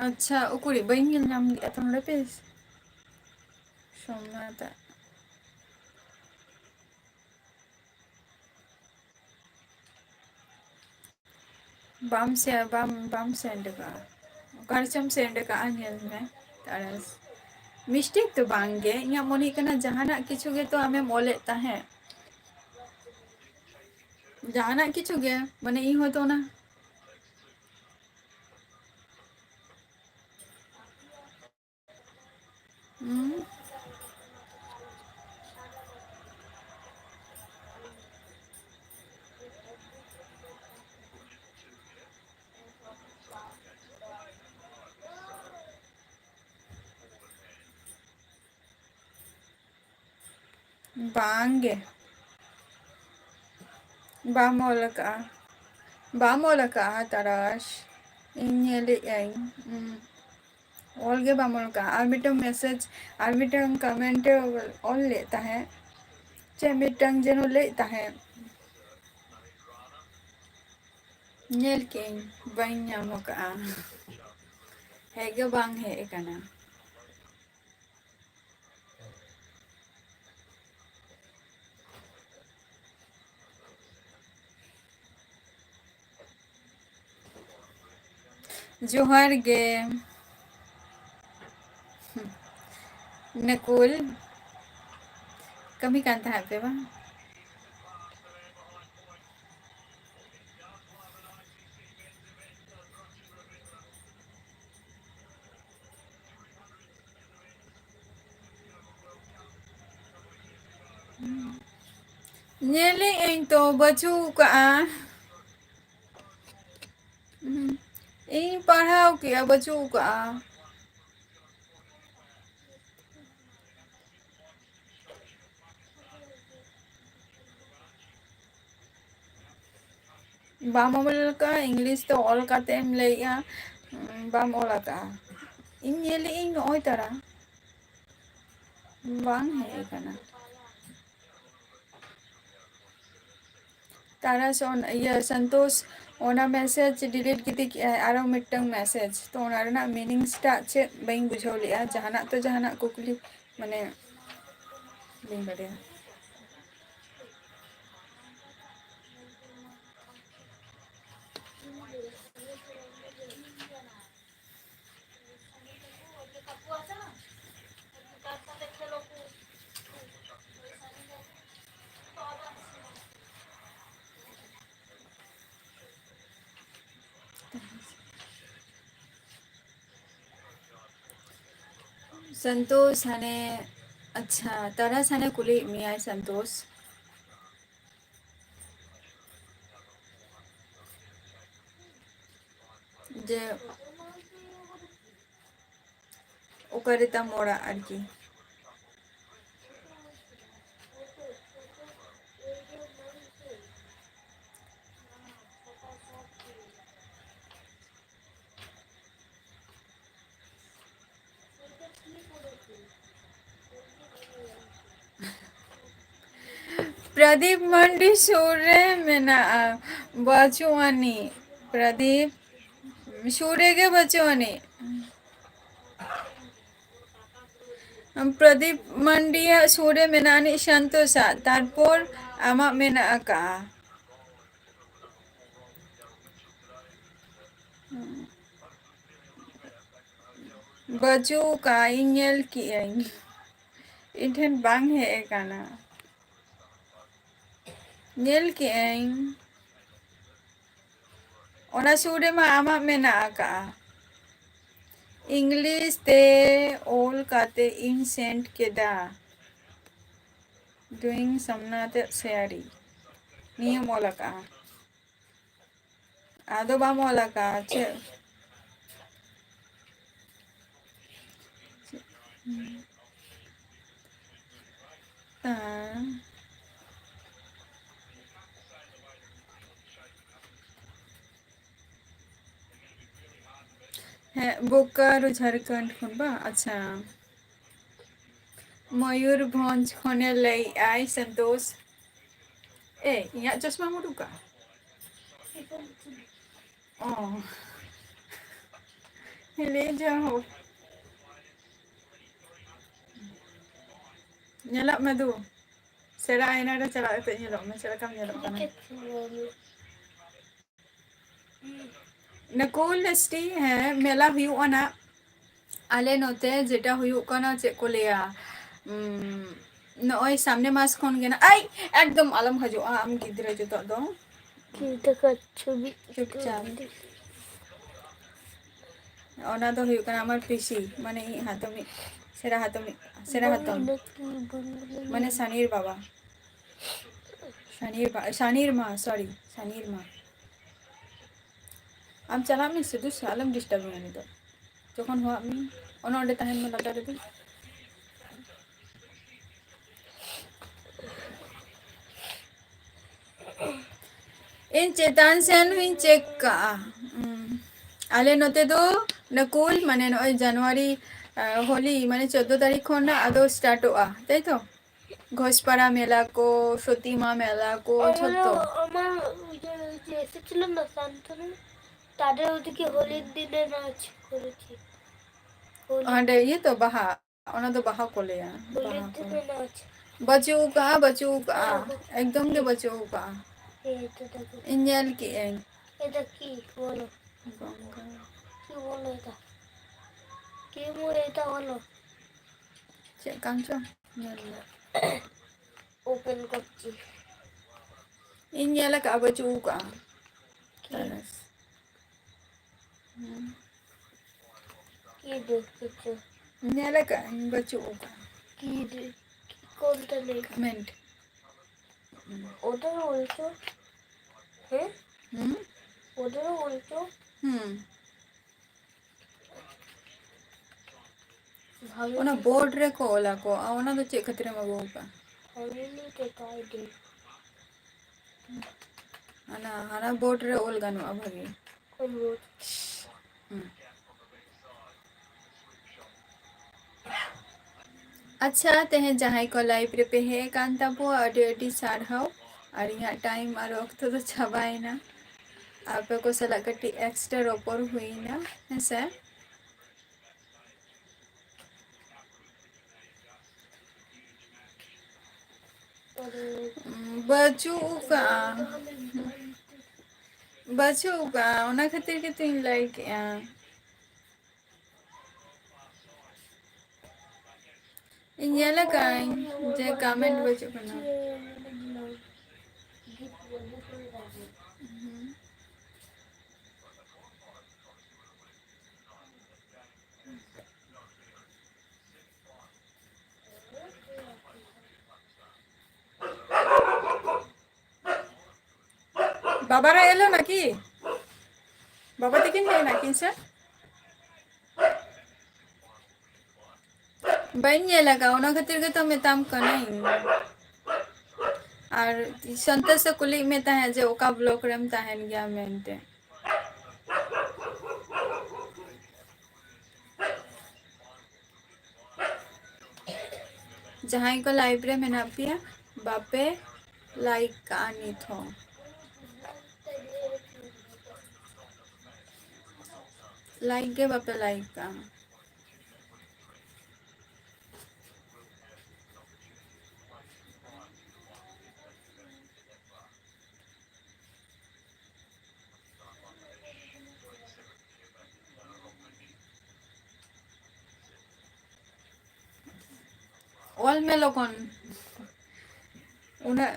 ᱟᱪᱪᱷᱟ, ᱩᱠᱩᱨᱤᱡ ᱵᱟᱹᱧ ᱧᱮᱞ ᱧᱟᱢ ᱞᱮᱫᱼᱟ ᱛᱚ ᱱᱚᱰᱮ ᱯᱮ᱾ ᱥᱳᱢᱱᱟᱛᱷ᱾ ᱵᱟᱢ ᱥᱮ-, ᱵᱟᱢ, ᱵᱟᱢ send ᱟᱠᱟᱫᱼᱟ᱾ ᱚᱠᱟ ᱨᱮᱪᱚᱢ send ᱟᱠᱟᱫᱼᱟ, ᱧᱮᱞ ᱢᱮ᱾ ᱛᱟᱨᱟᱥ᱾ Mistake ᱫᱚ ᱵᱟᱝ ᱜᱮ, ᱤᱧᱟᱹᱜ ᱢᱚᱱᱮ ᱦᱩᱭᱩᱜ ᱠᱟᱱᱟ ᱡᱟᱦᱟᱱᱟᱜ ᱠᱤᱪᱷᱩ ᱜᱮᱛᱚ ᱟᱢᱮᱢ ᱚᱞᱮᱫ ᱛᱟᱦᱮᱸᱫ᱾ ᱡᱟᱦᱟᱱᱟᱜ ᱠᱤᱪᱷᱩ ᱜᱮ, ᱢᱟᱱᱮ ᱤᱧ ᱦᱚᱭᱛᱳ ᱚᱱᱟ ᱦᱩᱸ᱾ ᱵᱟᱝ ᱜᱮ᱾ ᱵᱟᱢ ᱚᱞ ᱟᱠᱟᱜᱼᱟ᱾ ᱵᱟᱢ ᱚᱞ ᱟᱠᱟᱜᱼᱟ, ᱛᱟᱨᱟᱥ᱾ ᱤᱧ ᱧᱮᱞᱮᱫ ᱟᱹᱧ᱾ ᱦᱩᱸ᱾ ᱚᱞ ᱜᱮ ᱵᱟᱢ ᱚᱞ ᱟᱠᱟᱜᱼᱟ᱾ ᱟᱨ ᱢᱤᱫᱴᱟᱝ message, ᱟᱨ ᱢᱤᱫᱴᱟᱝ comment ᱮ ᱚᱞ ᱞᱮᱫ ᱛᱟᱦᱮᱸᱫ᱾ ᱪᱮᱫ ᱢᱤᱫᱴᱟᱝ ᱡᱮᱱᱚ ᱞᱟᱹᱭᱮᱫ ᱛᱟᱦᱮᱸᱫ᱾ ᱧᱮᱞ ᱠᱮᱜ ᱟᱹᱧ, ᱵᱟᱹᱧ ᱧᱟᱢ ᱟᱠᱟᱜᱼᱟ᱾ ᱦᱮᱡ ᱜᱮ ᱵᱟᱝ ᱦᱮᱡ ᱟᱠᱟᱱᱟ᱾ ᱡᱚᱦᱟᱨ ᱜᱮ᱾ ᱱᱟᱹᱠᱩᱞ, ᱠᱟᱹᱢᱤ ᱠᱟᱱ ᱛᱟᱦᱮᱸᱫ ᱯᱮ ᱵᱟᱝ? ᱧᱮᱞᱮᱜ ᱟᱹᱧ ᱛᱚ, ᱵᱟᱹᱪᱩᱜ ᱠᱟᱜᱼᱟ᱾ ᱦᱩᱸ᱾ ᱤᱧ ᱯᱟᱲᱦᱟᱣ ᱠᱮᱜᱼᱟ, ᱵᱟᱹᱪᱩᱜ ᱠᱟᱜᱼᱟ᱾ ᱵᱟᱢ ᱚᱞ ᱠᱟᱜᱼᱟ, English ᱛᱮ ᱚᱞ ᱠᱟᱛᱮ ᱮᱢ ᱞᱟᱹᱭᱮᱜᱼᱟ, ᱩᱸ, ᱵᱟᱢ ᱚᱞ ᱟᱠᱟᱜᱼᱟ᱾ ᱤᱧ ᱧᱮᱞᱮᱜ ᱟᱹᱧ ᱱᱚᱜᱼᱚᱭ ᱛᱟᱨᱟ᱾ ᱵᱟᱝ ᱦᱮᱡ ᱟᱠᱟᱱᱟ᱾ ᱛᱟᱨᱟ ᱥᱚᱱ-, ᱤᱭᱟᱹ, ᱥᱚᱱᱛᱳᱥ, ᱚᱱᱟ message delete ᱜᱤᱰᱤ ᱠᱮᱜᱼᱟᱭ, ᱟᱨᱚ ᱢᱤᱫᱴᱟᱝ message᱾ ᱛᱚ ᱚᱱᱟ ᱨᱮᱱᱟᱜ meanings ᱴᱟᱜ ᱪᱮᱫ ᱵᱟᱹᱧ ᱵᱩᱡᱷᱟᱹᱣ ᱞᱮᱜᱼᱟ᱾ ᱡᱟᱦᱟᱱᱟᱜ ᱛᱚ ᱡᱟᱦᱟᱱᱟᱜ ᱠᱩᱠᱞᱤ, ᱢᱟᱱᱮ, ᱵᱟᱹᱧ ᱵᱟᱰᱟᱭᱟ᱾ ᱥᱚᱱᱛᱳᱥ ᱦᱟᱱᱮ, ᱟᱪᱪᱷᱟ, ᱛᱟᱨᱟᱥ ᱦᱟᱱᱮ ᱠᱩᱞᱤᱭᱮᱫ ᱢᱮᱭᱟᱭ ᱥᱚᱱᱛᱳᱥ᱾ ᱡᱮ ᱚᱠᱟᱨᱮ ᱛᱟᱢ ᱚᱲᱟᱜ ᱟᱨᱠᱤ᱾ ᱯᱨᱚᱫᱤᱯ ᱢᱟᱱᱰᱤ ᱥᱩᱨ ᱨᱮ ᱢᱮᱱᱟᱜᱼᱟ, ᱵᱟᱹᱪᱩᱜ ᱟᱹᱱᱤᱡ᱾ ᱯᱨᱚᱫᱤᱯ ᱥᱩᱨ ᱨᱮᱜᱮ ᱵᱟᱹᱪᱩᱜ ᱟᱹᱱᱤᱡ᱾ ᱯᱨᱚᱫᱤᱯ ᱢᱟᱱᱰᱤᱭᱟᱜ ᱥᱩᱨ ᱨᱮ ᱢᱮᱱᱟᱜ ᱟᱹᱱᱤᱡ ᱥᱟᱱᱛᱳᱥᱟᱜ, ᱛᱟᱨᱯᱚᱨ ᱟᱢᱟᱜ ᱢᱮᱱᱟᱜ ᱟᱠᱟᱜᱼᱟ᱾ ᱵᱟᱹᱪᱩᱜ ᱟᱠᱟᱜᱼᱟ, ᱤᱧ ᱧᱮᱞ ᱠᱮᱜᱼᱟᱹᱧ᱾ ᱤᱧ ᱴᱷᱮᱱ ᱵᱟᱝ ᱦᱮᱡ ᱟᱠᱟᱱᱟ᱾ ᱧᱮᱞ ᱠᱮᱜᱼᱟᱹᱧ᱾ ᱚᱱᱟ ᱥᱩᱨ ᱨᱮᱢᱟ ᱟᱢᱟᱜ ᱢᱮᱱᱟᱜ ᱟᱠᱟᱜᱼᱟ᱾ English ᱛᱮ ᱚᱞ ᱠᱟᱛᱮ ᱤᱧ send ᱠᱮᱫᱟ᱾ Doing ᱥᱟᱢᱱᱟ ᱛᱮ ᱥᱮᱭᱟᱨᱤ᱾ ᱱᱤᱭᱟᱹᱢ ᱚᱞ ᱟᱠᱟᱜᱼᱟ᱾ ᱟᱫᱚ ᱵᱟᱢ ᱚᱞ ᱟᱠᱟᱜᱼᱟ ᱪᱮᱫ? ᱦᱮᱸ, ᱵᱳᱠᱟᱨᱳ ᱡᱷᱟᱲᱠᱷᱚᱸᱰ ᱠᱷᱚᱱ ᱵᱟ? ᱟᱪᱪᱷᱟ, ᱢᱚᱭᱩᱨᱵᱷᱚᱸᱡᱽ ᱠᱷᱚᱱᱮ ᱞᱟᱹᱭᱮᱜᱼᱟᱭ ᱥᱚᱱᱛᱳᱥ᱾ ᱮ, ᱤᱧᱟᱹᱜ ᱪᱚᱥᱢᱟᱢ ᱩᱰᱩᱠᱟ? ᱚ᱾ ᱞᱟᱹᱭ ᱡᱚᱝ ᱦᱚᱸ᱾ ᱧᱮᱞᱚᱜ ᱢᱮ ᱫᱩ᱾ ᱥᱮᱬᱟ ᱟᱭᱱᱟ ᱨᱮ ᱪᱟᱞᱟᱣ ᱠᱟᱛᱮ ᱧᱮᱞᱚᱜ ᱢᱮ, ᱪᱮᱫ ᱞᱮᱠᱟᱢ ᱧᱮᱞᱚᱜ ᱠᱟᱱᱟ᱾ ᱱᱩᱠᱩᱞ ᱥᱴᱤ, ᱦᱮᱸ, ᱢᱮᱞᱟ ᱦᱩᱭᱩᱜᱼᱟ ᱱᱟᱜ᱾ ᱟᱞᱮ ᱱᱚᱛᱮ ᱡᱮᱴᱟ ᱦᱩᱭᱩᱜ ᱠᱟᱱᱟ, ᱪᱮᱫ ᱠᱚ ᱞᱟᱹᱭᱟ, ᱩᱢ, ᱱᱚᱜᱼᱚᱭ ᱥᱟᱢᱱᱮ ᱢᱟᱥ ᱠᱷᱚᱱ ᱜᱮ ᱱᱟᱜ, ᱟᱭ, ᱮᱠᱫᱚᱢ ᱟᱞᱚᱢ ᱦᱤᱡᱩᱜᱼᱟ ᱟᱢ ᱜᱤᱫᱽᱨᱟᱹ ᱡᱚᱛᱚ ᱫᱚ᱾ ᱪᱮᱫ ᱞᱮᱠᱟ ᱪᱷᱚᱵᱤ? ᱪᱩᱯᱪᱟᱯ᱾ ᱚᱱᱟ ᱫᱚ ᱦᱩᱭᱩᱜ ᱠᱟᱱᱟ ᱟᱢᱟᱨ ᱯᱤᱥᱤ, ᱢᱟᱱᱮ ᱤᱧ ᱦᱟᱛᱚᱢᱤᱡ, ᱥᱮᱬᱟ ᱦᱟᱛᱚᱢᱤᱡ, ᱥᱮᱬᱟ ᱦᱟᱛᱚᱢ᱾ ᱵᱟᱹᱧ ᱞᱟᱹᱠᱛᱤ, ᱵᱟᱹᱧ ᱞᱟᱹᱠᱛᱤ᱾ ᱢᱟᱱᱮ ᱥᱟᱱᱤᱨ ᱵᱟᱵᱟ᱾ ᱥᱟᱱᱤᱨ ᱵᱟ-, ᱥᱟᱱᱤᱨ ᱢᱟ, sorry, ᱥᱟᱱᱤᱨ ᱢᱟ᱾ ᱟᱢ ᱪᱟᱞᱟᱜ ᱢᱮ, ᱥᱩᱫᱷᱩ ᱥᱮ ᱟᱞᱚᱢ disturb ᱤᱧᱟ ᱱᱤᱛᱚᱜ᱾ ᱡᱚᱠᱷᱚᱱ ᱦᱚᱦᱚᱣᱟᱜ ᱢᱮ, ᱚᱱᱮ ᱚᱸᱰᱮ ᱛᱟᱦᱮᱱ ᱢᱮ ᱞᱟᱛᱟᱨ ᱨᱮᱫᱚ᱾ ᱤᱧ ᱪᱮᱛᱟᱱ ᱥᱮᱱ ᱦᱚᱸᱧ check ᱠᱟᱜᱼᱟ᱾ ᱩᱸ, ᱟᱞᱮ ᱱᱚᱛᱮ ᱫᱚ ᱱᱟᱹᱠᱩᱞ, ᱢᱟᱱᱮ ᱱᱚᱜᱼᱚᱭ ᱡᱟᱱᱩᱣᱟᱨᱤ, ᱟᱸ, ᱦᱳᱞᱤ, ᱢᱟᱱᱮ ᱪᱳᱫᱽᱫᱳ ᱛᱟᱹᱨᱤᱠᱷ ᱠᱷᱚᱱᱟᱜ ᱟᱫᱚ startᱚᱜᱼᱟ, ᱛᱟᱭ ᱛᱚ? ᱜᱷᱳᱥᱯᱟᱲᱟ ᱢᱮᱞᱟ ᱠᱚ, ᱥᱚᱛᱤᱢᱟ ᱢᱮᱞᱟ ᱠᱚ, ᱡᱷᱚᱛᱚ᱾ আমার, আমার ওই যে, যে এসেছিল না শান্তনু, তাদের ওদিকে হোলির দিনে নাচ করেছে। হোলি। ᱚᱸᱰᱮ ᱤᱭᱟᱹ ᱛᱚ, ᱵᱟᱦᱟ, ᱚᱱᱟ ᱫᱚ ᱵᱟᱦᱟ ᱠᱚ ᱞᱟᱹᱭᱟ, ᱵᱟᱦᱟ ᱠᱚ᱾ ᱵᱟᱹᱪᱩᱜ ᱟᱠᱟᱜᱼᱟ, ᱵᱟᱹᱪᱩᱜ ᱟᱠᱟᱜᱼᱟ, ᱮᱠᱫᱚᱢ ᱜᱮ ᱵᱟᱹᱪᱩᱜ ᱟᱠᱟᱜᱼᱟ᱾ ᱤᱧ ᱧᱮᱞ ᱠᱮᱜᱼᱟᱹᱧ᱾ এটা কি বলো? গঙ্গা। কি বলো এটা? কি বলো এটা বলো? ᱪᱮᱫ ᱠᱟᱱ ᱪᱚ? ᱧᱮᱞ ᱢᱮ᱾ Open করছি। ᱤᱧ ᱧᱮᱞ ᱟᱠᱟᱜᱼᱟ, ᱵᱟᱹᱪᱩᱜ ᱟᱠᱟᱜᱼᱟ᱾ কি? ᱛᱟᱨᱟᱥ᱾ ᱦᱩᱸ᱾ কি দেখেছো? ᱧᱮᱞ ᱟᱠᱟᱜᱼᱟᱹᱧ, ᱵᱟᱹᱪᱩᱜ ᱟᱠᱟᱜᱼᱟ᱾ কি দে-, কি কোনটা নেই? Comment. ওটা বলছো? হ্যাঁ? হুম? ওটা বলছো? হুম। ᱵᱷᱟᱜᱮ ᱚᱱᱟ ᱴᱷᱤᱠ᱾ Board ᱨᱮᱠᱚ ᱚᱞᱟ ᱠᱚ, ᱟ, ᱚᱱᱟ ᱫᱚ ᱪᱮᱫ ᱠᱷᱟᱹᱛᱤᱨᱮᱢ ᱟᱹᱜᱩ ᱟᱠᱟᱜᱼᱟ? ᱦᱟᱱᱟ, ᱦᱟᱱᱟ board ᱨᱮ ᱚᱞ ᱜᱟᱱᱚᱜᱼᱟ ᱵᱷᱟᱜᱮ᱾ ᱠᱚᱱ board? ᱦᱩᱸ᱾ ᱟᱪᱪᱷᱟ, ᱛᱮᱦᱮᱧ ᱡᱟᱦᱟᱸᱭ ᱠᱚ live ᱨᱮᱯᱮ ᱦᱮᱡ ᱟᱠᱟᱱ ᱛᱟᱵᱚᱣᱟ, ᱟᱹᱰᱤ ᱟᱹᱰᱤ ᱥᱟᱨᱦᱟᱣ᱾ ᱟᱨ ᱤᱧᱟᱹᱜ time ᱟᱨ ᱚᱠᱛᱚ ᱫᱚ ᱪᱟᱵᱟᱭᱮᱱᱟ᱾ ᱟᱯᱮ ᱠᱚ ᱥᱟᱞᱟᱜ ᱠᱟᱹᱴᱤᱡ extra ᱨᱚᱯᱚᱲ ᱦᱩᱭᱱᱟ, ᱦᱮᱸᱥᱮ? ᱵᱟᱹᱪᱩᱜ ᱟᱠᱟᱜᱼᱟ, ᱵᱟᱹᱪᱩᱜ ᱟᱠᱟᱜᱼᱟ, ᱚᱱᱟ ᱠᱷᱟᱹᱛᱤᱨ ᱜᱮᱛᱚᱧ ᱞᱟᱹᱭ ᱠᱮᱜᱼᱟ᱾ ᱤᱧ ᱧᱮᱞ ᱟᱠᱟᱫᱟᱹᱧ ᱡᱮ comment ᱵᱟᱹᱪᱩᱜ ᱠᱟᱱᱟ᱾ ᱵᱟᱵᱟᱨᱟ ᱮᱞᱚ ᱱᱟᱠᱤ? ᱵᱟᱵᱟ ᱛᱤᱠᱤᱱ ᱦᱮᱡ ᱱᱟᱠᱤᱱ ᱥᱮ? ᱵᱟᱹᱧ ᱧᱮᱞ ᱟᱠᱟᱫ, ᱚᱱᱟ ᱠᱷᱟᱹᱛᱤᱨ ᱜᱮᱛᱚ ᱢᱮᱛᱟᱢ ᱠᱟᱹᱱᱟᱹᱧ᱾ ᱟᱨ ᱥᱚᱱᱛᱳᱥ ᱮ ᱠᱩᱞᱤᱭᱮᱫ ᱢᱮ ᱛᱟᱦᱮᱸᱫ ᱡᱮ ᱚᱠᱟ block ᱨᱮᱢ ᱛᱟᱦᱮᱱ ᱜᱮᱭᱟ ᱢᱮᱱᱛᱮ᱾ ᱡᱟᱦᱟᱸᱭ ᱠᱚ live ᱨᱮ ᱢᱮᱱᱟᱜ ᱯᱮᱭᱟ, ᱵᱟᱯᱮ like ᱠᱟᱜᱼᱟ ᱱᱤᱛ ᱦᱚᱸ᱾ Like ᱜᱮ ᱵᱟᱯᱮ like ᱠᱟᱜᱼᱟ᱾ ᱚᱞ ᱢᱮ ᱞᱚᱜᱚᱱ᱾ ᱩᱱᱟᱹᱜ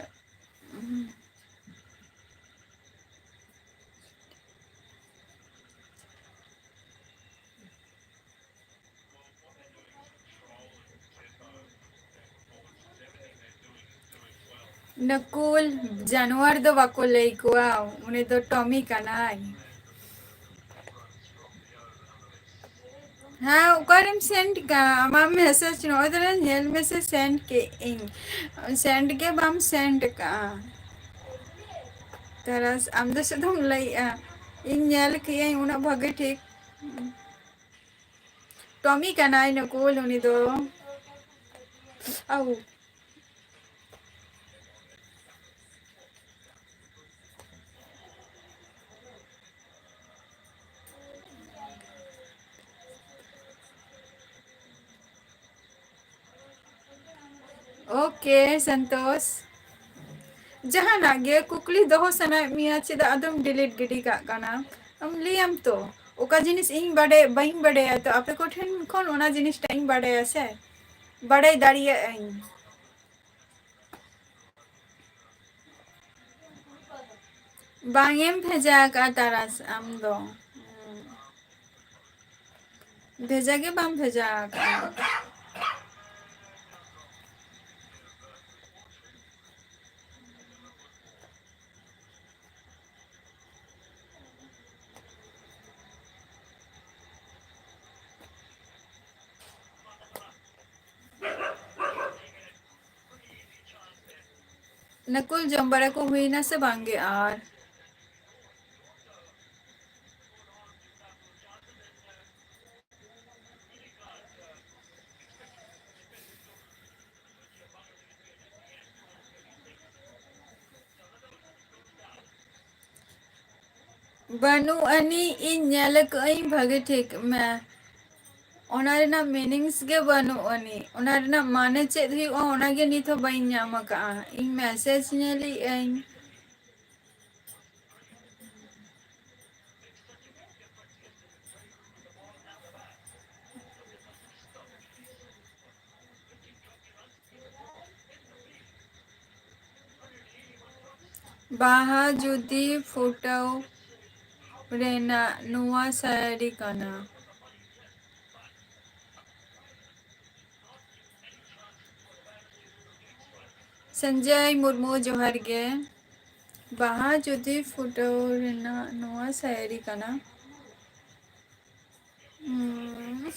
ᱱᱟᱹᱠᱩᱞ ᱡᱟᱱᱣᱟᱨ ᱫᱚ ᱵᱟᱠᱚ ᱞᱟᱹᱭ ᱠᱚᱣᱟ, ᱩᱱᱤ ᱫᱚ ᱴᱚᱢᱤ ᱠᱟᱱᱟᱭ᱾ ᱦᱮᱸ, ᱚᱠᱟᱨᱮᱢ send ᱠᱟᱜᱼᱟ? ᱟᱢᱟᱜ message ᱱᱚᱜᱼᱚᱭ ᱛᱚᱨᱟ ᱧᱮᱞ ᱢᱮᱥᱮ, send ᱠᱮᱜ ᱟᱹᱧ, send ᱜᱮ ᱵᱟᱢ send ᱠᱟᱜᱼᱟ᱾ ᱛᱟᱨᱟᱥ, ᱟᱢ ᱫᱚ ᱥᱩᱫᱷᱩᱢ ᱞᱟᱹᱭᱮᱜᱼᱟ, ᱤᱧ ᱧᱮᱞ ᱠᱮᱜ ᱟᱹᱧ ᱩᱱᱟᱹᱜ ᱵᱷᱟᱜᱮ ᱴᱷᱤᱠ᱾ ᱴᱚᱢᱤ ᱠᱟᱱᱟᱭ ᱱᱩᱠᱩᱞ ᱩᱱᱤ ᱫᱚ᱾ ᱟᱣ᱾ ᱳᱠᱮ ᱥᱚᱱᱛᱳᱥ, ᱡᱟᱦᱟᱱᱟᱜ ᱜᱮ ᱠᱩᱠᱞᱤ ᱫᱚᱦᱚ ᱥᱟᱱᱟᱭᱮᱫ ᱢᱮᱭᱟ, ᱪᱮᱫᱟᱜ ᱟᱫᱚᱢ ᱰᱤᱞᱤᱴ ᱜᱤᱰᱤ ᱠᱟᱜ ᱠᱟᱱᱟ? ᱟᱢ ᱞᱟᱹᱭᱟᱢ ᱛᱚ, ᱚᱠᱟ ᱡᱤᱱᱤᱥ ᱤᱧ ᱵᱟᱰᱟᱭ, ᱵᱟᱹᱧ ᱵᱟᱰᱟᱭᱟ, ᱛᱚ ᱟᱯᱮ ᱠᱚᱴᱷᱮᱱ ᱠᱷᱚᱱ ᱚᱱᱟ ᱡᱤᱱᱤᱥᱴᱟ ᱤᱧ ᱵᱟᱰᱟᱭᱟ ᱥᱮ, ᱵᱟᱰᱟᱭ ᱫᱟᱲᱮᱭᱟᱜ ᱟᱹᱧ᱾ ᱵᱟᱝ ᱮᱢ ᱵᱷᱮᱡᱟ ᱟᱠᱟᱫᱼᱟ ᱛᱟᱨᱟᱥ ᱟᱢ ᱫᱚ᱾ ᱵᱷᱮᱡᱟ ᱜᱮ ᱵᱟᱢ ᱵᱷᱮᱡᱟ ᱟᱠᱟᱫᱼᱟ᱾ ᱱᱟᱠᱩᱞ, ᱡᱚᱢ ᱵᱟᱲᱟ ᱠᱚ ᱦᱩᱭᱱᱟ ᱥᱮ ᱵᱟᱝᱜᱮ? ᱟᱨ ᱵᱟᱹᱱᱩᱜ ᱟᱹᱱᱤᱡ, ᱤᱧ ᱧᱮᱞ ᱟᱠᱟᱫᱟᱹᱧ ᱵᱷᱟᱜᱮ ᱴᱷᱤᱠ᱾ ᱢᱮ, ᱚᱱᱟ ᱨᱮᱱᱟᱜ ᱢᱤᱱᱤᱝᱥ ᱜᱮ ᱵᱟᱹᱱᱩᱜ ᱟᱹᱱᱤᱡ᱾ ᱚᱱᱟ ᱨᱮᱱᱟᱜ ᱢᱟᱱᱮ ᱪᱮᱫ ᱦᱩᱭᱩᱜᱼᱟ, ᱚᱱᱟ ᱜᱮ ᱱᱤᱛ ᱦᱚᱸ ᱵᱟᱹᱧ ᱧᱟᱢ ᱟᱠᱟᱫᱼᱟ᱾ ᱤᱧ ᱢᱮᱥᱮᱡᱽ ᱧᱮᱞᱮᱫ ᱟᱹᱧ᱾ ᱵᱟᱦᱟ ᱡᱩᱫᱤ ᱯᱷᱩᱴᱟᱹᱣ ᱨᱮᱱᱟᱜ ᱱᱚᱣᱟ ᱥᱟᱹᱨᱤ ᱠᱟᱱᱟ᱾ ᱥᱚᱧᱡᱚᱭ ᱢᱩᱨᱢᱩ, ᱡᱚᱦᱟᱨ ᱜᱮ᱾ ᱵᱟᱦᱟ ᱡᱩᱫᱤ ᱯᱷᱩᱴᱟᱹᱣ ᱨᱮᱱᱟᱜ ᱱᱚᱣᱟ ᱥᱟᱭᱨᱤ ᱠᱟᱱᱟ᱾ ᱦᱩᱸ᱾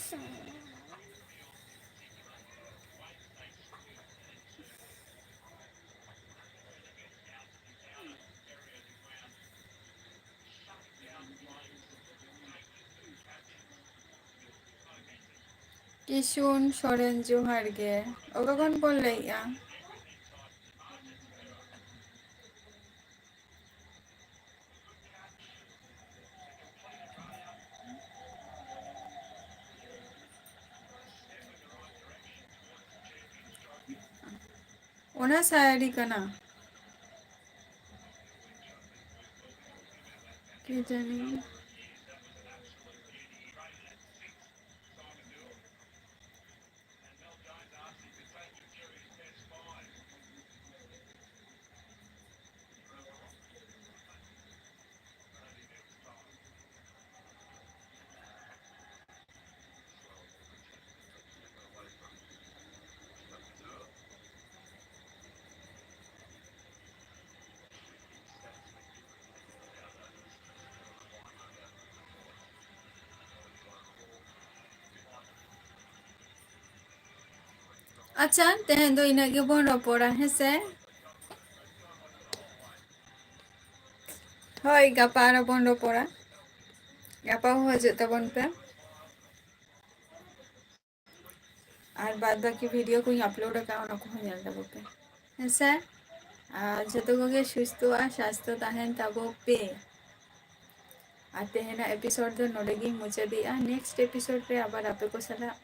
ᱠᱤᱥᱩᱱ ᱥᱚᱨᱮᱱ, ᱡᱚᱦᱟᱨ ᱜᱮ᱾ ᱚᱠᱟ ᱠᱷᱚᱱ ᱵᱚᱱ ᱞᱟᱹᱭᱮᱜᱼᱟ? ᱚᱱᱟ ᱥᱟᱭᱟᱨᱤ ᱠᱟᱱᱟ᱾ ᱠᱮ ᱡᱟᱱᱤ᱾ ᱟᱪᱪᱷᱟ, ᱛᱮᱦᱮᱧ ᱫᱚ ᱤᱱᱟᱹᱜ ᱜᱮᱵᱚᱱ ᱨᱚᱯᱚᱲᱟ, ᱦᱮᱸ ᱥᱮ? ᱦᱳᱭ, ᱜᱟᱯᱟ ᱟᱨᱚ ᱵᱚᱱ ᱨᱚᱯᱚᱲᱟ᱾ ᱜᱟᱯᱟ ᱦᱚᱸ ᱦᱤᱡᱩᱜ ᱛᱟᱵᱚᱱ ᱯᱮ᱾ ᱟᱨ ᱵᱟᱫ ᱵᱟᱹᱠᱤ ᱵᱷᱤᱰᱤᱭᱳ ᱠᱚᱧ ᱟᱯᱞᱳᱰ ᱟᱠᱟᱫᱼᱟ, ᱚᱱᱟ ᱠᱚᱦᱚᱸ ᱧᱮᱞ ᱛᱟᱵᱚ ᱯᱮ, ᱦᱮᱸ ᱥᱮ? ᱟᱨ ᱡᱚᱛᱚ ᱠᱚᱜᱮ ᱥᱩᱥᱛᱷᱚ ᱟᱨ ᱥᱟᱥᱛᱷᱚ ᱛᱟᱦᱮᱱ ᱛᱟᱵᱚ ᱯᱮ᱾ ᱟᱨ ᱛᱮᱦᱮᱧᱟᱜ ᱮᱯᱤᱥᱳᱰ ᱫᱚ ᱱᱚᱰᱮ ᱜᱤᱧ ᱢᱩᱪᱟᱹᱫᱮᱜᱼᱟ᱾ ᱱᱮᱠᱥᱴ ᱮᱯᱤᱥᱳᱰ ᱨᱮ ᱟᱵᱟᱨ ᱟᱯᱮ ᱠᱚ ᱥᱟᱞᱟᱜ,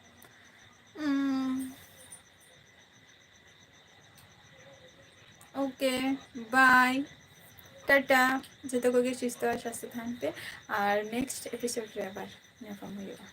ᱩᱢ, ᱳᱠᱮ, ᱵᱟᱭ, ᱴᱟᱴᱟ᱾ ᱡᱚᱛᱚ ᱠᱚᱜᱮ ᱥᱩᱥᱛᱷᱚ ᱟᱨ ᱥᱟᱥᱛᱷᱚ ᱛᱟᱦᱮᱱ ᱯᱮ, ᱟᱨ ᱱᱮᱠᱥᱴ ᱮᱯᱤᱥᱳᱰ ᱨᱮ ᱟᱵᱟᱨ ᱧᱟᱯᱟᱢ ᱦᱩᱭᱩᱜᱼᱟ᱾